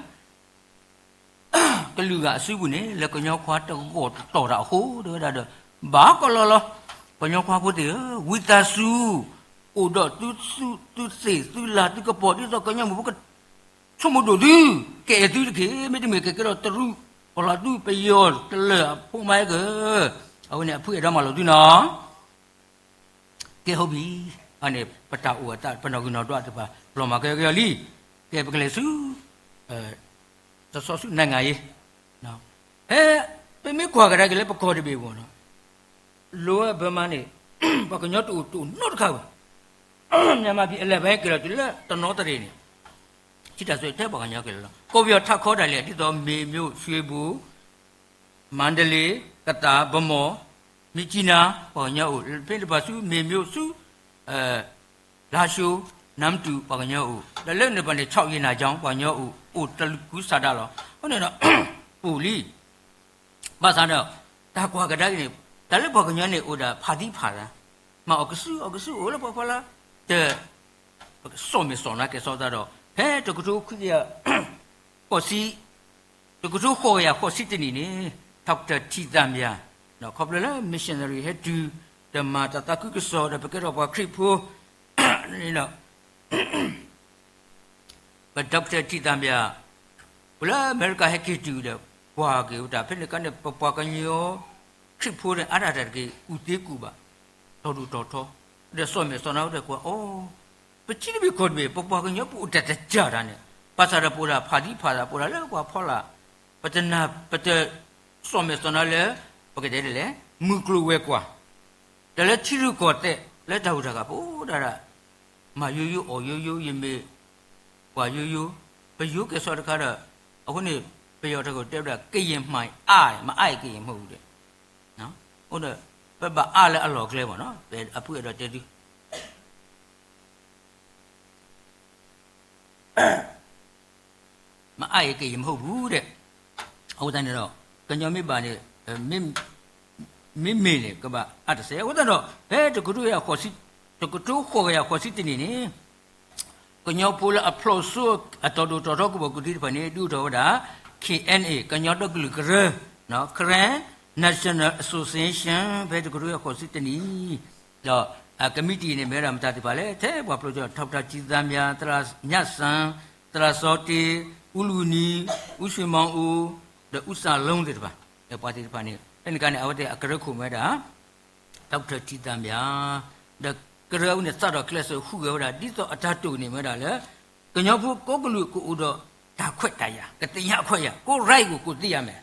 ကလုာ်ဂၤအစုပူၤန့ၣ် လၢကညီခွါတဂီၢ်တတီၤတၢ်အဃိ တဲဝဲဒၣ်ဒီး ဘၣ်ကီၢ်လီၤလီၤ, ကညီခွါဖိသ့ၣ်ဧၢ, ဝံသးစူၤ, အိၣ်ဒီးသုသူၣ်သုသ့ၣ်သုလၤသုကပီၤ ဒ်သိးကညီမုၢ်ဖိကဆိကမိၣ်ဒိၣ်သု, ကအဲၣ်သုတက့ၢ်. မ့တမ့ၢ်ကကဲထီၣ်တရူး ပှၤလီၤသု ပယီၤတလၢာ်အဖိမါကၢ, အဝဲန့ၣ်အဖုအဲၣ်ဒိးမၤလိာ်သုနီၤ. ကဲ ဟုတ်ပြီ, အန့ၣ် ပတၢ်အိၣ်အသး ပနီၢ်ဂံၢ်နီၢ်ဒွးသ့ၣ်တဖၣ် လီၤမၢ်ကဲကဲအီၤလံ. ကဲ ပကလဲၤဆူ တဆီဆူ နိုင်ငံရေး, ဖဲ ပမ့ၢ်ကွၢ်ကဒါက့ၤလၢပကီၢ်တဘ့ၣ်အဂီၢ်နီၤ, လီၤဝဲ Burma န့ၣ် ပှၤကညီတအိၣ်တအိၣ်နီတခါဘၣ်. မြန်မာပြည်အလယ်ပိုင်း က့ၤလီၤတုၤလၢတနီသရံၣ်န့ၣ် ထံတၢ်စွဲထဲပှၤကညီက့ၤလီၤလီၤ. ကီၢ်ပယီၤထးခီဒၣ်လဲာ် ဒ်သိး မေမြို့ ရွှေဘို မန္တလေး ကသာ ဗန်းမော် မြစ်ကြီးနား ပှၤကညီအိၣ်, ဖဲန့ၣ်တဖၣ်ဆူ မေမြို့ ဆူ လားရှိုး နမ်တူ ပှၤကညီအိၣ်, ဒီးလၢန့ၣ်တဖၣ်န့ၣ် ကျောက်ရတနာကျောင်း ပှၤကညီအိၣ်, အိၣ်တကူစးဒၣ်လီၤ. အဃိန့ၣ်ဒီး ပအိၣ်လံ ဘၣ်ဆၣ်ဒီး တၢ်ကွၢ်ကဒါက့ၤန့ၣ် တၢ်လၢပှၤကညီန့ၣ်အိၣ်ဒီးဖးသံဖးသး, မၤအီၣ်ကစု အီၣ်ကစု အိၣ်လၢပှၤဖီလာ်, တ စီၣ်မဲာ်စီၣ်နါကဲၤစီသးဒီး ဖဲတကထိခွံကယၤ ဃိးဆံ တကထိဃိးကယၤဃိးဆံတနံၣ်န့ၣ် Doctor ထံသးမၠၣ် ခီဖျိလၢ missionary ဟဲတုၤ ဒီးမၤတၢ်သးခုကစီၣ်ဒီး ပကဲထီၣ်ပှၤခရံာ်ဖိ န့ၣ်ဒီး ပ Doctor ထံသးမၠၣ် အိၣ်လၢအမဲရကၤ ဟဲက့ၤတုၤဒီး ကွၢ်က့ၤဝဲတၢ် ဖဲန့ၣ်အခါန့ၣ် ပပှၤကညီခရံာ်ဖိန့ၣ် အါဒၣ်တၢ်တက့ၢ် ကူၣ်သ့ကူၣ်ဘၣ် တီၤဒိၣ်တီၤထီ ဒီးစီၣ်မဲာ်စီၣ်နါဝဲဒီးကွၢ် အိ ပထံတဘ့ၣ်ကီၢ်တဘ့ၣ် ပပှၤကညီပအိၣ်တၢ်တစၢ်တၢ်န့ၣ် ဘၣ်ဆၣ်ဒီးပအိၣ်ဒၣ်ဖးသံဖးသး ပအိၣ်ဒၣ်လၢပှၤဖီလာ် ပတနၢ် ပတ စီၣ်မဲာ်စီၣ်နါလၢ ပကတဲဒ်လဲၣ် မုၢ်ကျိၤဝဲၤကွာ် ဒီးလၢထံရူၢ်ကီၢ်သဲး လၢတၢ်ဟူးတၢ်ဂဲၤ ပအိၣ်ဒၣ်ဒၣ် မၤယိယိအီၣ်ယိယိ ယမ့ၢ်ပှၤယိယိ ပယိကဲၤစီတခါဒီး အဃိန့ၣ် ပယီၤတၢ်ကတဲဝဲဒၣ် ကရင်မှန်အား မအားရင် ကရင်မဟုတ်ဘူး ဒီး ပဘၣ်အါလၢအလီၢ်အကျဲမ့ၢ်နီၤ ပအဖုအဲၣ်ဒိးတဲသု မအားရင် ကရင်မဟုတ်ဘူး ဒီး အဃိသတးန့ၣ်ဒီး ကညီမ့ၢ်ဘၣ်န့ၣ် မ့မ့ၢ်န့ၣ် ကဘၣ်အါတစဲး အဃိသတးဒီး ဖဲတကထိ တကထိဃိးကယၤဃိးဆံတနံၣ်န့ၣ် ကညီဖိလၢအဖျိးစိ အတီၤဒိၣ်တီၤထီကဘီၤကူၣ်သ့ၣ်တဖၣ်န့ၣ် ဒုးအိၣ်ထီၣ်ဝဲဒၣ် K N A ကညီဒီကလုာ်ကရၢ Karen National Association ဖဲတကထိဃိးဆံတနံၣ် ဒီး committee န့ၣ် မ့ၢ်ဝဲဒၣ်မတၤသ့ၣ်တဖၣ်လဲၣ် ထဲပှၤဖျိးစိ Doctor ထံသးမၠၣ် သရၣ်ညၣ်စၣ် သရၣ်စီၤတ့ ဦးလူနံ ဦးရွှေမောင်ဦး ဒီး ဦးစံးလုံး သ့ၣ်တဖၣ် ပှၤသ့ၣ်တဖၣ်န့ၣ် ဖဲန့ၣ်အခါန့ၣ် အဝဲသ့ၣ်အကရၢခိၣ်မ့ၢ်ဝဲဒၣ် Doctor ထံသးမၠၣ် ဒီးကရၢအဝဲန့ၣ် စးထီၣ်ကျဲးစၢးဟူးဂဲၤဝဲဒၣ် ဒ်သိးအတၢ်တိာ်န့ၣ်မ့ၢ်ဝဲဒၣ်လၢ ကညီဖိကိးကလုာ်ကအိၣ်ဒီးတၢ်ခွဲးတၢ်ယာ် ကသ့ၣ်ညါအခွဲးအယာ် ကိးရၢၢ်ကအိၣ် ကိးသ့ၣ်ညါမဲာ်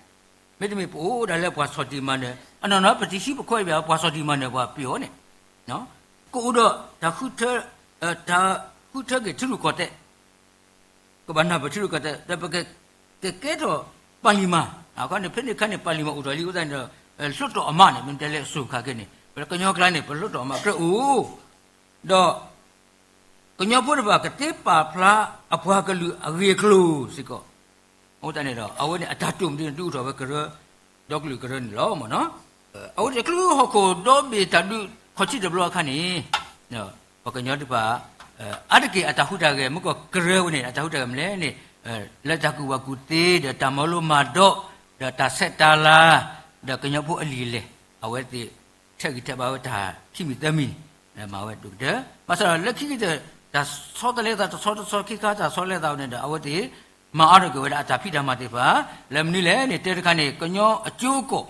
မ့တမ့ၢ်ပအိၣ်ဒၣ်လၢပှၤဆီၣ်တံၢ်မၤနၢၤ အနီၢ်နီၢ်ပတဟံးပခွဲးဘၣ် ပှၤဆီၣ်တံၢ်မၤနၢၤပှၤပယီၤန့ၣ် ကအိၣ်ဒီးတၢ်ဃုထၢ တၢ်ဃုထၢက့ၤထံရူၢ်ကီၢ်သဲး ကဘၣ်နၢ်ပၢၢ်ထံရူၢ်ကီၢ်သဲး ဒီးပက ကကဲထီၣ်ပၢၤလံၢ်မၤ အခီန့ၣ် ဖဲန့ၣ်အခါန့ၣ် ပၢၤလံၢ်မၤအိၣ်ထီၣ်လံ အဃိသတးန့ၣ်ဒီး လွှတ်တော်အမတ်န့ၣ် မ့ၢ်တဲလၢအစိၤခါက့ၤန့ၣ် ပကညီကျါန့ၣ် ပလွှတ်တော်အမတ်ကြၢးအိၣ် ဒီး ကညီဖိတဖၣ်ကသ့ပာ်ဖျါအပှၤကလုာ်အဂ့ၢ်အကျိၤစ့ၢ်ကီး အဃိသတးန့ၣ်ဒီး အဝဲန့ၣ်အတၢ်တိာ်မ့ၢ်ဒုးအိၣ်ထီၣ်ဝဲကရၢ ဒီကလုာ်ကရၢန့ၣ်လီၤမ့ၢ်နီၤ. အဝဲတချုးဟီၣ်ခိၣ်ဒီဘ့ၣ်တၢ်ဒုးခီၣ်ထံးတဘျီအခါန့ၣ် ပှၤကညီတဖၣ် အါတက့ၢ်အတၢ်ဟူးတၢ်ဂဲၤ မ့ၢ်ကီးကရၢဝဲန့ၣ် အတၢ်ဟူးတၢ်ဂဲၤမနုၤလဲၣ်န့ၣ် လၢတၢ်ကူၣ်ဘၣ်ကူၣ်သ့ ဒီးတၢ်မၤလိမၤဒိး ဒီးတၢ်ဆဲးတၢ်လၤ ဒီးကညီဖိအလံာ်လဲၢ် အဝဲသ့ၣ် ထဲးဂံၢ်ထဲးဘါဝဲတၢ်ခံမံၤသၢမံၤ မၤဝဲဒိၣ်ကတၢၢ် ဘၣ်ဆၣ်ဒီးလၢခံကတၢၢ် တၢ်ဆီတလဲသး တဆီတဆီခံခါ တၢ်ဆီတလဲသးဝဲန့ၣ်ဒီး အဝဲသ့ၣ် မၤအါထီၣ်က့ၤဝဲဒၣ်အတၢ်ဖံးတၢ်မၤသ့ၣ်တဖၣ် လၢမနုၤလဲၣ်န့ၣ် တဲတခါန့ၣ် ကညီအကၠိကီၢ်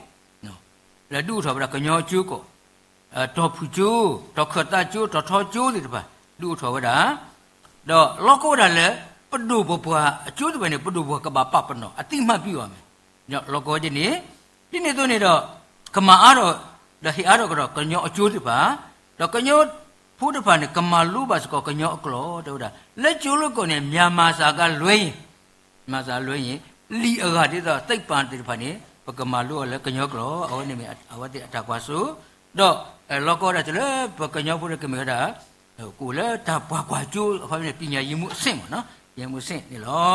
လၢဒုးအိၣ်ထီၣ်ဝဲဒၣ်ကညီအကၠိကီၢ် တီၤဖုၣ်ကၠိ တီၤခၢၣ်သးကၠိ တီၤထီကၠိသ့ၣ်တဖၣ် ဒုးအိၣ်ထီၣ်ဝဲဒၣ် ဒီးလီၢ်ကီဝဲဒၣ်လၢ ပဒိၣ်ပပှၢ်အကၠိသ့ၣ်တဖၣ်န့ၣ် ပဒိၣ်ပပှၢ်ကဘၣ်ပာ်ပနီၣ် အသိမှတ်ပြုရမယ် လီၢ်ကီဝဲဒ်န့ၣ် ဒ်န့ၣ်အသိးန့ၣ်ဒီး ကမၤအါထီၣ် ဒီးဟ့ၣ်အါထီၣ်ကဒီးကညီအကၠိသ့ၣ်တဖၣ် ဒီးကညီဖိတဖၣ်န့ၣ် ကမၤလိဘၣ်စ့ၢ်ကီးကညီအကျိာ် တဲဝဲဒၣ် လၢကၠိလၢကီၢ်န့ၣ် မြန်မာစကားလွဲရင် မြန်မာစကားလွဲရင် လံာ်အဂၤဒ်သိး သိပ္ပံသ့ၣ်တဖၣ်န့ၣ် ပကမၤလိအီၤလၢကညီကျိာ် အဝဲန့ၣ်မ့ၢ်အဝဲသ့ၣ်အတၢ်ကွၢ်စိ ဒီးလီၢ်ကီဝဲဒၣ်တုၤလၢပကညီဖိန့ၣ်ကမ့ၢ်ဝဲဒၣ် ကအိၣ်လၢတၢ်ပှၤကွၢ်ကၠိ အခီပညီန့ၣ် ပညာရေးမှူးအဆင့်မ့ၢ်နီၤ ပညာရေးမှူးအဆင့်န့ၣ်လီၤ.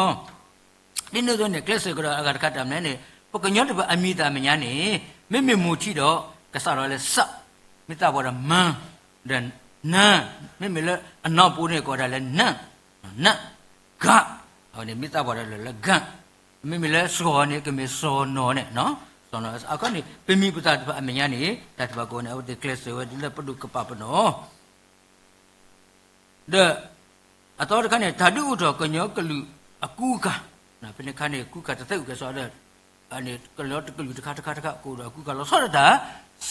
ဒ်န့ၣ်အသိးန့ၣ် ကျဲးစၢးကဒီးအဂၤတခါတၢ်မနုၤလဲၣ်န့ၣ် ပကညီတဖၣ်အမံၤသၣ်အမဲာ်ညါန့ၣ် မ့မ့ၢ်မိၢ်ထံဒီး ကစးထီၣ်လၢ စ မ့ၢ်သးပှၢ်ဒီး မ ဒီး န မ့မ့ၢ်လၢအနီၢ်ပူၤန့ၣ် ကိးဝဲဒၣ်လၢ န န ဂ အဝဲန့ၣ် မ့ၢ်သးပှၢ်ဒီးလၢ လၢ ဂ မ့မ့ၢ်လၢ စီၤ န့ၣ် ကမ့ၢ်စီၤနီၤန့ၣ် စီၤနီၤ အခီန့ၣ် ပမံၤပသၣ်တဖၣ်အမဲာ်ညါန့ၣ် တၢ်တဖၣ်ကိးန့ၣ် အဝဲသ့ၣ်ကျဲးစၢးဝဲဒ်လၢပဒိၣ်ကပာ်ပနီၣ် ဒီး အသီတခါန့ၣ် တၢ်ဒုးအိၣ်ထီၣ်ကညီကလုာ်အကူအကၤ, ဖဲန့ၣ်ခါန့ၣ် ကူကၤတသ့အိၣ်ကဲၤစီဒီး ကညီတကလုာ်တခါတခါတခါ ကအိၣ်ဒီးအကူကၤလီၤဆီဒၣ်တၢ်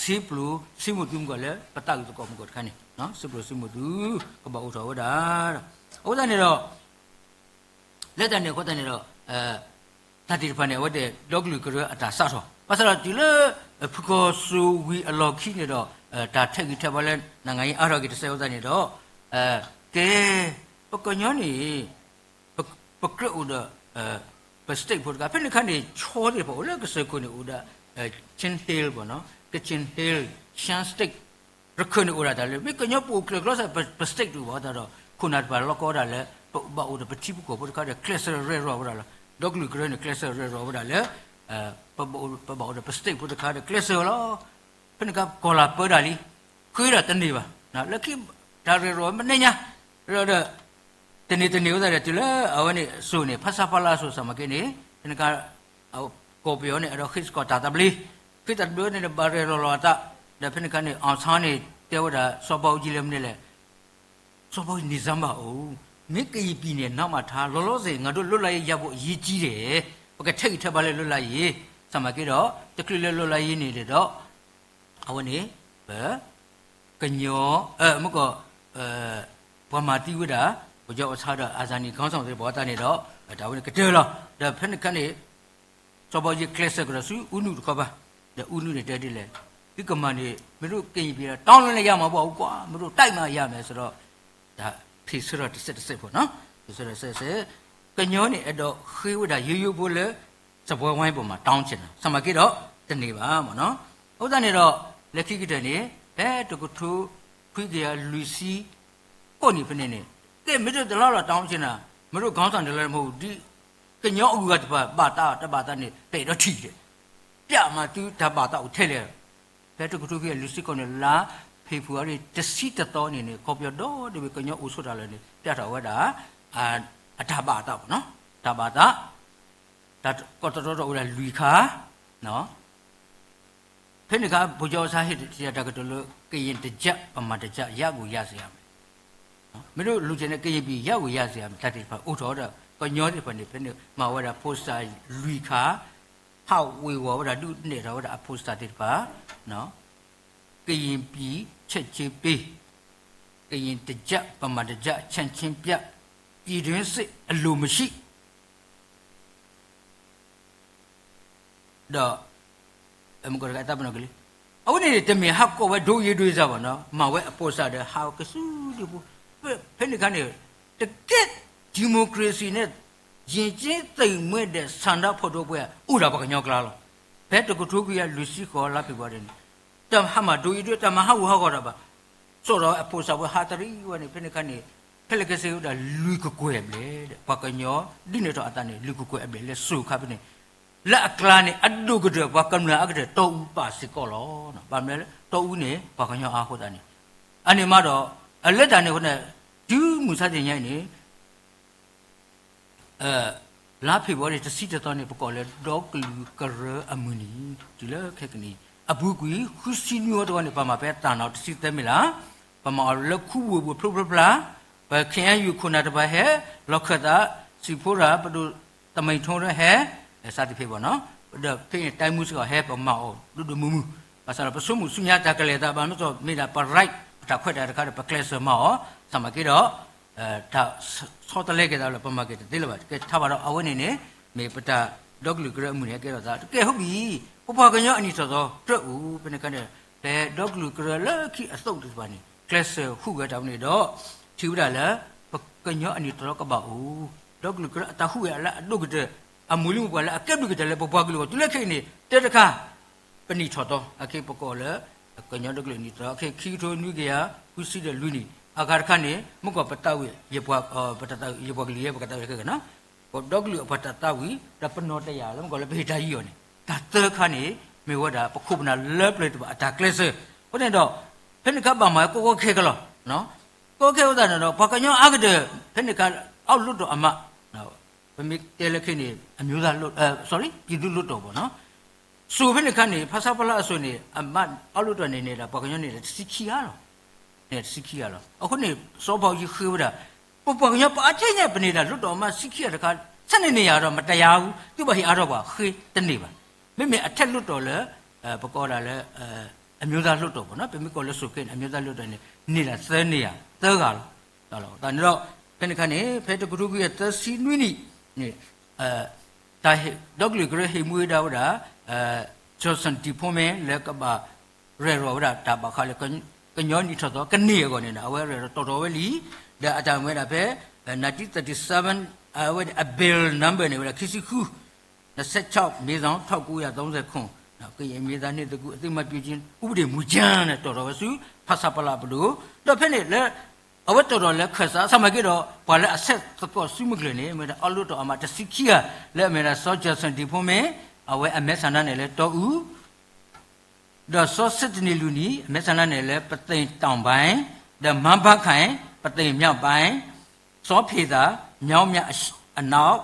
စံးပျိၢ်စံးမိၢ်သူမုၢ်ကီၢ်လၢပသးအုးသကိးမုၢ်ကီၢ်တခါန့ၣ် စံးပျိၢ်စံးမိၢ်သူ ကဘၣ်အိၣ်ထီၣ်ဝဲဒၣ် အဃိသတးန့ၣ်ဒီး လၢတၢ်န့ၣ်အဃိသတးန့ၣ်ဒီး တၢ်သ့ၣ်တဖၣ်န့ၣ် အဝဲသ့ၣ်ဒီကလုာ်ကရၢအတၢ်စးထီၣ် ဘၣ်ဆၣ်ဒီးတုၤလၢ ဖုခီစိဝံၤအလီၢ်ခံန့ၣ်ဒီး တၢ်ထဲးဂံၢ်ထဲးဘါလၢ နၤငါယံအါထီၣ်က့ၤတစဲးအဃိသတးန့ၣ်ဒီး ကဲ ပကညီန့ၣ် ပကြၢးအိၣ်ဒီး ပ state ဖိတခါ ဖဲန့ၣ်ခါန့ၣ် ဆီသ့ၣ်တဖၣ်အိၣ်လၢကစၢၢ်ခိၣ်န့ၣ်အိၣ်ဒီး Chin Hill ဘၣ်နီၤ Kachin Hill, Shan State ရခၢၣ်န့ၣ်အိၣ်ဒၣ်တၢ်လၢ မ့ၢ်ကညီပအိၣ်ကျဲၤကျဲစၢ် ပ state တအိၣ်ဘၣ်အဃိသတးဒီး ခိၣ်နၢ်တဖၣ်လီၢ်ကီဝဲဒၣ်လၢ ပဘၣ်အိၣ်ဒီးပထံပကီၢ်ဖိတခါဒီး ကျဲးစၢးရဲၣ်ရီၤဝဲဒၣ်လီၤ. ဒီကလုာ်ကရၢန့ၣ် ကျဲးစၢးရဲၣ်ရီၤဝဲဒၣ်လၢ ပဘၣ်အိၣ်ဒီးပ state ဖိတခါဒီး ကျဲးစၢးဝဲလီၤ. ဖဲန့ၣ်ခါကီၢ်လၢ်ပၢတၢ်လံ ဃ့ဒီးတန့ၢ်ဘၣ်. လၢခံ တၢ်ရဲၣ်ရီၤမ့ၢ်ညါ ဒီး တန့ၢ်တန့ၢ်ဝဲသတးဒီး တုၤလၢအဝဲန့ၣ်အစိၤန့ၣ် ဖဆပလအစိၤ စၣ်မၤက့န့ၣ် ဖဲန့ၣ်ခါ ကီၢ်ပယီၤန့ၣ် အဲၣ်ဒိးဃ့စ့ၢ်ကီးတၢ်သဘျ့, ဃ့တၢ်သဘျ့ဝဲန့ၣ် ဘၣ်ရဲၣ်ရီၤလီၤအသး, ဒီးဖဲန့ၣ်ခါန့ၣ် အောင်ဆန်းန့ၣ် တဲဝဲဒၣ် စီၤဘးအူကၠံလၢမနုၤလဲၣ်, စီၤဘးအူကၠံန့ၣ် စမ်းပါဦး, မင်းကရင်ပြည်နယ်နားမှာထား လောလောဆယ် ငါတို့လွတ်လပ်ရေးရဖို့ အရေးကြီးတယ်, ပကထဲးဂံၢ်ထဲးဘါလၢလွတ်လပ်ရေး, စၣ်မၤက့ဒီး တချုးလၢလွတ်လပ်ရေးန့ၣ်ဒီး အဝဲန့ၣ် ပ ကညီ မ့ၢ်ကီး ပှၤမၤသံဝဲဒၣ် ပယီၤအီၣ်ဆါဒီး အဇာနည်ခေါင်းဆောင်သ့ၣ်တဖၣ်အသးန့ၣ်ဒီး တၢ်ဝဲန့ၣ်ကတၢၢ်လီၤ. ဒီးဖဲန့ၣ်ခါန့ၣ် စီၤဘးအူကၠံကျဲးစၢးကဒီးဆူအူနုၣ်တခီဘၣ်, ဒီးအူနုၣ်န့ၣ်တဲဒ်လဲၣ်, သုကမၤန့ၣ် မ့ၢ်ဒိးကရင်ပြည် တောင်းလည်းရမှာပေါ့ကွာ, မ့ၢ်ဒိးတိုက်မှရမယ်ဆိုတော့ တၢ်ဖ့ၣ်ဆၢထီၣ်တစဲးတစဲးဖိနီၤ, ဖ့ၣ်ဆၢထီၣ်တစဲးတစဲး, ကညီန့ၣ် အဲၣ်ဒိးဃ့ဝဲဒၣ်ယိယိဖိလၢ စားပွဲဝိုင်းပေါ်မှာ တောင်းချင်တာ, စၣ်မၤက့ဒီး တန့ၢ်ဘၣ်မ့ၢ်နီၤ. အဃိသတးန့ၣ်ဒီး လၢခံကတၢၢ်န့ၣ် ဖဲတကထိခွံကယၤလွံၢ်ဆံကိးနံၣ်ဖဲန့ၣ်န့ၣ် ကဲ မ့ၢ်ဒိးတလီၢ်လီၤ တောင်းချင်တာ, မ့ၢ်ဒိး ခေါင်းဆောင် တလီၢ်မ့ၢ် ဒ်ကညီအဂုၤအဂၤတဖၣ် ဘၣ်သးတဘၣ်သးန့ၣ် ပအဲၣ်ဒိးထံၣ်ဒံး, ပျးမၤသုတၢ်ဘၣ်သးအိၣ်ထဲလဲၣ်. ဖဲတကထိခွံကယၤလွံၢ်ဆံကိးနံၣ် လါဖ့ၤဘြူၤအါရံၤ တဆံတသီန့ၣ်န့ၣ် ကီၢ်ပယီၤဒီတဘ့ၣ် ကညီအိၣ်ဆိးတၢ်လၢာ်န့ၣ် ပျးထီၣ်ဝဲဒၣ် အတၢ်ဘၣ်အသးမ့ၢ်နီၤ, တၢ်ဘၣ်သး တၢ်ကီတရီတအိၣ်ဒၣ်လွံၢ်ခါ, ဖဲန့ၣ်အခါ ဗိုလ်ချုပ်အောင်ဆန်း ဟ့ၣ်တ့ၢ်တၢ်ကတိၤလၢ ကရင်တစ်ကျပ် ဗမာတစ်ကျပ် ရကိုရစေရမယ်, မ့ၢ်ဒိး လိုချင်တဲ့ ကရင်ပြည် ရကိုရစေရမယ် တၢ်သ့ၣ်တဖၣ်အိၣ်ထီၣ်ဒီး ကညီသ့ၣ်တဖၣ်န့ၣ် ဖဲန့ၣ်မၤဝဲဒၣ် poster လွံၢ်ခါ, ဟးဝ့ၤဝီၤဝဲဒၣ် ဒုးနဲၣ်ထီၣ်ဝဲဒၣ်အ poster သ့ၣ်တဖၣ်, ကရင်ပြည် ချက်ချင်းပေး, ကရင်တစ်ကျပ် ဗမာတစ်ကျပ် ချက်ချင်းပြ, ပြည်တွင်းစစ်အလိုမရှိ ဒီး မ့ၢ်ကီးတဂၤအသးပနီၣ်က့ၤလံ, အဝဲန့ၣ်န့ၣ် တမ့ၢ်ဟးကိးဝဲဒိယ့ဒိယ့စၢ်ဘၣ်နီၤ, မၤဝဲအ poster ဒီး ဟးဝဲကစုဒုဖိ, ဖဲန့ၣ်အခါန့ၣ် တကယ့် democracy န့ၣ် ယဉ်ကျေးသိမ်မွေ့တဲ့ ဆန္ဒဖော်ထုတ်ပွဲ အိၣ်ဒၣ်ပှၤကညီကျါလီၤ. ဖဲတကထိခွံကယၤလွံၢ်ဆံဃိး လါဖ့ၤဘြူၤအါရံၤန့ၣ် တၢ်ဟးမၤဒိယ့ဒိ တၢ်မၤဟးဂူာ်ဟးဂီၤတၢ်ဘၣ်, စိာ်ဒီးအ poster ဝဲ ဟးတရံးဝဲန့ၣ် ဖဲန့ၣ်အခါန့ၣ် ဖဲလဲၣ်ကဲစ့ၢ်ဝဲဒၣ်လွံၢ်ကကွဲၢ်အဘျဲၣ်ဒီး ပှၤကညီဒုးနဲၣ်ထီၣ်အသးန့ၣ် လွံၢ်ကကွဲၢ်အဘျဲၣ်လၢစိၤခါဖဲန့ၣ် လၢအကျါန့ၣ် အဒိၣ်ကတၢၢ် ပှၤကမျၢၢ်အါကတၢၢ် တီအူပာ်စ့ၢ်ကီးလီၤ. ဘၣ်မနုၤလဲၣ် တီအူန့ၣ် ပှၤကညီအါအဃိသတးန့ၣ်, အန့ၣ်မးဒီး အလၢတၢ်န့ၣ်အဃိန့ၣ် တုၤမုၢ်ဆါတနံၤညါအံၤန့ၣ် လါဖ့ၤဘြူၤအါရံၤ တဆံတသီန့ၣ် ပကိးလၢဒီကလုာ်ကရၢအမုၢ်နံၤ တုၤလၢခဲကနံၣ် အပူၤကွံာ် ဃုဆံနွံဝီတဝီန့ၣ် ပမၤဖဲတၢ်နီၤ တဆံသၢမ့ၢ်လါ, ပမၤအီၤလၢခူဝ့ၢ်ပူၤဖျိဖျိဖျါ, ပ ခ့ၣ်အဲၣ်ယူၣ် ခိၣ်နၢ်တဖၣ်ဟဲ, လီၢ်ခၢၣ်သး စံးဖိတၢ် ပဒိၣ်တမှံၤထိဟဲ, စးသဖြင့်ပေါ့နော်, ဒီးဖဲန့ၣ် တိုင်းမှူးစ့ၢ်ကီးဟဲ ပမၤအီၤဒိၣ်ဒိၣ်မုၢ်မုၢ်, ဘၣ်ဆၣ်ဒီး ပဆိကမိၣ်ဆူညါတၢ်ကလဲၤသးဘၣ်မ့ၢ်သိး မ့ၢ်ဒၣ်ပ right ပတၢ်ခွဲးတၢ်ယာ်တခါဒီး ပကျဲးစၢးမၤအီၤ, စၢ်မၤက့ဒီး တၢ်ဆီတလဲက့ၤသးလၢပမၤက့ၤတသ့လၢၤဘၣ်. ကဲထါဘၣ်ဒီး အဝဲန့ၣ်န့ၣ် မ့ၢ်ပတၢ်ဒီကလုာ်ကရၢအမုၢ်န့ၣ် ကဲထီၣ်သး တကဲ ဟုတ်ပြီ, ပပှၤကညီအနံၣ်ထီၣ်သီ ကြၢးအိၣ် ဖဲန့ၣ်အခါန့ၣ် ဖဲဒီကလုာ်ကရၢလၢခံအသုးသ့ၣ်တဖၣ်န့ၣ် ကျဲးစၢးဟူးဂဲၤတၢ်ဝဲန့ၣ်ဒီး ထံၣ်ဝဲဒၣ်လၢ ပကညီအနံၣ်ထီၣ်သီကဘၣ်အိၣ်, ဒီကလုာ်ကရၢအတၢ်ဟူးဂဲၤလၢအဒိၣ်ကတၢၢ် အမုၢ်လံမုၢ်ပှၢ်လၢအကဲဘျုးကတၢၢ်လၢပပှၤကလုာ်အဂီၢ် တုၤလၢခဲအံၤန့ၣ် တဲတခါ ပနံၣ်ထီၣ်သီ အခဲအံၤပကိးလၢ ကညီဒီကလုာ်နံၣ်ထီၣ်သီ အခဲအံၤ ခံကထိနွံကယၤဃုဆံဒီးလွံၢ်နံၣ် အခါတခါန့ၣ် မ့ၢ်ကီးပသးဝံၣ် ယပှၤ ပတၢ်သးဝံၣ် ယပှၤကလုာ်ယဲ ပကသးဝံၣ်ခဲကနၤ ပဒီကလုာ်အပှၤတၢ်သးဝံၣ် ဒီးပနီၢ်တယာ်လၢမ့ၢ်ကီးလၢပဟ့ၣ်တၢ်ယံာ်အီၤန့ၣ် တၢ်သၢခါန့ၣ် မ့ၢ်ဝဲဒၣ်ပခိၣ်ပနၢ်လၢပျၢၤသ့ၣ်တဖၣ်အတၢ်ကျဲးစၢး, အဃိန့ၣ်ဒီး ဖဲန့ၣ်အခါဘၣ်မၤကီကီခဲခဲလီၤ, ကီခဲအဃိသတးန့ၣ်ဒီး ပှၤကညီအါကတၢၢ် ဖဲန့ၣ်အခါ အောက်လွှတ်တော်အမတ် ပမ့ၢ်တဲလၢခဲအံၤန့ၣ် အမျိုးသားလွှတ် sorry ပြည်သူ့လွှတ်တော်ပေါ့နော်, စိၤဖဲန့ၣ်အခါန့ၣ် ဖဆပလအစိၤန့ၣ် အမတ် အောက်လွှတ်တော်န့ၣ်န့ၣ်ဒီး ပှၤကညီန့ၣ်ဒီး တဆံခံဂၤလီၤ. န့ၣ်တဆံခံဂၤလီၤ. အဃိန့ၣ် စီၤဘီယံၤဃ့ဝဲဒၣ် ပပှၤကညီပအါထဲညါ ပန့ၢ်ဒၣ်လွှတ်တော်အမတ်ဆံခံဂၤတခါ ဆယ့်နှစ်နေရာတော့ မတရားဘူး, သူ့ဘၣ်ဟ့ၣ်အါထီၣ်ပှၤဃ့တန့ၢ်ဘၣ်. မ့မ့ၢ်အထက်လွှတ်တော်လၢ ပကိးဒၣ်လၢ အမျိုးသားလွှတ်တော်ပေါ့နော်, ပမ့ၢ်ကိးလၢ Senate န့ၣ် အမျိုးသားလွှတ်တော်န့ၣ် န့ၢ်ဒၣ်သၢနေရာ, သၢဂၤလီၤ. န့ၣ်ဒီး ဖဲန့ၣ်အခါန့ၣ် ဖဲတကထိခွံကယၤသၢဆံနွံနံၣ်န့ၣ် တၢ်ဟ့ၣ် ဒီကလုာ်ကရၢဟ့ၣ်မှံဟ့ၣ်ဒါဝဲဒၣ် Johnson ဒံဖိမ့ၢ် လၢကဘၣ်ရဲၣ်ရီၣ်ဝဲဒၣ်တၢ်ဘၣ်ဃးလၢ ကညီနံၣ်ထီၣ်သီကန့ၢ်အဂီၢ်န့ၣ် အဝဲရဲၣ်ရီၣ်တီၣ်ထီၣ်ဝဲလံ. ဒီးအတၢ်မ့ၢ်ဝဲဒၣ်ဖဲ nineteen thirty-seven အဝဲအ bill number န့ၣ်ဝဲဒၣ် ခံဆံဃု နှစ်ဆယ့်ခြောက် မေဆောင် ထောင့်ကိုးရာသုံးဆယ့်ခုနစ် ကရင်အမျိုးသားနေ့သစ်ကူး အသိမှတ်ပြုခြင်း ဥပဒေမူကြမ်း န့ၣ် တီၣ်ထီၣ်ဝဲဆူ ဖဆပလ အပဒိၣ်, ဒီးဖဲန့ၣ်လၢ အဝဲတီၣ်ထီၣ်လၢခၢၣ်စး ဆၣ်မၤက့ဒီး ပှၤလၢအဆဲးသကိးစုမုၢ်ကျၢ်န့ၣ် မ့ၢ်ဒၣ်အီၤလွှတ်တော်အမတ်တဆံခံဂၤ လၢအမ့ၢ်ဒၣ်စီၤ Johnson ဒံဖိမ့ၢ် အဝဲအမဲဆန္ဒနယ်လၢတီအူ ဒီးစီၤစစ်တနံၤလူၤန့ၣ် အမဲဆန္ဒနယ်လၢ ပသိမ်တောင်ပိုင်း, ဒီးမန်းဘန်းခိုင် ပသိမ်မြောက်ပိုင်း, စီၤဖေသး မြောင်းမြအနောက်,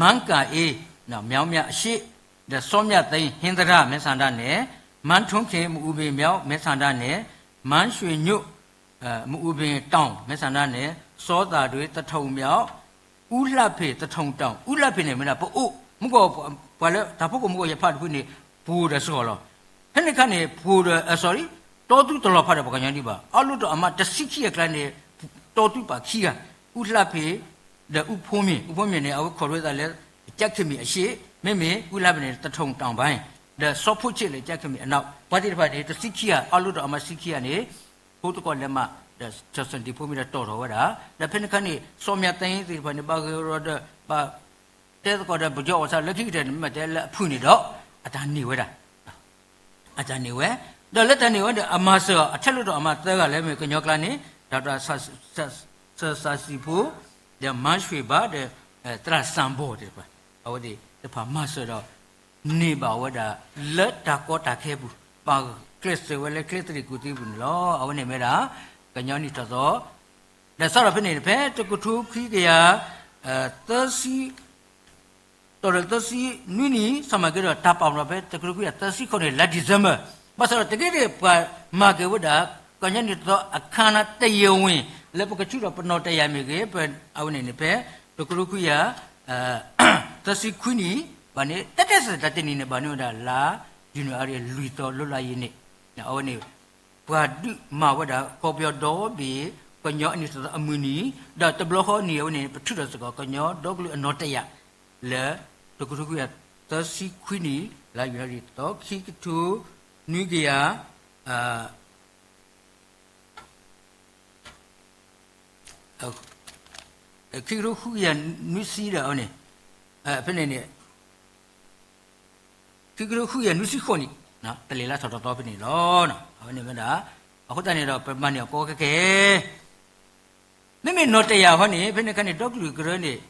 မန်းကၤအေး မြောင်းမြအရှေ့, ဒီးစီၤမြတ်သိန်း ဟင်္သာတ မဲဆန္ဒနယ်, မန်းထွန်းခင် မအူပင်မြောက် မဲဆန္ဒနယ်, မန်းရွှေညို့ မအူပင်တောင် မဲဆန္ဒနယ်, စီၤသာတွ့ သထုံမြောက်, ဦးလှဖေ သထုံတောင်, ဦးလှဖေန့ၣ်မ့ၢ်ဒၣ် ပအိၣ်မူကီၢ် ပှၤလၢတၢ်ဖီခိၣ်မူကီၢ်ယဖးတဖုန့ၣ် ပှိၤဒီးစှီၤလီၤ. ဖဲန့ၣ်အခါန့ၣ် ပှိၤဒီး sorry တီသူတလီၤဖးဒီးပှၤကညီဒံးဘၣ်. အီၤလွှတ်တော်အမတ်တဆံခံဂၤအကျါန့ၣ် တီသူပာ်ခံဂၤ, ဦးလှဖေ ဒီး ဦးဖုန်းမြင့်, ဦးဖုန်းမြင့်န့ၣ် အဝဲခိးရိသးလၢ ကြံခမီအရှေ့, မ့မ့ၢ် ဦးလှဖေန့ၣ် သထုံတောင်ပိုင်း, ဒီးစီၤဖိချစ်လၢ ကြံခမီအနောက်, ပှၤသ့ၣ်တဖၣ်န့ၣ် တဆံခံဂၤ, အီၤလွှတ်တော်အမတ်ဆံခံဂၤန့ၣ် ဖိသကိးလဲၤမး ဒီး Johnson ဒံဖိမ့ၢ်ဒီးတီၣ်ထီၣ်ဝဲဒၣ်, ဒီးဖဲန့ၣ်အခါန့ၣ် စီၤမြတ်သိန်းသ့ၣ်တဖၣ်န့ၣ် ဘၣ်ဂဲၤဝီၤဒီး ဘၣ်တဲသကိးဒီး ပယီၤအီၣ်ဆၣ် လၢခံကတၢၢ်န့ၣ် မ့ၢ်တဲလၢအဖုၣ်န့ၣ်ဒီး အတၢ်န့ၢ်ဝဲဒၣ် အတၢ်န့ၢ်ဝဲ, ဒီးလၢတၢ်န့ၢ်ဝဲဒီး အမၤစၢၤအီၤ အထက်လွှတ်တော်အမတ်သၢဂၤလၢမ့ၢ်ကညီကျါန့ၣ် ဒီး စီၤစံၣ်ဖိ, ဒီး မန်းရွှေဘါ ဒီး သရၣ်စၣ်ဘီၣ်သ့ၣ်တဖၣ်, အဝဲသ့ၣ်တဖၣ်မၤစၢၤဒီး န့ၢ်ဘၣ်ဝဲဒၣ်လၢတၢ်ကီတၢ်ခဲပူၤ, ပာ်ကျဲးစၢးဝဲလၢကျဲသရံးကူၣ်သ့ပူၤန့ၣ်လီၤ. အဝဲန့ၣ်မ့ၢ်ဒၣ် ကညီနံၣ်ထီၣ်သီ ဒီးစးထီၣ်ဖဲန့ၣ် ဖဲတကထိခွံကယၤ သၢဆံ တီၣ်ဒီးသၢဆံနွံနံၣ် ဆၣ်မၤက့ဒီး တၢ်ပာ်ဖျါဖဲတကထိခွံကယၤသၢဆံဃိးန့ၣ် လါ December, ဘၣ်ဆၣ်ဒီးတက့ၢ်န့ၣ် ပှၤမၤက့ၤဝဲဒၣ် ကညီနံၣ်ထီၣ်သီအခါ တရားဝင် လၢပကထုးထီၣ်ပနီၣ်တယာ်မ့ၢ်ဂ့ၤ, အဝဲန့ၣ်န့ၣ် ဖဲတကထိခွံကယၤ သၢဆံခွံနံၣ် ဘၣ်န့ၣ် တၢ်တဲစၢၤတၢ်တနံၤန့ၣ် ဘၣ်န့ၢ်ဝဲဒၣ်လါ January လွံၢ်သီ လွတ်လပ်ရေးနေ့, အဝဲန့ၣ် ပှၤဒုးမၤဝဲဒၣ် ကီၢ်ပယီၤဒီဘ့ၣ် ကညီအနံၣ်ထီၣ်သီအမုၢ်နံၤ, ဒီးတဘျီဃီနံၤအဝဲန့ၣ် ပထုးထီၣ်စ့ၢ်ကီး ကညီဒီကလုာ်အနီၣ်တယာ် လၢတကထိခွံကယၤသၢဆံခွံနံၣ် လါ January သီ ခံကထိနွံကယၤ ခံကထိဃုကယၤနွံဆံဒီးအဝဲန့ၣ် ဖဲန့ၣ်န့ၣ် ခံကထိဃုကယၤနွံဆံဃိးနံၣ် တလ့ၤလါထီၣ်တသီဖဲန့ၣ်လီၤ. အဝဲန့ၣ်မ့ၢ်ဒၣ် အဃိသတးန့ၣ်ဒီး ပမၤန့ၢ်အီၤကီကဲကဲ မ့မ့ၢ်နီၣ်တယာ်အဃိန့ၣ် ဖဲန့ၣ်အခါန့ၣ် ဒီကလုာ်ကရၢန့ၣ်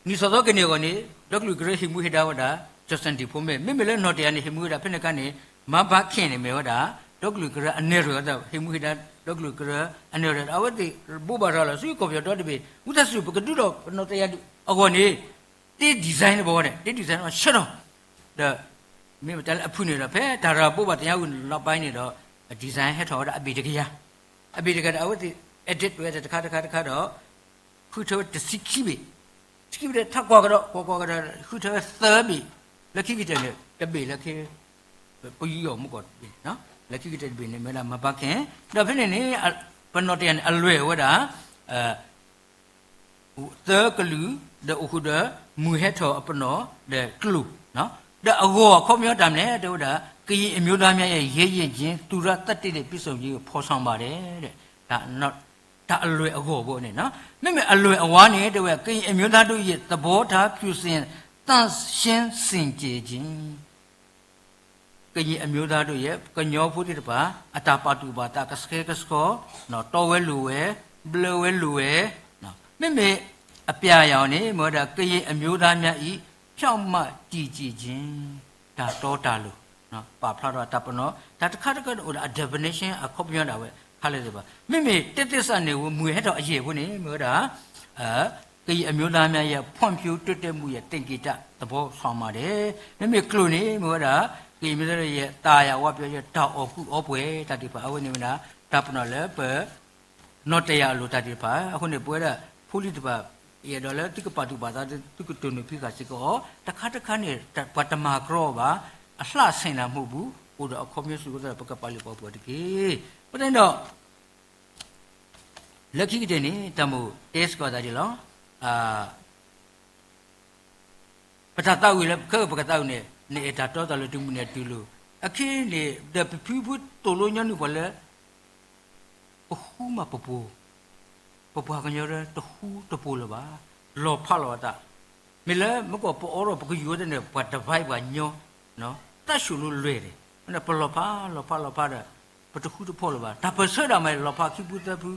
နံၣ်ထီၣ်သီကန့ၢ်အဂီၢ်န့ၣ် ဒီကလုာ်ကရၢဟ့ၣ်မှံဟ့ၣ်ဒါဝဲဒၣ် Johnson ဒံဖိမ့ၢ် မ့မ့ၢ်လၢနီၣ်တယာ်န့ၣ် ဟ့ၣ်မှံဝဲဒၣ် ဖဲန့ၣ်အခါန့ၣ် မန်းဘန်းခိုင်န့ၣ် မ့ၢ်ဝဲဒၣ် ဒီကလုာ်ကရၢအနဲၣ်ရွဲၣ်အသး ဟ့ၣ်မှံဟ့ၣ်ဒါ ဒီကလုာ်ကရၢအနဲၣ်ရွဲၣ် အဝဲသ့ၣ်ဘိးဘၣ်ရၤလီၤဆူကီၢ်ပယီၤဒီတဘ့ၣ် ဝံသးစူၤ ပကဒုးဒီးပနီၣ်တယာ်အဂီၢ်န့ၣ် တ့ design တဘီဝဲန့ၣ် တ့ design တဘီဆၢထီၣ် ဒီး မ့ၢ်ပတဲလၢအဖုၣ်န့ၣ်ဒီး ဖဲတၢ်ရၤဘိးဘၣ်သ့ၣ်ညါဝံၤန့ၣ် လီၤပာ်န့ၣ်ဒီး design ဟဲထီၣ်ဝဲဒၣ်အဘ့ၣ်တကယၤ, အဘ့ၣ်တကယၤဒီး အဝဲသ့ၣ် edit ဝဲတခါတခါတခါဒီး ဃုထၢဝဲတဆံခံဘ့ၣ်, တဆံခံဘ့ၣ်ဒီး ထပ်ကွၢ်ကဒီး ကွၢ်ကွၢ်ကဒီး ဃုထၢဝဲသၢဘ့ၣ်, လၢခံကတၢၢ်န့ၣ် တဘ့ၣ်လၢခံ ပယူအီၤမူကီၢ်တဘ့ၣ်, လၢခံကတၢၢ်တဘ့ၣ်န့ၣ် မ့ၢ်ဝဲဒၣ် မန်းဘန်းခိုင်, ဒီးဖဲန့ၣ်န့ၣ် ပနီၣ်တယာ်န့ၣ် အလွဲၢ်ဝဲဒၣ် သၢကလုာ် ဒီးအိၣ်ဃုာ်ဒီး မုၢ်ဟဲထီၣ်အပနီၣ် ဒီးကျိာ်, ဒီးအဂီၢ်အခီပညီတၢ်မနုၤလဲၣ် တဲဝဲဒၣ် ကရင်အမျိုးသားများရဲ့ ရဲရင့်ခြင်း သူရသတ္တိနှင့် ပြည့်စုံခြင်းကို ဖော်ဆောင်ပါတယ် တၢ်အလွဲၢ်အဂီၢ်ဖိန့ၣ်, မ့မ့ၢ်အလွဲၢ်အဝါန့ၣ် တဲဝဲ ကရင်အမျိုးသားတို့ရဲ့ သဘောထား ဖြူစင်သန့်ရှင်း စင်ကြယ်ခြင်း ကရင်အမျိုးသားတို့ရဲ့ ကညီဖိသ့ၣ်တဖၣ် အတၢ်ပာ်သူၣ်ပာ်သး ကဆှဲကဆှီ, တီဝဲလိာ်ဝဲ, ဘျၢဝဲလိာ်ဝဲ, မ့မ့ၢ်အပြာရောင်န့ၣ် မ့ၢ်ဝဲဒၣ် ကရင်အမျိုးသားများ၏ ဖြောင့်မတ်တည်ကြည်ခြင်း တၢ်တီတၢ်လိၤ, ပာ်ဖျါထီၣ်တၢ်ပနီၣ် တၢ်တခါတခါန့ၣ်အိၣ်ဒီးအ definition အခီပညီဒၣ်ဝဲ ခါလၢာ်သ့ၣ်တဖၣ်, မ့မ့ၢ်တဲသ့စ့ၢ်န့ၣ်ဝဲ မုၢ်ဟဲထီၣ်အယဲၢ်ဖိန့ၣ် မ့ၢ်ဝဲဒၣ် ကရင်အမျိုးသားများရဲ့ ဖွံ့ဖြိုးတိုးတက်မှုရဲ့ သင်္ကေတ သဘောဆောင်ပါတယ်, မ့မ့ၢ်ကျိာ်န့ၣ် မ့ၢ်ဝဲဒၣ် ကရင်အမျိုးသားရဲ့ သာယာဝပြောရေး တၢ်အီၣ်ကူအီပှဲၤ တၢ်သ့ၣ်တဖၣ် အဝဲန့ၣ်မ့ၢ်ဒၣ် တၢ်ပနီၣ်လၢပ နီၣ်တယၢ်အလိၤတၢ်သ့ၣ်တဖၣ်, အဃိန့ၣ် ပဝဲဒၣ်ဖိလံၤတဖၣ် ယအဲၣ်ဒိးလၢသုကပာ်သူၣ်ပာ်သး သုကတိၢ်နီၣ်ဖံးဃာ်စ့ၢ်ကီးအီၤ, တခါတခါန့ၣ် ပှၤတမၤကြီဘၣ်, အလှဆင်နၤမူးဘူး, အိၣ်ဒီးအခီပညီဆူၣ်အဃိသတးဒီး ပကပာ်လုၢ်ပာ်ပှ့ၤအီၤတက့ၢ်. အဃိသတးန့ၣ်ဒီး လၢခံကတၢၢ်န့ၣ် တၢ်မိၣ်တဲစ့ၢ်ကီးသးဒ်လီၤ. ပတၢ်သးဝံၣ်လၢခဲအံၤပကသးဝံၣ်န့ၣ် နအဲၣ်တၢ်တီတၢ်လိၤတမံၤန့ၣ်တုၤလီၤ. အခဲအံၤန့ၣ် ဒီးပဖုဖိသိၣ်လိညီနုၢ်ပှၤလၢ ပဃူမးပပှိၤ, ပပှၤကညီတဃူတပှိၤလၢၤဘၣ်, လီၤဖးလီၤအသး, မ့ၢ်လၢမ့ၢ်ကီးပအီထီၣ်ပကယူၤဝဲဒၣ်န့ၣ် ပှၤတဘၣ် ပှၤညီ, တၢ်ဆိၣ်လိလွဲၢ်န့ၣ် ပလီၤဖးလီၤဖးလီၤဖးဒီး ပတဃူတဖိးလၢၤဘၣ်. တၢ်ပၢၢ်ဆၢဒၣ်မး လီၤဖးခံဖုသၢဖု,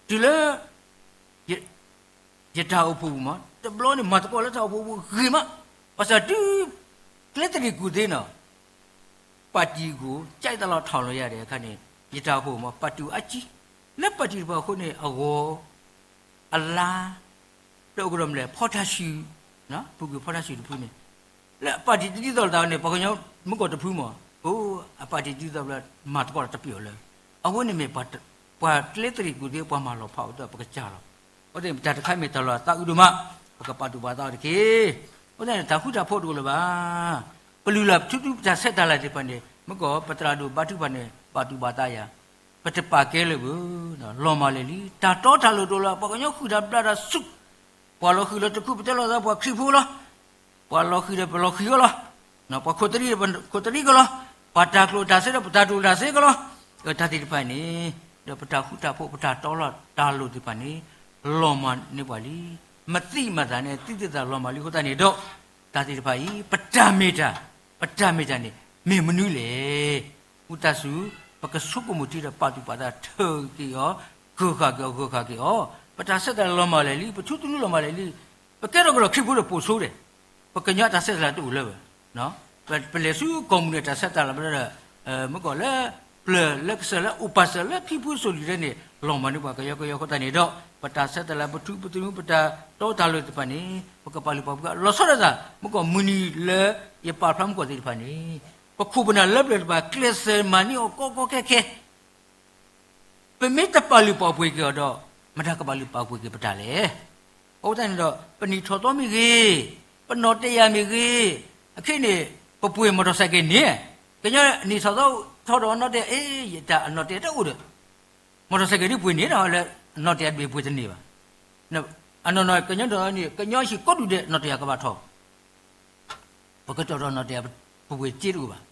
တုၤလၢ ယတၢ်အိၣ်ဖှိၣ်ပူၤမး တဘျီန့ၣ် မၤသကိးလၢတၢ်အိၣ်ဖှိၣ်ပူၤဂ့ၤမး, ဘၣ်ဆၣ်တုၤ ကျဲသရံၣ်ကူၣ်သ့နီၤ ပၣ်တံၣ်ကိၣ် ကၠဲးတလီၤထီၣ်လီၤယၤဒီးအခါန့ၣ် ယတၢ်အိၣ်ဖှိၣ်မး ပၣ်တံၣ်အါကံ, လၢပၣ်တံၣ်တဖၣ်အဃိန့ၣ် အဂီၤ အလါ တအိၣ်ကဒီးမလဲၣ် ဖီတၢ်ဆူၣ်, ပူၤကွံာ်ဖီတၢ်ဆူၣ်တဖုန့ၣ် လၢအပၣ်တံၣ်တဒ်သိးလိာ်သးန့ၣ် ပှၤကညီမ့ၢ်ကီးတဖုမး, အိ အပၣ်တံၣ်ဒ်သိးဘျီ မၤသကိးတပျီၤလၢ, အဝဲန့ၣ်မ့ၢ် ပှၤကျဲသရံၣ်ကူၣ်သ့ ပှၤမၤလီၤဖးအိၣ်သး ပကစၢ်လီၤ. အဃိန့ၣ် တၢ်တခါမ့ၢ်တၢ်လီၤသးအုးဒိၣ်မး, ပကပာ်သူၣ်ပာ်သးအီၤတက့ၢ်. အဃိသတးန့ၣ် တၢ်ဃူတၢ်ဖိးတအိၣ်လၢၤဘၣ်. ပလုၢ်လၢ်ပထူပတၢ်ဆဲးတၢ်လၤသ့ၣ်တဖၣ်န့ၣ် မ့ၢ်ကီး ပသရၣ်ဒိၣ်ဘါထုကဖၣ်န့ၣ် ပာ်သူၣ်ပာ်သးယၤ, ပတပာ်ကဲလၢၤဘၣ်, လီၤမၢ်လၢာ်လံ. တၢ်တီတၢ်လိၤတအိၣ်လၢၤ, ပှၤကညီဃုာ်တၢ်ဘျၣ်တၢ်ဆူၣ်, ပှၤလီၤဃံၤလၢတခူပတဲလီၤသး ပှၤခရံာ်ဖိလီၤ, ပှၤလီၤဃံၤဒီးပလီၤဃံၤအီၤလီၤ, ပှၤခိၣ်သရံးဒီးပခိၣ်သရံးကလီၤ, ပှၤတၢ်ကျိၣ်တၢ်စ့ဒီးပတၢ်ကျိၣ်တၢ်စ့ကလီၤ, တၢ်သ့ၣ်တဖၣ်န့ၣ် ဒီးပတၢ်ဃူတၢ်ဖိး ပတၢ်တီလီၤတၢ်လိၤသ့ၣ်တဖၣ်န့ၣ် လီၤမၢ်န့ၢ်ပှၤလံ. မသံမတၤန့ၣ် သံသ့ၣ်သးလီၤမၢ်လံအဃိသတးန့ၣ်ဒီး တၢ်သ့ၣ်တဖၣ်အံၤ ပတၢ်မ့ၢ်တၢ်, ပတၢ်မ့ၢ်တၢ်န့ၣ် မ့ၢ်မနုၤလဲၣ်. ဝံသးစူၤ ပကဆိကမိၣ်ထံဒီးပာ်သူၣ်ပာ်သး ထၢက့ၤအီၤ, ဂၢၢ်ဃာ်က့ၤအီၤ, ဂၢၢ်ဃာ်က့ၤအီၤ, ပတၢ်ဆဲးတၢ်လၤလီၤမၢ်လၢာ်လံ, ပထူသနူလီၤမၢ်လၢာ်လံ, ပကဲထီၣ်ကဒီးခရံာ်ဖိဒီးပိာ်ဆိဒီး ပကညီတၢ်ဆဲးတၢ်လၤတအိၣ်လၢၤဘၣ်. ပလဲၤဆူကီၢ်မုၢ်န့ၣ် တၢ်ဆဲးတၢ်လၤဘျီဒီး မ့ၢ်ကီးလၢ ပျၢၤလၢကစၢၢ်လၢအိၣ်ပာ်စၢၤလၢဖံဖုစိၣ်လံၤဒဲးန့ၣ် လီၤမၢ်န့ၢ်ပှၤကယီကယီအဃိသတးန့ၣ်ဒီး ပတၢ်ဆဲးတၢ်လၤ ပထူပသနူ ပတၢ်တီတၢ်လိၤသ့ၣ်တဖၣ်န့ၣ် ပကပာ်လုၢ်ပာ်ပှ့ၤ လီၤဆီဒၣ်တၢ် မ့ၢ်ကီးမုၢ်နံၤလၢယပာ်ဖျါမ့ၢ်ကီးသ့ၣ်တဖၣ်န့ၣ် ပခိၣ်ပနၢ်လၢပျၢၤတဖၣ် ကျဲးစၢးမၤန့ၢ်အီၤကီကီခဲခဲ ပမ့ၢ်တပာ်လုၢ်ပာ်ပှ့ၤက့ၤအီၤဒီး မတၤကပာ်လုၢ်ပာ်ပှ့ၤက့ၤပတၢ်လဲၣ်. အဃိသတးန့ၣ်ဒီး ပနံၣ်ထီၣ်သီမ့ၢ်ဂ့ၤ, ပနီၣ်တယာ်မ့ၢ်ဂ့ၤ, အခဲအံၤန့ၣ် ပပှ့ၤမီၣ်ထီၣ်စဲးက့ၤန့ၣ်, ကညီနံၣ်ထီၣ်သီထီၣ်ဒီးနီၣ်တယာ် အ့ ယတၢ်အနီၣ်တယာ်တအိၣ်ဒီး မီၣ်ထီၣ်စဲးက့ၤဒ်ပှ့ၤန့ၣ်ဒီး လၢနီၣ်တယာ်တဘ့ၣ်ပှ့ၤတန့ၢ်ဘၣ်. အနီၢ်နီၢ် ကညီဒီးန့ၣ် ကညီဟံၣ်ကိးဒူၣ်ဒဲး နီၣ်တယာ်ကဘၣ်ထီၣ် ပကတီၢ်ထီၣ်နီၣ်တယာ် ပပှ့ၤစ့တအိၣ်ဘၣ်.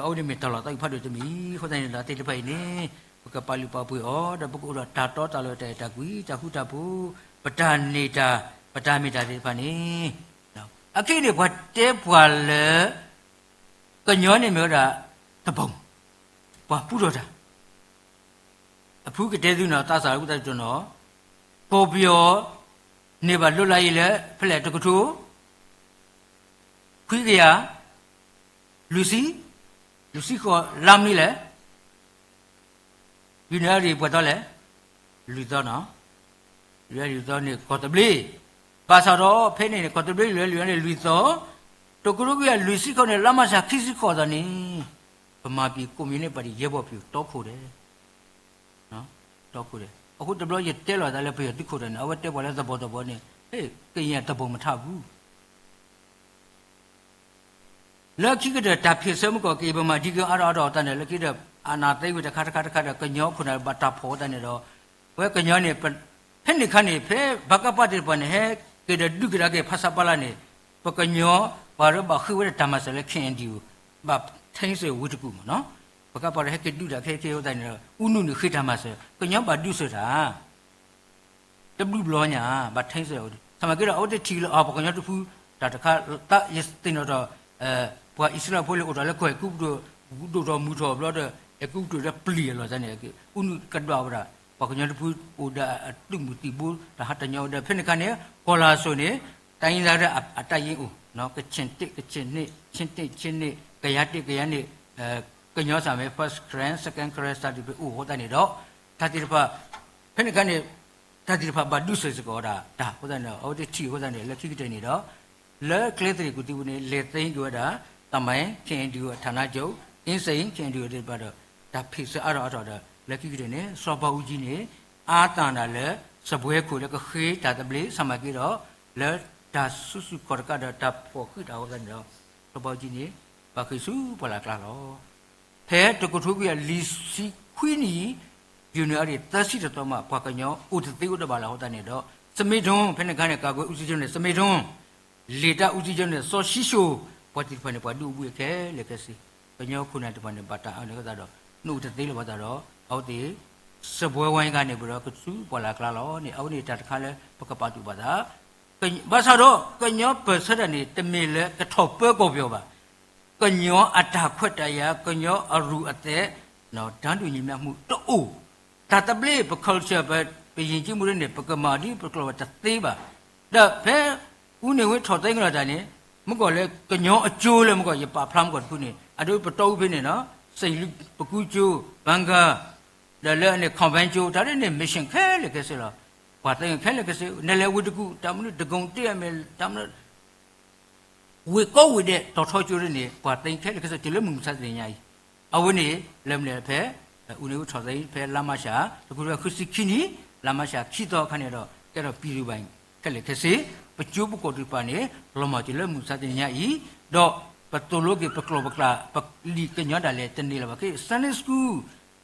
အဝဲန့ၣ်မ့ၢ်တၢ်လီၤသးအုးဖးဒိၣ်တမံၤ. အဃိသတးန့ၣ်ဒီးသ့ၣ်တဖၣ်အံၤန့ၣ် ပကပာ်လုၢ်ပာ်ပှ့ၤအီၤ ဒီးပကအိၣ်ဒီးတၢ်တီတၢ်လိၤ တၢ်အဲၣ်တၢ်ကွံ တၢ်ဃူတၢ်ဖိး ပတၢ်န့ၢ်တၢ် ပတၢ်မ့ၢ်တၢ်သ့ၣ်တဖၣ်န့ၣ် အခဲအံၤန့ၣ် ပှၤတဲပှၤလၢ ကညီန့ၣ်မ့ၢ်ဝဲဒၣ် တဘီ, ပှၤပူထီၣ်တၢ် အဖုကတဲသုနီၤ သးစၢ်ဝံသးစူၤနီၤ, ကီၢ်ပယီၤန့ၣ်ဘၣ်လိၣ်လၢအံၤလၢ ဖဲလဲၣ် တကထိ ခွံကယၤ လွံၢ်ဆံ, လွံၢ်ဆံဃိး လါမနုၤလဲၣ်, ယနံၣ်အါရံၤပှဲၤသီလဲၣ်, လွံၢ်သီနီၤ, လွံၢ်အါရံၤလွံၢ်သီန့ၣ် ကီၢ်သဘျ့, ဘၣ်ဆၣ်ဒီးဖဲန့ၣ်န့ၣ် ကီၢ်သဘျ့လွံၢ်အါရံၤလွံၢ်သီ, တကထိခွံကယၤလွံၢ်ဆံဃိးန့ၣ် လါမၢ်ၡး ခံဆံဃိးသီန့ၣ် ဗမာပြည်ကွန်မြူနစ်ပါတီ ရဲဘော်ဖြူ တီခိၣ်ဒဲး တီခိၣ်ဒဲး. အဃိတဘျီယတဲလီၤသးလၢပယီၤသုးခိၣ်ဒဲးန့ၣ် အဝဲတဲပှၤလၢသဘီၣ်သဘီၣ်န့ၣ် ဟ့ၣ် ကရင်သဘီၣ်မထဘူး လၢခံကတၢၢ်တၢ်ဖ့ၣ်ဆၢမ့ၢ်ကီးက့ၤ ဗမာအဓိကအါထီၣ်အါထီၣ်အသးန့ၣ် လၢခံဒီး အာဏာသိမ်းဝံၤတခါတခါတခါဒီး ကညီခိၣ်နၢ်ဘၣ်တၢ်ဖီၣ်အသးန့ၣ်ဒီး ပဝဲကညီန့ၣ် ဖဲန့ၣ်အခါန့ၣ် ဖဲဗကပသ့ၣ်တဖၣ်န့ၣ် ဟဲက့ၤဒီးဒုးကဒါက့ၤ ဖဆပလန့ၣ် ပကညီ ပှၤဒီးဘၣ်ဃ့ဝဲဒၣ်တၢ်မၤစၢၤလၢ ခဲအံၤအ့ၣ်ဒီး ဘၣ်ထံစၢၤဝံတကူၣ်မ့ၢ်နီၤ ပကပၤဒီးဟဲက့ၤဒုးတၢ်ခဲခဲအဃိသတးန့ၣ်ဒီး ဦးနုန့ၣ်ဃ့တၢ်မၤစၢၤ ကညီဘၣ်ဒုးစၢၤတၢ် တဘျုးဘျီညါ ဘၣ်ထံစၢၤ ဆၣ်မၤက့ဒီး အဝဲသ့ၣ်ထံၣ်လၢ အ ပှၤကညီတဖု တၢ်တခါ ယသ့ၣ်နီၣ်ထီၣ် ပှၤအံၣ်စရ့လးဖိလၢအိၣ်ထီၣ်လၢကီၢ်အဲၤကူပတူး ဒိၣ်ထီၣ်မုၢ်ထီၣ်ဘျီဒီး အဲၤကူပတူးလၢပျံၤအလီၢ်န့ၣ် ဦးနုကဒွးဝဲဒၣ် ပှၤကညီတဖုအိၣ်ဒီးအသုးမုၢ်သံၣ်ဘိ တၢ်ဟးတညီဝဲဒီး ဖဲန့ၣ်အခါန့ၣ် ကီၢ်လၤစိၤန့ၣ် တိုင်းရင်းသား အတၢ်ယ့အိၣ် ကချင်တစ် ကချင်နှစ် ချင်းတစ် ချင်းနှစ် ကယန်းတစ် ကယန်းနှစ် ကညီစၢ်မ့ၢ် first Karen second Karen စၢ်ဒုးပအိၣ်အဃိသတးန့ၣ်ဒီး တၢ်သ့ၣ်တဖၣ် ဖဲန့ၣ်အခါန့ၣ် တၢ်သ့ၣ်တဖၣ်ဘၣ်ဒုးစၢၤစ့ၢ်ကီးဝဲဒၣ် တၢ်အဃိသတးန့ၣ် အဝဲသ့ၣ်ထံၣ်အဃိသတးန့ၣ် လၢခံကတၢၢ်န့ၣ်ဒီး လၢကျဲသရံၣ်ကူၣ်သ့ဝံၤန့ၣ် လဲၤသိမ်းက့ၤဝဲဒၣ် သမိုင်း ခဲအံၤအ့ၣ်ဒီး ဌာနချုပ် အင်းစိန် ခဲအံၤအ့ၣ်ဒီး သ့ၣ်တဖၣ်ဒီး တၢ်ဖ့ၣ်ဆၢအါထီၣ်အါထီၣ်ဒီး လၢခံကတၢၢ်န့ၣ် စီၤဘးအူကၠံန့ၣ် အါတၢ်နၤလၢ စပွဲခိၣ်လၢကဃ့တၢ်သဘျ့ ဆၣ်မၤက့ဒီး လၢတၢ်စုဆူၣ်ခီၣ်တကးဒီးတၢ်ဖီၣ်ဃံးတၢ်အဃိသတးန့ၣ်ဒီး စီၤဘးအူကၠံန့ၣ် ဘၣ်ဃ့ၢ်ဆူပှၢ်လၢ်ကျါလီၤ. ဖဲတကထိခွံကယၤလွံၢ်ဆံခွံနံၣ် ယနူၤအါရံၤသၢဆံတသီမး ပှၤကညီအိၣ်တသ့အိၣ်တဘၣ်လၢၤအဃိသတးန့ၣ်ဒီး စမ့ဒိၣ် ဖဲန့ၣ်အခါန့ၣ် ကာကွယ်ဦးစီးချုပ်န့ၣ် စမ့ဒိၣ် လေတပ်ဦးစီးချုပ်န့ၣ် စီၤၡံၣ်ၡိၣ် ပှၤသ့ၣ်တဖၣ်န့ၣ် ပှၤဒုးအိၣ်ဘှံးခဲလၢာ်ခဲဆ့, ကညီခိၣ်နၢ်တဖၣ်န့ၣ် ဘၣ်တၢ်အၢၣ်လီၤအသးဒီး နအိၣ်တသ့လၢၤဘၣ်သးဒီး အဝဲသ့ၣ် စပွဲဝိုင်းခါန့ၣ် ပဒီးကဆူပှၢ်လၢ်ကျါလီၤန့ၣ် အဝဲန့ၣ်တၢ်တခါလၢပကပာ်သူၣ်ပာ်သး ဘၣ်ဆၣ်ဒီး ကညီပၢၢ်ဆၢတၢ်န့ၣ် တမ့ၢ်လၢကထီၣ်ပၢကီၢ်ပယီၤဘၣ်. ကညီအတၢ်ခွဲးတၢ်ယာ် ကညီအရူၢ်အသဲး တၢ်ဒုးညီမျၢ်မူတအိၣ်, တၢ်သဘျ့ ပ culture ပ ပယဉ်ကျေးမှုဒ်န့ၣ် ပကမၤဒ်ပကျိာ်ဘၣ်တသ့ဘၣ်. ဒီးဖဲ ဦးနေဝင်း ထီၣ်သဲကလီၤတၢ်န့ၣ် မ့ၢ်ကီၢ်လၢကညီအကၠိလၢမ့ၢ်ကီၢ် ယပာ်ဖျါမ့ၢ်ကီၢ်တဖုန့ၣ် အဒိပတီၢ်အူဖဲန့ၣ်နီၤ စ့ၣ်လူးပကူကၠိ ဘၣ်ကၢ ဒီးလၢအန့ၣ် convent ကၠိ တၢ်ဒ်န့ၣ် mission ခဲလၢာ်ခဲဆ့လီၤ. ပှၤသ့ခဲလၢာ်ခဲဆ့ နဲလဲၤဝ့ၢ်တကူၣ် တၢ်မနုၤ ဒဂုံတ့ၢ်အမဲာ် တၢ်မနုၤ ဝ့ၢ်ကိးဝ့ၢ်ဒဲး တီၤထီကၠိဒ်န့ၣ် ပှၤသ့ခဲလၢာ်ခဲဆ့ တုၤလၢမုၢ်မဆါတနံၤညါအံၤ အဝဲန့ၣ် လၢမနုၤလဲၣ်ဖဲ ဦးနေဝင်း ထီၣ်သဲဖဲလါမၢ်ၡး တကထိဃုဆံခံနံၣ် လါမၢ်ၡးခံသီအခါန့ၣ်ဒီး ကဲထီၣ်ပံၤရူၢ်ဘၣ်ခဲလၢာ်ခဲဆ့ ပကၠိပကီၢ်တဖၣ်န့ၣ် လီၤမၢ်တုၤလၢမုၢ်မဆါတနံၤညါအံၤ ဒီးပသိၣ်လိက့ၤပကျိာ်ပကျါ ပလံာ်ကညီဒၣ်လဲာ်တန့ၢ်လၢၤဘၣ်က့ Sunday School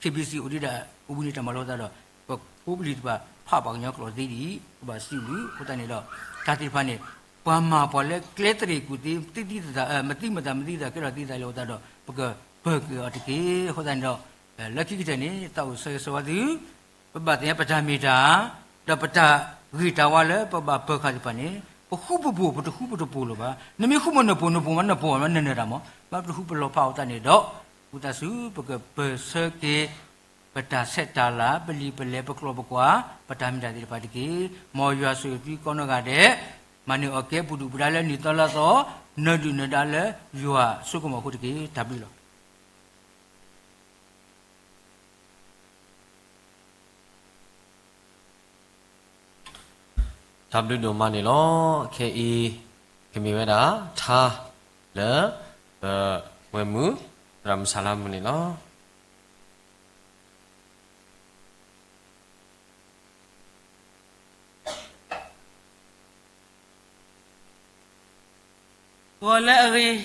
KBC အိၣ်ဒံးဒၣ် အိၣ်ဘှံးနံၤတၢ်မၤလိအသးဒီး ပဖိပလံၤတဖၣ် ဖးပှၤကညီကျိာ်သ့ဒံး ပဘၣ်စံးဘျုးအဃိသတးန့ၣ်ဒီး တၢ်သ့ၣ်တဖၣ်န့ၣ် ပှၤမၤပှၤလၢကျဲသရ့ၣ်ကူၣ်သ့ သံသံသးသး မသံမသး မသံသးကဲထီၣ်သံသးလၢအသးဒီး ပကပၢၤက့ၤအီၤတက့ၢ်. အဃိသတးန့ၣ်ဒီး လၢခံကတၢၢ်န့ၣ် သးအိၣ်ဆၢဂ့ၤဆၢဝါသု ပဘၣ်သ့ၣ်ညါပတၢ်မ့ၢ်တၢ် ဒီးပတၢ်ဂ့ၢ်တၢ်ဝါလၢပဘၣ်ပၢၤဃာ်သ့ၣ်တဖၣ်န့ၣ် ပဃူပဖိး ပတဃူပတဖိးလၢၤဘၣ်. နမ့ၢ်ဃူမ့ၢ်နဖိး နဖိးမ့ၢ်နဖိးမ့ၢ်နနၢၤတၢ်မး ဘၣ်ပတဃူပလီၤဖးအီၤသတးန့ၣ်ဒီး ဝံသးစူၤ ပကပၢၤဆၢက့ၤ ပတၢ်ဆဲးတၢ်လၤ ပလံာ်ပလဲၢ် ပကျိာ်ပကွာ် ပတၢ်မ့ၢ်တၢ်သ့ၣ်တဖၣ်တက့ၢ်. မ်ယွၤဆိၣ်ဂ့ၤသုကိးနီၢ်ဂၤဒဲး မၤန့ၢ်အီၣ်ကဲပူၤဒုၣ်ပူၤဒါလၢနံၣ်သီလါသီ နၢၤဒုၣ်နၢၤဒါလၢယွၤဆိကမိၣ်အဃိတက့ၢ်. တၢ်ဘျုးလီၤ. တၢ်ဘျုးဒိၣ်မးန့ၣ်လီၤ. ခဲအံၤ ကမ့ၢ်ဝဲဒၣ်ထါလၢ ပဝဲၢ်မုၢ် သရၣ်မုၣ်ဆၣ်လါမုၣ်န့ၣ်လီၤ. ဂီၤလၢအဂ့ၤ,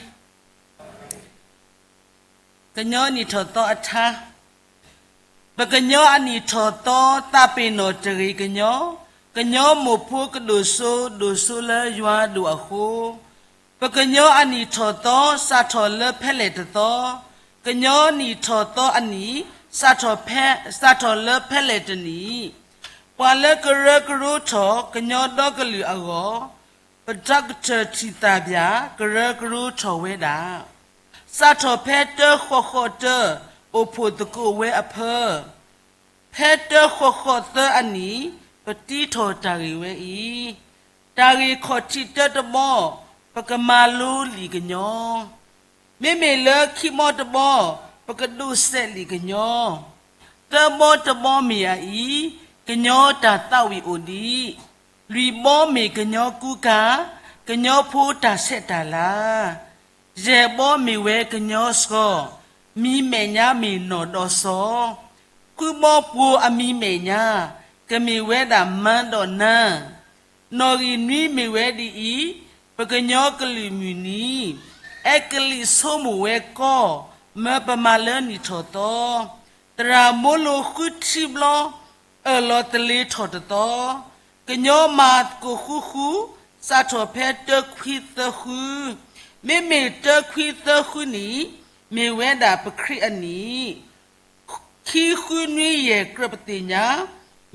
ကညီနံၣ်ထီၣ်သီအထါ, ပကညီအနံၣ်ထီၣ်သီ သးပ့ၤနီၣ်တဂ့ၤကညီ, ကညီမိၢ်ဖိကဒိၣ်စိ ဒိၣ်စိလၢယွၤဒိၣ်အဃိ, ပကညီအနံၣ်ထီၣ်သီ စးထီၣ်လၢဖဲလဲၣ်တသီ, ကညီနံၣ်ထီၣ်သီအနံၣ် စးထီၣ်ဖဲ စးထီၣ်လၢဖဲလဲၣ်တနံၣ်, ပှၤလၢကရၢကရိထီၣ် ကညီဒီကလုာ်အဂီၢ် ပ doctor ထံၣ်သၣ်ဘၠၣ် ကရၢကရိထီၣ်ဝဲဒၣ်, စးထီၣ်ဖဲတၢဃီၣ်ဃီၣ်တၢ အိၣ်ဖှိၣ်သကိးဝဲအဖၢ ဖဲတၢဃီၣ်ဃီၣ်သၢအနံၣ် ပတံထီၣ်တၢ်ဂ့ၢ်ဝဲအံၤ, တၢ်ဂ့ၢ်ခီၣ်ထံးတၢတဘီ ပကမၤလိလံာ်ကညီ, မ့မ့ၢ်လၢခံဘီတဘီ ပကဒိးစဲးလံာ်ကညီ, သၢဘီတဘီမ့ၢ်အအံၤ ကညီတၢ်သးဝံၣ်အိၣ်ဒံး, လွံၢ်ဘီမ့ၢ်ကညီကူကၤ, ကညီဖိတၢ်ဆဲးတၢ်လၤ ယဲၢ်ဘီမ့ၢ်ဝဲကညီစှီၤ, မံၤမဲာ်ညါမ့ၢ်နီၢ်ဒီးစီၤ, ဃုဘီပှိၤအမံၤမဲာ်ညါ, ကမ့ၢ်ဝဲဒၣ်မၢဒီးနၢ, နီၣ်ဂံၢ်နွံမ့ၢ်ဝဲဒ်အံၤ, ပကညီကလုာ်မုၢ်နံၤ, အဲကလံးဆိကမိၣ်ဝဲကီ, မၢပမၤလၢနံၣ်ထီၣ်သီ, သရၣ်မိလိၤဃုထံဘျီ အၢၣ်လီၤသလ့ၤထီၣ်တသီ, ကညီမၤသကိးဃုဃု, စးထီၣ်ဖဲတၢခွံသၢဃု, မ့မ့ၢ်တၢခွံသၢဃုနံၣ်, မ့ၢ်ဝဲဒၣ်ပခရံာ်အနံၣ်, ခံဃုနွံယဲၢ်ကြၢးပသ့ၣ်ညါ,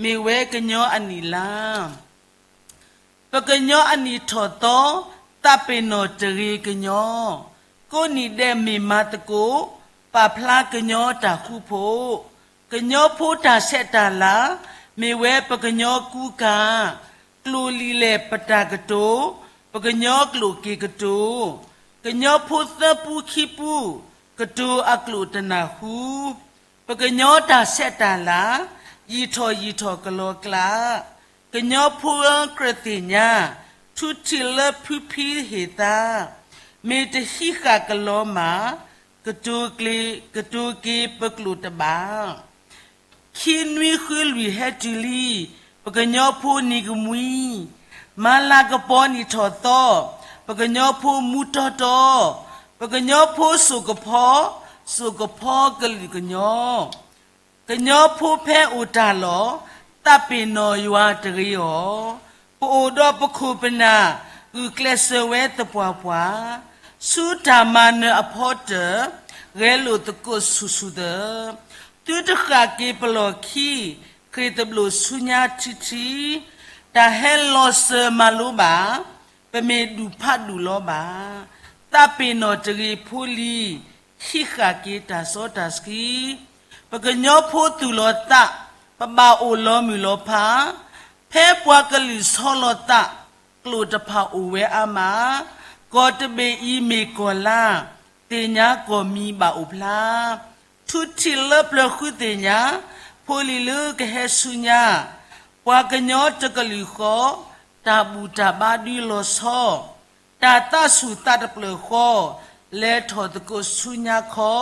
မ့ၢ်ဝဲကညီအနံၣ်လါ ပကညီအနံၣ်ထီၣ်သီ, သးပ့ၤနီၣ်တဂ့ၤကညီ, ကိးနံၣ်ဒဲးမ့ၢ်မၤသကိး, ပာ်ဖျါကညီတၢ်ဃူဖိး, ကညီဖိတၢ်ဆဲးတၢ်လၤ, မ့ၢ်ဝဲပကညီကူကၤ, ကျိာ်လံာ်လဲၢ်ပတၢ်ကတိၤ, ပကညီကျိာ်က့ၤကတိၤ, ကညီဖိသၢပူခံပူ, ကတိၤအကျိာ်တနၢ်ဟူ ပကညီတၢ်ဆဲးတၢ်လၤ, ယံာ်ထီၣ်ယံာ်ထီၣ်ကလီၤကျါ, ကညီဖိအကြၢးသ့ၣ်ညါ, ထူထံၣ်လၢဖုဖံဟ့ၣ်သါ, မ့ၢ်တဟံးဃာ်ကလီၤမၢ်, ကတိၤက့ၤပကျိာ်တဘၣ် ခံနွံဃုလွံၢ်ဟဲတုၤလံ, ပကညီဖိနံၤကမှံ, မၤလၤကပီၤနံၣ်ထီၣ်သီ, ပကညီဖိမူတီတီ, ပကညီဖိစိာ်ကဖီ, စိာ်ကဖီကလုာ်ကညီ, ကညီဖိဖဲအိၣ်တၢ်လီၢ်, သးပ့ၤနီၣ်ယွၤတဂ့ၤအီၤ, ပအိၣ်ဒီးပခိၣ်ပနၢ်, ဂုာ်ကျဲးစၢးဝဲသပှၢ်ပှၢ်, ဆူတၢ်မၤနၢၤအဖီတၢၢ်, ဂဲၤလိာ်သကိးဆူၣ်ဆူၣ်သၢ, သုတဃၣ်က့ၤပလီၢ်ခံ, ဃ့ၢ်သဘျိၣ်ဆူညါထံထံ, တၢ်ဟဲလီၤစၢၤမၤလိဘၣ်, ပမ့ၢ်ဒူၣ်ဖးဒူၣ်လီၤဘၣ်, သးပ့ၤနီၣ်တဂ့ၤဖိလံၤ, ဟံးဃာ်က့ၤတၢ်စီတၢ်ဆှံ, ပကညီဖိသူၣ်လီၤသး, ပဘၣ်အိၣ်လီၤမုၢ်လီၤဖး, ဖဲပှၤကလုာ်ဆီလီၤသး, ကျိာ်တဖၣ်အိၣ်ဝဲအါမး, ကီၢ်တဘ့ၣ်အံၤမ့ၢ်ကီၢ်လါ, သ့ၣ်ညါကီၢ်မံဘၣ်အိၣ်ဖျါ, ထူထံၣ်လၢပျၢၤဃုသ့ၣ်ညါ, ဖိလံၤလၢကဟဲဆူညါ, ပှၤကညီတကလုာ်ဃီ, တၢ်ဘူၣ်တၢ်ဘါဒုးလီၤဆီ, တၢ်သးဆူၣ်သးတဖျၢၣ်ဃီ, လဲၤထီၣ်သကိးဆူညါခီ,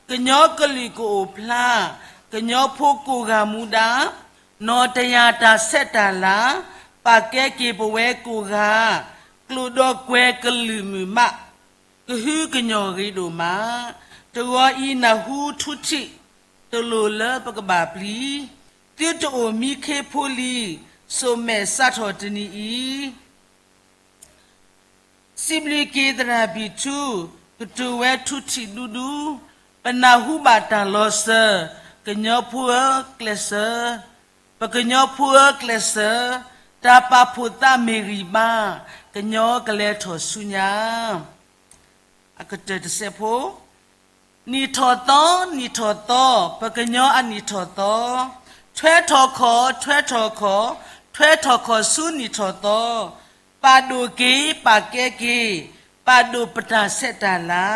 ကညီကလုာ်ကအိၣ်ဖျါ, ကညီဖိကိးဂၤမူဒါ, နီၢ်တယၢ်တၢ်ဆဲးတၢ်လၤ, ပာ်ကဲက့ၤပဝဲကိးဂၤ, ကျိာ်ဒီးကွဲၤကလုာ်မုာ်မး, ကဟုကညီၢ်ဂ့ၤဒိၣ်မး, တဂီၤအံၤနၢ်ဟူထူထံၣ်, တလိၣ်လၢပကဘၣ်ပျံၤ, သုတအိၣ်မံခ့ဖိလံၤ, စိာ်မဲာ်စးထီၣ်တနံၤအံၤ စံးဘျုးက့ၤသရၣ်ဘံၣ်ထူ, ကတိၤဝဲထူထံၣ်ဒူဒူ, ပနၢ်ဟူဘၣ်တၢ်လီၤစၢၤ, ကညီဖိဧၢကျဲးစၢး, ပကညီဖိဧၢကျဲးစၢး, တၢ်ပာ်ဖှိၣ်သးမ့ၢ်ဂံၢ်ဘါ, ကညီကလဲၤထီၣ်ဆူညါ အကတၢၢ်တစဲးဖိ, နံၣ်ထီၣ်သီ, နံၣ်ထီၣ်သီ, ပကညီအနံၣ်ထီၣ်သီ, ထွဲထီၣ်ခီၣ်, ထွဲထီၣ်ခီၣ်, ထွဲထီၣ်ခီၣ်ဆူနံၣ်ထီၣ်သီ, ပာ်ဒိၣ်က့ၤ, ပာ်ကဲက့ၤ, ပာ်ဒိၣ်ပတၢ်ဆဲးတၢ်လၤ,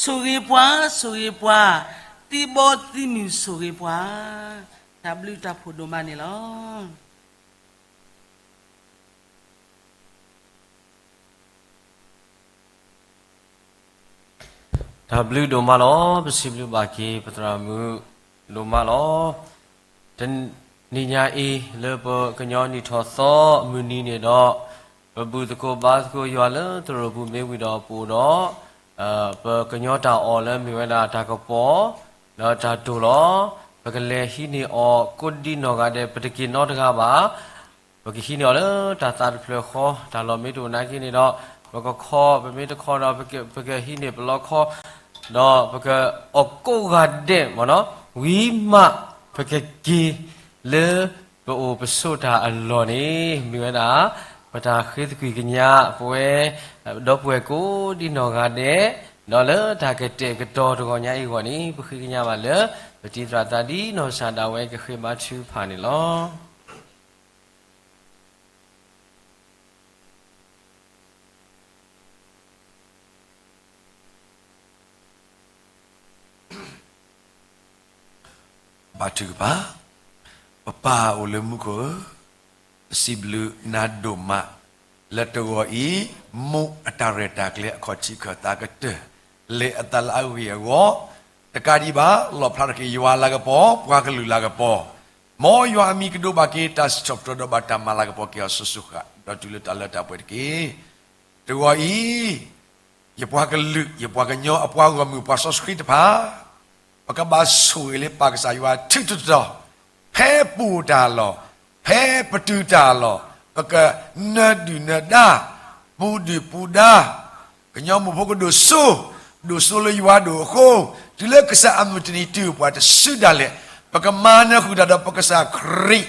ဆိၣ်ဂ့ၤပှၤ, ဆိၣ်ဂ့ၤပှၤ, သံဘီသံမုၢ်ဆိၣ်ဂ့ၤပှၤ, တၢ်ဘျုးတၢ်ဖှိၣ်ဒိၣ်မးန့ၣ်လီၤ. တၢ်ဘျုးဒိၣ်မးလီၤ. ပစံးဘျုးဘၣ်က့ၤပသရၣ်မုၣ်ဒိၣ်မးလီၤ. တနံၤညါအံၤ လၢပကညီနံၣ်ထီၣ်သီမုၢ်နံၤန့ၣ်ဒီး, ပဘူၣ်သကိးဘါသကိးယွၤလၢသရိာ်ပူၤမ့ၢ်ဝံၤဒီးပအိၣ်ဒီး, ပကညီတၢ်အီၣ်လၢမ့ၢ်ဝဲဒၣ်တၢ်ကပီၤ, ဒီးတၢ်တိၢ်လီၤ. ပကလဲၤဟံးန့ၢ်အီၤကိးဒံနီၢ်ဂၤဒဲး ပတက့ၤနီတဂၤဘၣ်. ပကဟံးန့ၢ်အီၤလၢတၢ်သးတဖျၢၣ်ဃီ, တၢ်လီၢ်မ့ၢ်တအိၣ်နာ်က့န့ၣ်ဒီး, ပကခီ, ပမ့ၢ်တခီဒီး ပကဟံးန့ၢ်ပလီခီ, ဒီးပကအီၣ်ကိးဂၤဒဲးမ့ၢ်နီၤ, ဝံၤမးပကက့ၤလၢပအိၣ်ပဆိးတၢ်အလီၢ်န့ၣ် မ့ၢ်ဝဲဒၣ် ပတၢ်ဃ့သကွံာ်ကညးပဝဲ ဒီပုၢ်ဝဲၢ်ကိးဒံနီၢ်ဂၤဒဲး, ဒီးလၢတၢ်ကတဲာ်ကတီၤတဂီၤညါအံၤအဂီၢ်န့ၣ် ပဃ့ကညးဘၣ်လၢ ပတံၤသရၣ်သးဒ်နီၢ်ကစၢ်ဒၣ်ဝဲကဃ့ဘါထုကဖၣ်န့ၣ်လီၤ. ဘါထုကဖၣ်, ပပၢ်အိၣ်လၢမူခိၣ်ဧၢ, ပစံးဘျုးနၤဒိၣ်မး လၢတဂီၤအံၤ မိၢ်အတၢ်ရဲၣ်တၢ်ကျဲၤအခီၣ်ထံးခၢၣ်သးကတၢၢ် လၢအသးလၢအဂ့ၢ်အဂီၢ်, တကးဒံးဘၣ် လီၣ်ဖျါထီၣ်က့ၤယွၤလၤကပီၤ ပှၤကလုာ်လၤကပီၤ, မ်ယွၤအမံၤကဒိးဘၣ်က့ၤတၢ်စံးထီၣ်ပတြၢၤ ဒီးဘၣ်တၢ်မၤလၤကပီၤက့ၤအီၤစိၤစိၤဃၣ်ဃၣ် ဒီးတုၤလၢတၢ်လၢတၢ်ပှဲၤတက့ၢ်. တဂီၤအံၤ ယပှၤကလုာ် ယပှၤကညီအပှၤဂီၢ်မုၢ်ပှၤစီဆှံတဖၣ် ပကဘၣ်ဆိၣ်ဂ့ၤလၢပၢ်ကစၢ်ယွၤထုကဖၣ်တတီၤ, ဖဲပအိၣ်တၢ်လီၢ်, ဖဲပတုၤတၢ်လီၢ်, ပကနၢၤဒုၣ်နၢၤဒါ, ပူၤဒုၣ်ပူၤဒါ, ကညီမိၢ်ဖိကဒိၣ်စိ, ဒိၣ်စိလၢယွၤဒိၣ်အဃိ, တုၤလၢကစၢ်အမုၢ်တနံၤတုၤပှၤတစုဒၣ်လဲာ်, ပကမၤနၢၤဃုာ်တၢ်ဒီးပကစၢ်ခရံာ်,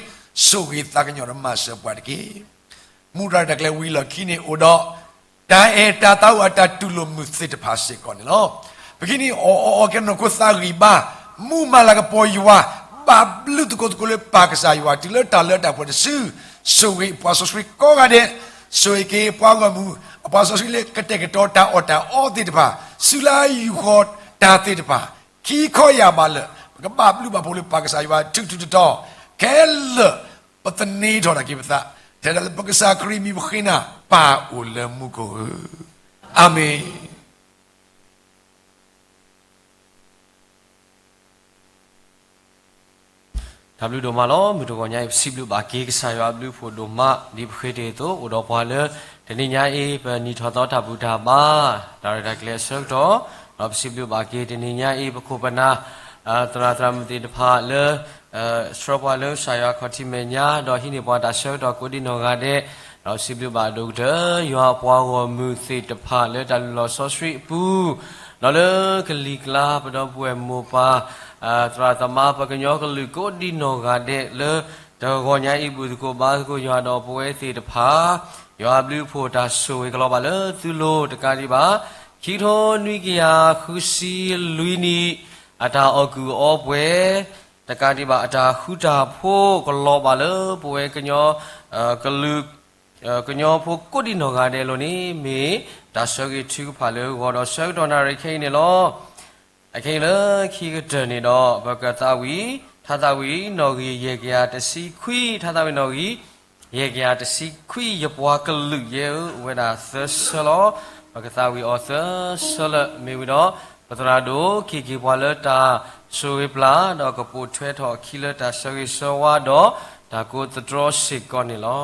ဆိၣ်ဂ့ၤသးကညီၤဒီးမၤစၢၤပှၤတက့ၢ်. မူဒါတၢ်ကျဲၤဝံၤလီၢ်ခံန့ၣ်အိၣ်ဒီး တၢ်အဲၣ်တၢ်သးအိၣ်အတၢ်တူၢ်လိာ်မုာ်သ့ၣ်တဖၣ်စ့ၢ်ကီးန့ၣ်လီၤ. ပကဟံးန့ၢ်အီၣ်အီအီၤကဲနီၢ်ခိသးဂံၢ်ဘါ, မူမၤလၤကပီၤယွၤ, ဘၣ်ဘျုးသကိးသကိးလၢပၢ်ကစၢ်ယွၤ တုၤလၢတၢ်လၢတၢ်ပှဲၤတစု, ဆိၣ်ဂ့ၤပှၤစီဆှံကိးဂၤဒဲး, ဆိၣ်ဂ့ၤက့ၤပှၤဂီၢ်မုၢ်, အပှၤစီဆှံလၢကတဲာ်ကတီၤတၢ်အီၣ်တၢ်အီသ့ၣ်တဖၣ်, စုလၢယူၢ်ဃီၤတၢ်သ့ၣ်တဖၣ်, ခံခီယၢ်ဘးလၢာ် ပကဘၣ်ဘျုးဘၣ်ဖှိၣ်လၢပၢ်ကစၢ်ယွၤထုကထုကတီၤ, ခဲလၢာ် ပသန့ၤထီၣ်ဒၣ်က့ၤပသး, ထဲဒၣ်လၢပကစၢ်ခရံာ်မံၤပဃ့နၤ, ပၢ်အိၣ်လၢမူခိၣ်ဧၢ, အၤမ့ၣ်. တၢ်ဘျုးဒိၣ်မးလီၤ. မုၢ်တဂီၤညါအံၤ ပစံးဘျုးဘၣ်က့ၤကစၢ်ယွၤအဘျုးအဖှိၣ်ဒိၣ်မး ဒ်ပဃ့တ့ၢ်အသိး အိၣ်ဒီးပှၤလၢ တနံၤညါအံၤ ပနံၣ်ထီၣ်သီတၢ်ဘူၣ်တၢ်ဘါ တၢ်ရဲၣ်တၢ်ကျဲၤအဆၢကတီၢ်, ဒီးပစံးဘျုးဘၣ်က့ၤတနံၤညါအံၤ ပခိၣ်ပနၢ် သရၣ်သရၣ်မုၣ်သ့ၣ်တဖၣ်လၢ ဆှၢပှၤလၢကစၢ်ယွၤခီၣ်ထံးမဲာ်ညါ ဒီးဟံးန့ၢ်ပှၤတၢ်ဆၢကတီၢ်ကိးဒံနီၢ်ဂၤဒဲး, ဒီးပစံးဘျုးဘၣ်ဒိၣ်ကတၢၢ် ယွၤအပှၤဂီၢ်မုၢ်သ့ၣ်တဖၣ်လၢတၢ်လုၢ်လီၢ်စီဆှံအပူၤ, ဒီးလၢကလံၤကျါ ပဒီပုၢ်ဝဲၢ်မိၢ်ပၢ် သရၣ်သမါပှၤကညီကလုာ်ကိးဒံနီၢ်ဂၤဒဲးလၢ တဂီၤညါအံၤ ဘူၣ်သကိးဘါသကိးယွၤဒီးပဝဲသ့ၣ်တဖၣ်, ယွၤအဘျုးအဖှိၣ်တၢ်ဆိၣ်ဂ့ၤကလီၤဘၣ်လၢသုလိၤတကးဒံးဘၣ်, ခံကထိနွံကယၤဃုဆံလွံၢ်နံၣ် အတၢ်အီၣ်ကုၢ်အီပှဲၤ တကးဒံးဘၣ် အတၢ်ဃူတၢ်ဖိးကလီၤဘၣ်လၢပဝဲကညီ ကလုာ် ကညီဖိကိးဒံနီၢ်ဂၤဒဲးအလိၤန့ၣ် မ့ၢ်တၢ်ဆၢဂ့ၤထုကဖၣ်လၢဂီၤဒီးဆၢကတီၢ်နၣ်ရံၣ်ခဲအံၤန့ၣ်လီၤ. အခဲအံၤလၢခံကတၢၢ်န့ၣ်ဒီး ပကသးဝံၣ် ထါသးဝံၣ်နီၣ်ဂံၢ်ယဲၢ်ကယၤတဆံခွံ, ထါသးဝံၣ်နီၣ်ဂံၢ်ယဲၢ်ကယၤတဆံခွံ ယပှၤကလုာ်ယဲဧၢ အိၣ်ဝဲဒၣ်သၢဆၢလီၤ. ပကသးဝံၣ်အီၤသၢဆၢလၢမ့ၢ်ဝံၤဒီး ပသရၣ်ဒိၣ်က့ၤက့ၤပှၤလၢတၢ်ဆိၣ်ဂ့ၤပျၢ် ဒီးကပိာ်ထွဲထီၣ်အခံလၢတၢ်ဆၢဂ့ၤဆၢဝါဒီး တၢ်ကိးသတြီစ့ၢ်ကီးန့ၣ်လီၤ.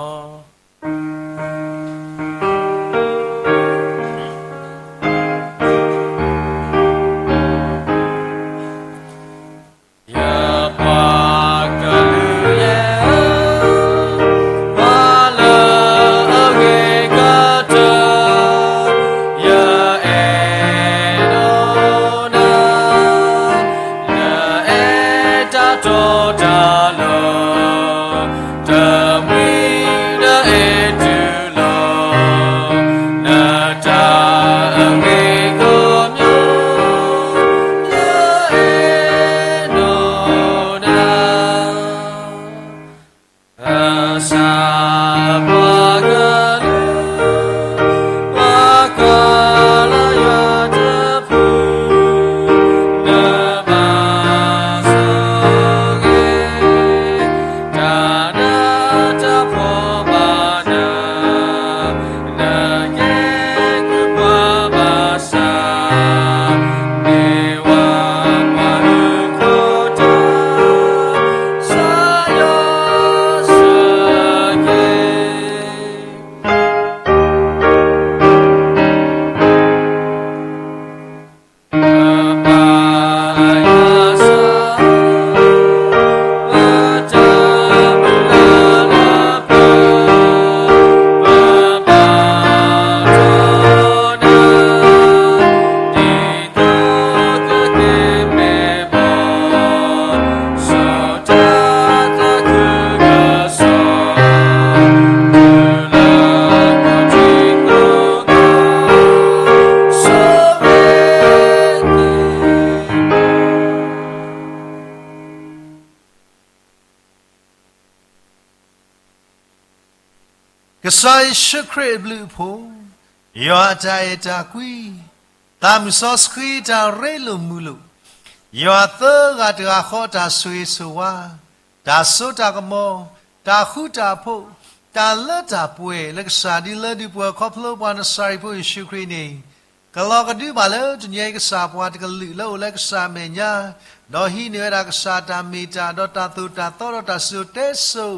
ယပှၤကလုာ်ယဲဧၢ, ပှၤလၢအဂ့ၤကတၢၢ်, ယအဲၣ်ဒိးနၤ, ယအဲၣ်တၢ်တီတၢ်လိၤ, တမှံၤဒီးအဲၣ်တုၤလီၤ, နတၢ်အဂ့ၤကမျၢၢ်, ယအဲၣ်ဒိးနၤ. ကစၢ်ပှၤကလုာ်, ပှၤကလုာ်ယွၤတဖု, နဘၣ်ဆိၣ်ဂ့ၤ, တၢ်နးတၢ်ဖှီၣ်ဘၣ်နၤ, နကဲကုၢ်ပှၤဘၣ်ဆၣ်, မ့ၢ်ဝဲပှၤလုၢ်ခိၣ်တၢ် စၢ်ယွၤစၢ်က့ၤ ပပၢ်ယွၤစၢ် လၢတၢ်မုၢ်လၢ်လၢပျၢၤ ပဘၣ်တီၢ်နၤ ဒ်သိးကက့ၤမ့ၢ်ပှၤ စီၤတၢ်သးခုကစီၣ် တုၤလၢကထံၣ်ကိးဂၤ ဆိၣ်ဂ့ၤက့ၤ ကစၢ်ယ့ၣ်ၡူးခရံာ်အဘျုးအဖှိၣ်, ယွၤအတၢ်အဲၣ်တၢ်ကွံ, သးမုၢ်စီဆှံတၢ်ရ့လိာ်မုာ်လိာ်, ယွၤသၢဂၤတဂၤဃီအတၢ်ဆိၣ်ဂ့ၤဆိၣ်ဝါ, တၢ်စိတၢ်ကမီၤ, တၢ်ဃူတၢ်ဖိး, တၢ်လၢတၢ်ပှဲၤလၢကစၢ်ဒုးလၢဒုးပှဲၤခီဖျိပှၤနစၤရ့းဖိယ့ၣ်ၡူးခရံာ်န့ၣ်, ကလီၤကဒုဘၣ်လၢတနံၤအံၤကစၢ်ပှၤတကလုာ်လၢအိၣ်လၢကစၢ်အမဲာ်ညါ, ဒီးဟံးန့ၢ်ဝဲဒၣ်ကစၢ်တၢ်မ့ၢ်တၢ် ဒီးတၢ်သိၣ်တၢ်သီဒီးတၢ်စံၣ်စိၤတဲစိၤ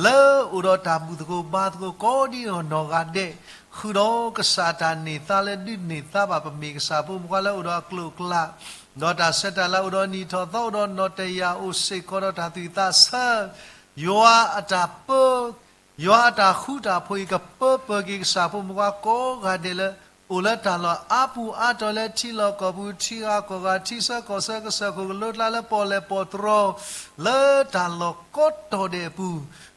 လၢအိၣ်ဒီးတၢ်ဘူၣ်သကိးဘါသကိးကိးဒံနီၢ်ဂၤဒဲး, ဃုာ်ဒီးကစၢ်အတၢ်န့ၢ်သါလၢဒုးန့ၢ်သါဘၣ်ပမ့ၢ်ကစၢ်ဖိမုၣ်ခွါလၢအိၣ်ဒီးအကျိၤအကျဲ, ဒီးတၢ်ဆၢတၢ်လၤအိၣ်ဒီးနံၣ်ထီၣ်သီအိၣ်ဒီးနီၣ်တယာ် အိၣ်စ့ၢ်ကီးဒီးတၢ်သူၣ်သးဆၢ, ယွၤအတၢ်ပၢ ယွၤအတၢ်ဃူတၢ်ဖိးအံၤ ကပၢပၢက့ၤကစၢ်ဖိမုၣ်ခွါကိးဂၤဒဲးလၢ အိၣ်လၢတၢ်လီၢ်အါပူၤအါတီၤလၢထံလီၢ်ကီၢ်ပူၤ ထံဂၤကီၢ်ဂၤ ထံဆၢကီၢ်ဆၢ ကစၢၢ်ခိၣ်ကလိကျါလၢပီၣ်လဲၣ်ပီၣ်တြီၤ လၢတၢ်လီၢ်ကိးတီၤဒဲးအပူၤ,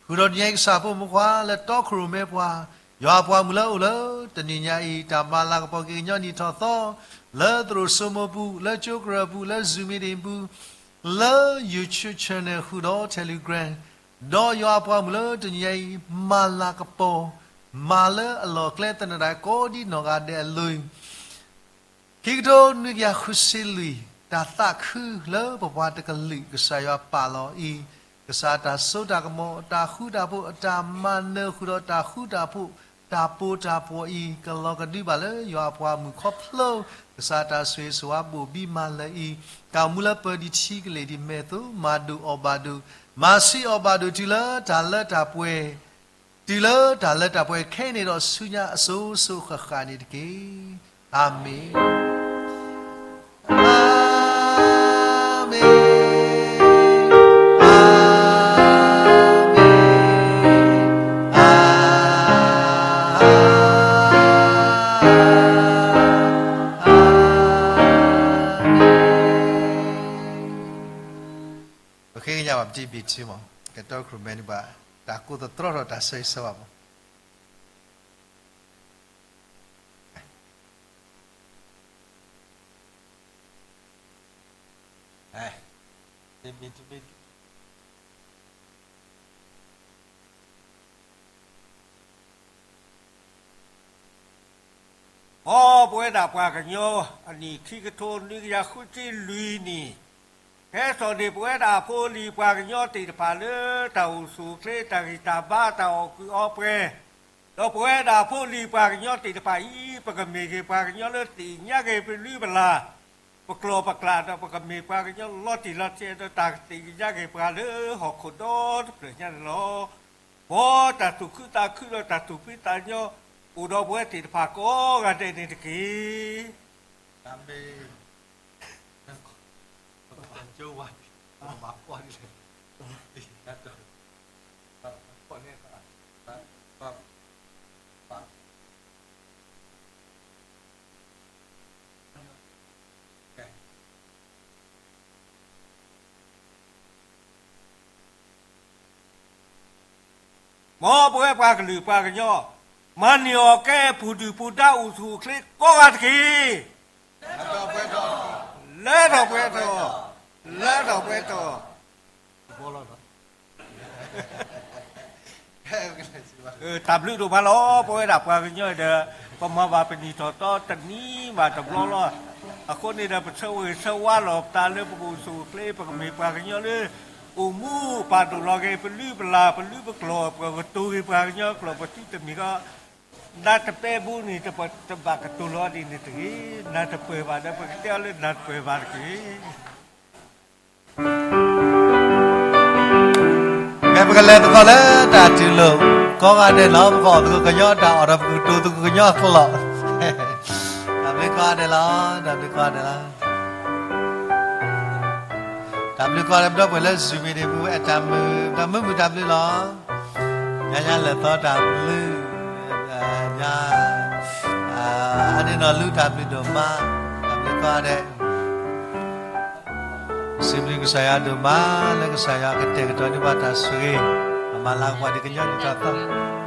ဃုာ်ဒီးတနံၤအံၤကစၢ်ဖိမုၣ်ခွါလၢတီခိၣ်ရိၣ်မဲပှၤ, ယွၤအပှၤမုၣ်လၢအိၣ်လၢတနံၤညါအံၤ တၢ်မၤလၤကပီၤက့ၤကညီနံၣ်ထီၣ်သီ လၢသရိာ်စိမိၤပူၤ လၢကၠိကရၢၢ်ပူၤ လၢ Zoom meeting ပူၤ လၢ YouTube channel ဃုာ်ဒီး Telegram, ဒီးယွၤအပှၤမုၣ်လၢတနံၤညါအံၤ မၤလၤကပီၤ မၤလၢအလီၢ်အကျဲသနၢၣ်ဒၣ်ကိးဒံနီၢ်ဂၤဒဲးအလိၤ, ခံကထိနွံကယၤဃုဆံလွံၢ် တၢ်သးခုလၢပပှၤတကလုာ် ကစၢ်ယွၤပာ်လီၤအံၤ, ကစၢ်အတၢ်စိတၢ်ကမီၤ အတၢ်ဃူတၢ်ဖိး အတၢ်မၤနၢၤဃုာ်ဒီးတၢ်ဃူတၢ်ဖိး တၢ်ပီးတၢ်ပီအံၤ ကလီၤကဒုဘၣ်လၢယွၤအပှၤမုၣ်ခီဖျိ ကစၢ်အတၢ်ဆိၣ်ဂ့ၤဆိၣ်ဝါဘိၣ်ဘံမၤလၢာ်အံၤ, တၢ်မူလၢပၢၤဒံးထံကလ့ၢ်ဒံးမဲာ်သိး မၤဒိၣ်အီၣ်ဘၣ်ဒိၣ် မၤဆံးအီၣ်ဘၣ်ဒိၣ်တုၤလၢတၢ်လၢတၢ်ပှဲၤ, တုၤလၢတၢ်လၢတၢ်ပှဲၤခဲအံၤန့ၣ်ဒီးဆူညါအစိၤစိၤဃၣ်ဃၣ်န့ၣ်တက့ၢ်. အၤမ့ၣ်, အၤမ့ၣ်, အၤမ့ၣ်, အၤမ့ၣ်, အၤမ့ၣ်. ပဃ့ကညးဘၣ်ပတံၤဘံၣ်ထံမး, ကတီၢ်ခရူၣ်မဲန့ၣ်ဘၣ်, တၢ်ကိးသတြီထီၣ်တၢ်ဆၢဂ့ၤဆၢဝါမး. မ်ပဝဲဒၣ်ပှၤကညီ အနံၣ်ခံကထိနွံကယၤဃုဆံလွံၢ်နံၣ်, ဟဲစိာ်န့ၢ်ပဝဲဒၣ်ဖိလံၤပှၤကညီသ့ၣ်တဖၣ်လၢတၢ်အိၣ်ဆူၣ်အိၣ်ချ့ တၢ်ဂံၢ်တၢ်ဘါ တၢ်အီၣ်ကုးအီပှဲၤ, ဒီးပဝဲဒၣ်ဖိလံၤပှၤကညီသ့ၣ်တဖၣ်အံၤ ပကမ့ၢ်ဂ့ၤပှၤကညီလၢသ့ၣ်ညါဂ့ၤပလုၢ်ပလၢ် ပကျီၢ်ပကျါ ဒီးပကမ့ၢ်ပှၤကညီလီၤတံၢ်လီၤဆဲးဒီးတၢ်သ့ၣ်ညါဂ့ၤပှၤလၢဟီၣ်ခိၣ်ဒီတဖျၢၣ်ညါန့ၣ်လီၤ. မ်တၢ်သူၣ်ခုသးခုဒီးတၢ်သူၣ်ဖှံသးညီ အိၣ်ဒီးပဝဲသ့ၣ်တဖၣ်ကိးဂၤဒဲးန့ၣ်တက့ၢ်. အၤမ့ၣ်. မ်ပဝဲပှၤကလုာ်ပှၤကညီ မၤန့ၢ်အီၣ်ကဲပူၤဒုၣ်ပူၤဒါအိၣ်ဆူၣ်အိၣ်ချ့ကိးဂၤတက့ၢ်. လၢထီၣ်ပှဲၤထီၣ်, လၢထီၣ်ပှဲၤထီၣ်, တၢ်ဘျုးဒိၣ်မးလီၤ. ပဝဲဒၣ်ပှၤကညီဒီး ပမၤဘၣ်ပနံၣ်ထီၣ်သီတနံၤဘၣ်တဘျီလီၤ. အဃိန့ၣ်ဒီး ပဆၢဂ့ၤဆၢဝါလီၤပသးလၢပကအိၣ်ဆူၣ်အိၣ်ချ့ ပကမ့ၢ်ပှၤကညီလၢ အိၣ်မူပာ်ဒိၣ်လီၤဂ့ၤ ပလုၢ်ပလၢ် ပလုၢ်ပကျိာ် ပကတိၤဂ့ၤပှၤကညီကျိာ် ပသုတမ့ၢ်ကီး နၢ်တပဲဘူန့ၣ် တဘၣ်ကတိၤလီၤဒ်န့ၣ်တဂ့ၤ. နၢ်တပၢၢ်ဘၣ်ဒီး ပကတဲအီၤလၢနၢ်တပၢၢ်ဘၣ်တက့ၢ်. ကဲ ပကလဲၤသကိးလၢတၢ်တူၢ်လိာ်ကိးဂၤဒဲးလီၤ. ပကအီၣ်သကိးကညီတၢ်အီၣ်ဒီး ပကတိၤသကိးကညီအကျိာ်လီၤ. တၢ်ဘျုးကိးဂၤဒဲးလီၤ, တၢ်ဘျုးကိးဂၤဒဲးလီၤ. တၢ်ဘျုးကိးဂၤဒဲး ပဒီပုၢ်ဝဲၢ်လၢ Zoom မံၤန့ၣ် မ့ၢ်ဝဲအတၢ်မုာ် ဒီးမုာ်မုာ်တၢ်ဘျုးလီၤ. ညါညါလဲၤသီတၢ်ဘျုး, ညါ, အန့ၣ်နီၢ်လူတၢ်ဘျုးဒိၣ်မး, တၢ်ဘျုးကိးဂၤဒဲး စံးဘျုးကစၢ်ယွၤဒိၣ်မး လၢကစၢ်ယွၤကတဲာ်ကတီၤန့ၢ်ဘၣ်တၢ်ဆိၣ်ဂ့ၤ, အမၤလၤကပီၤဒံးကညီနံၣ်ထီၣ်သီ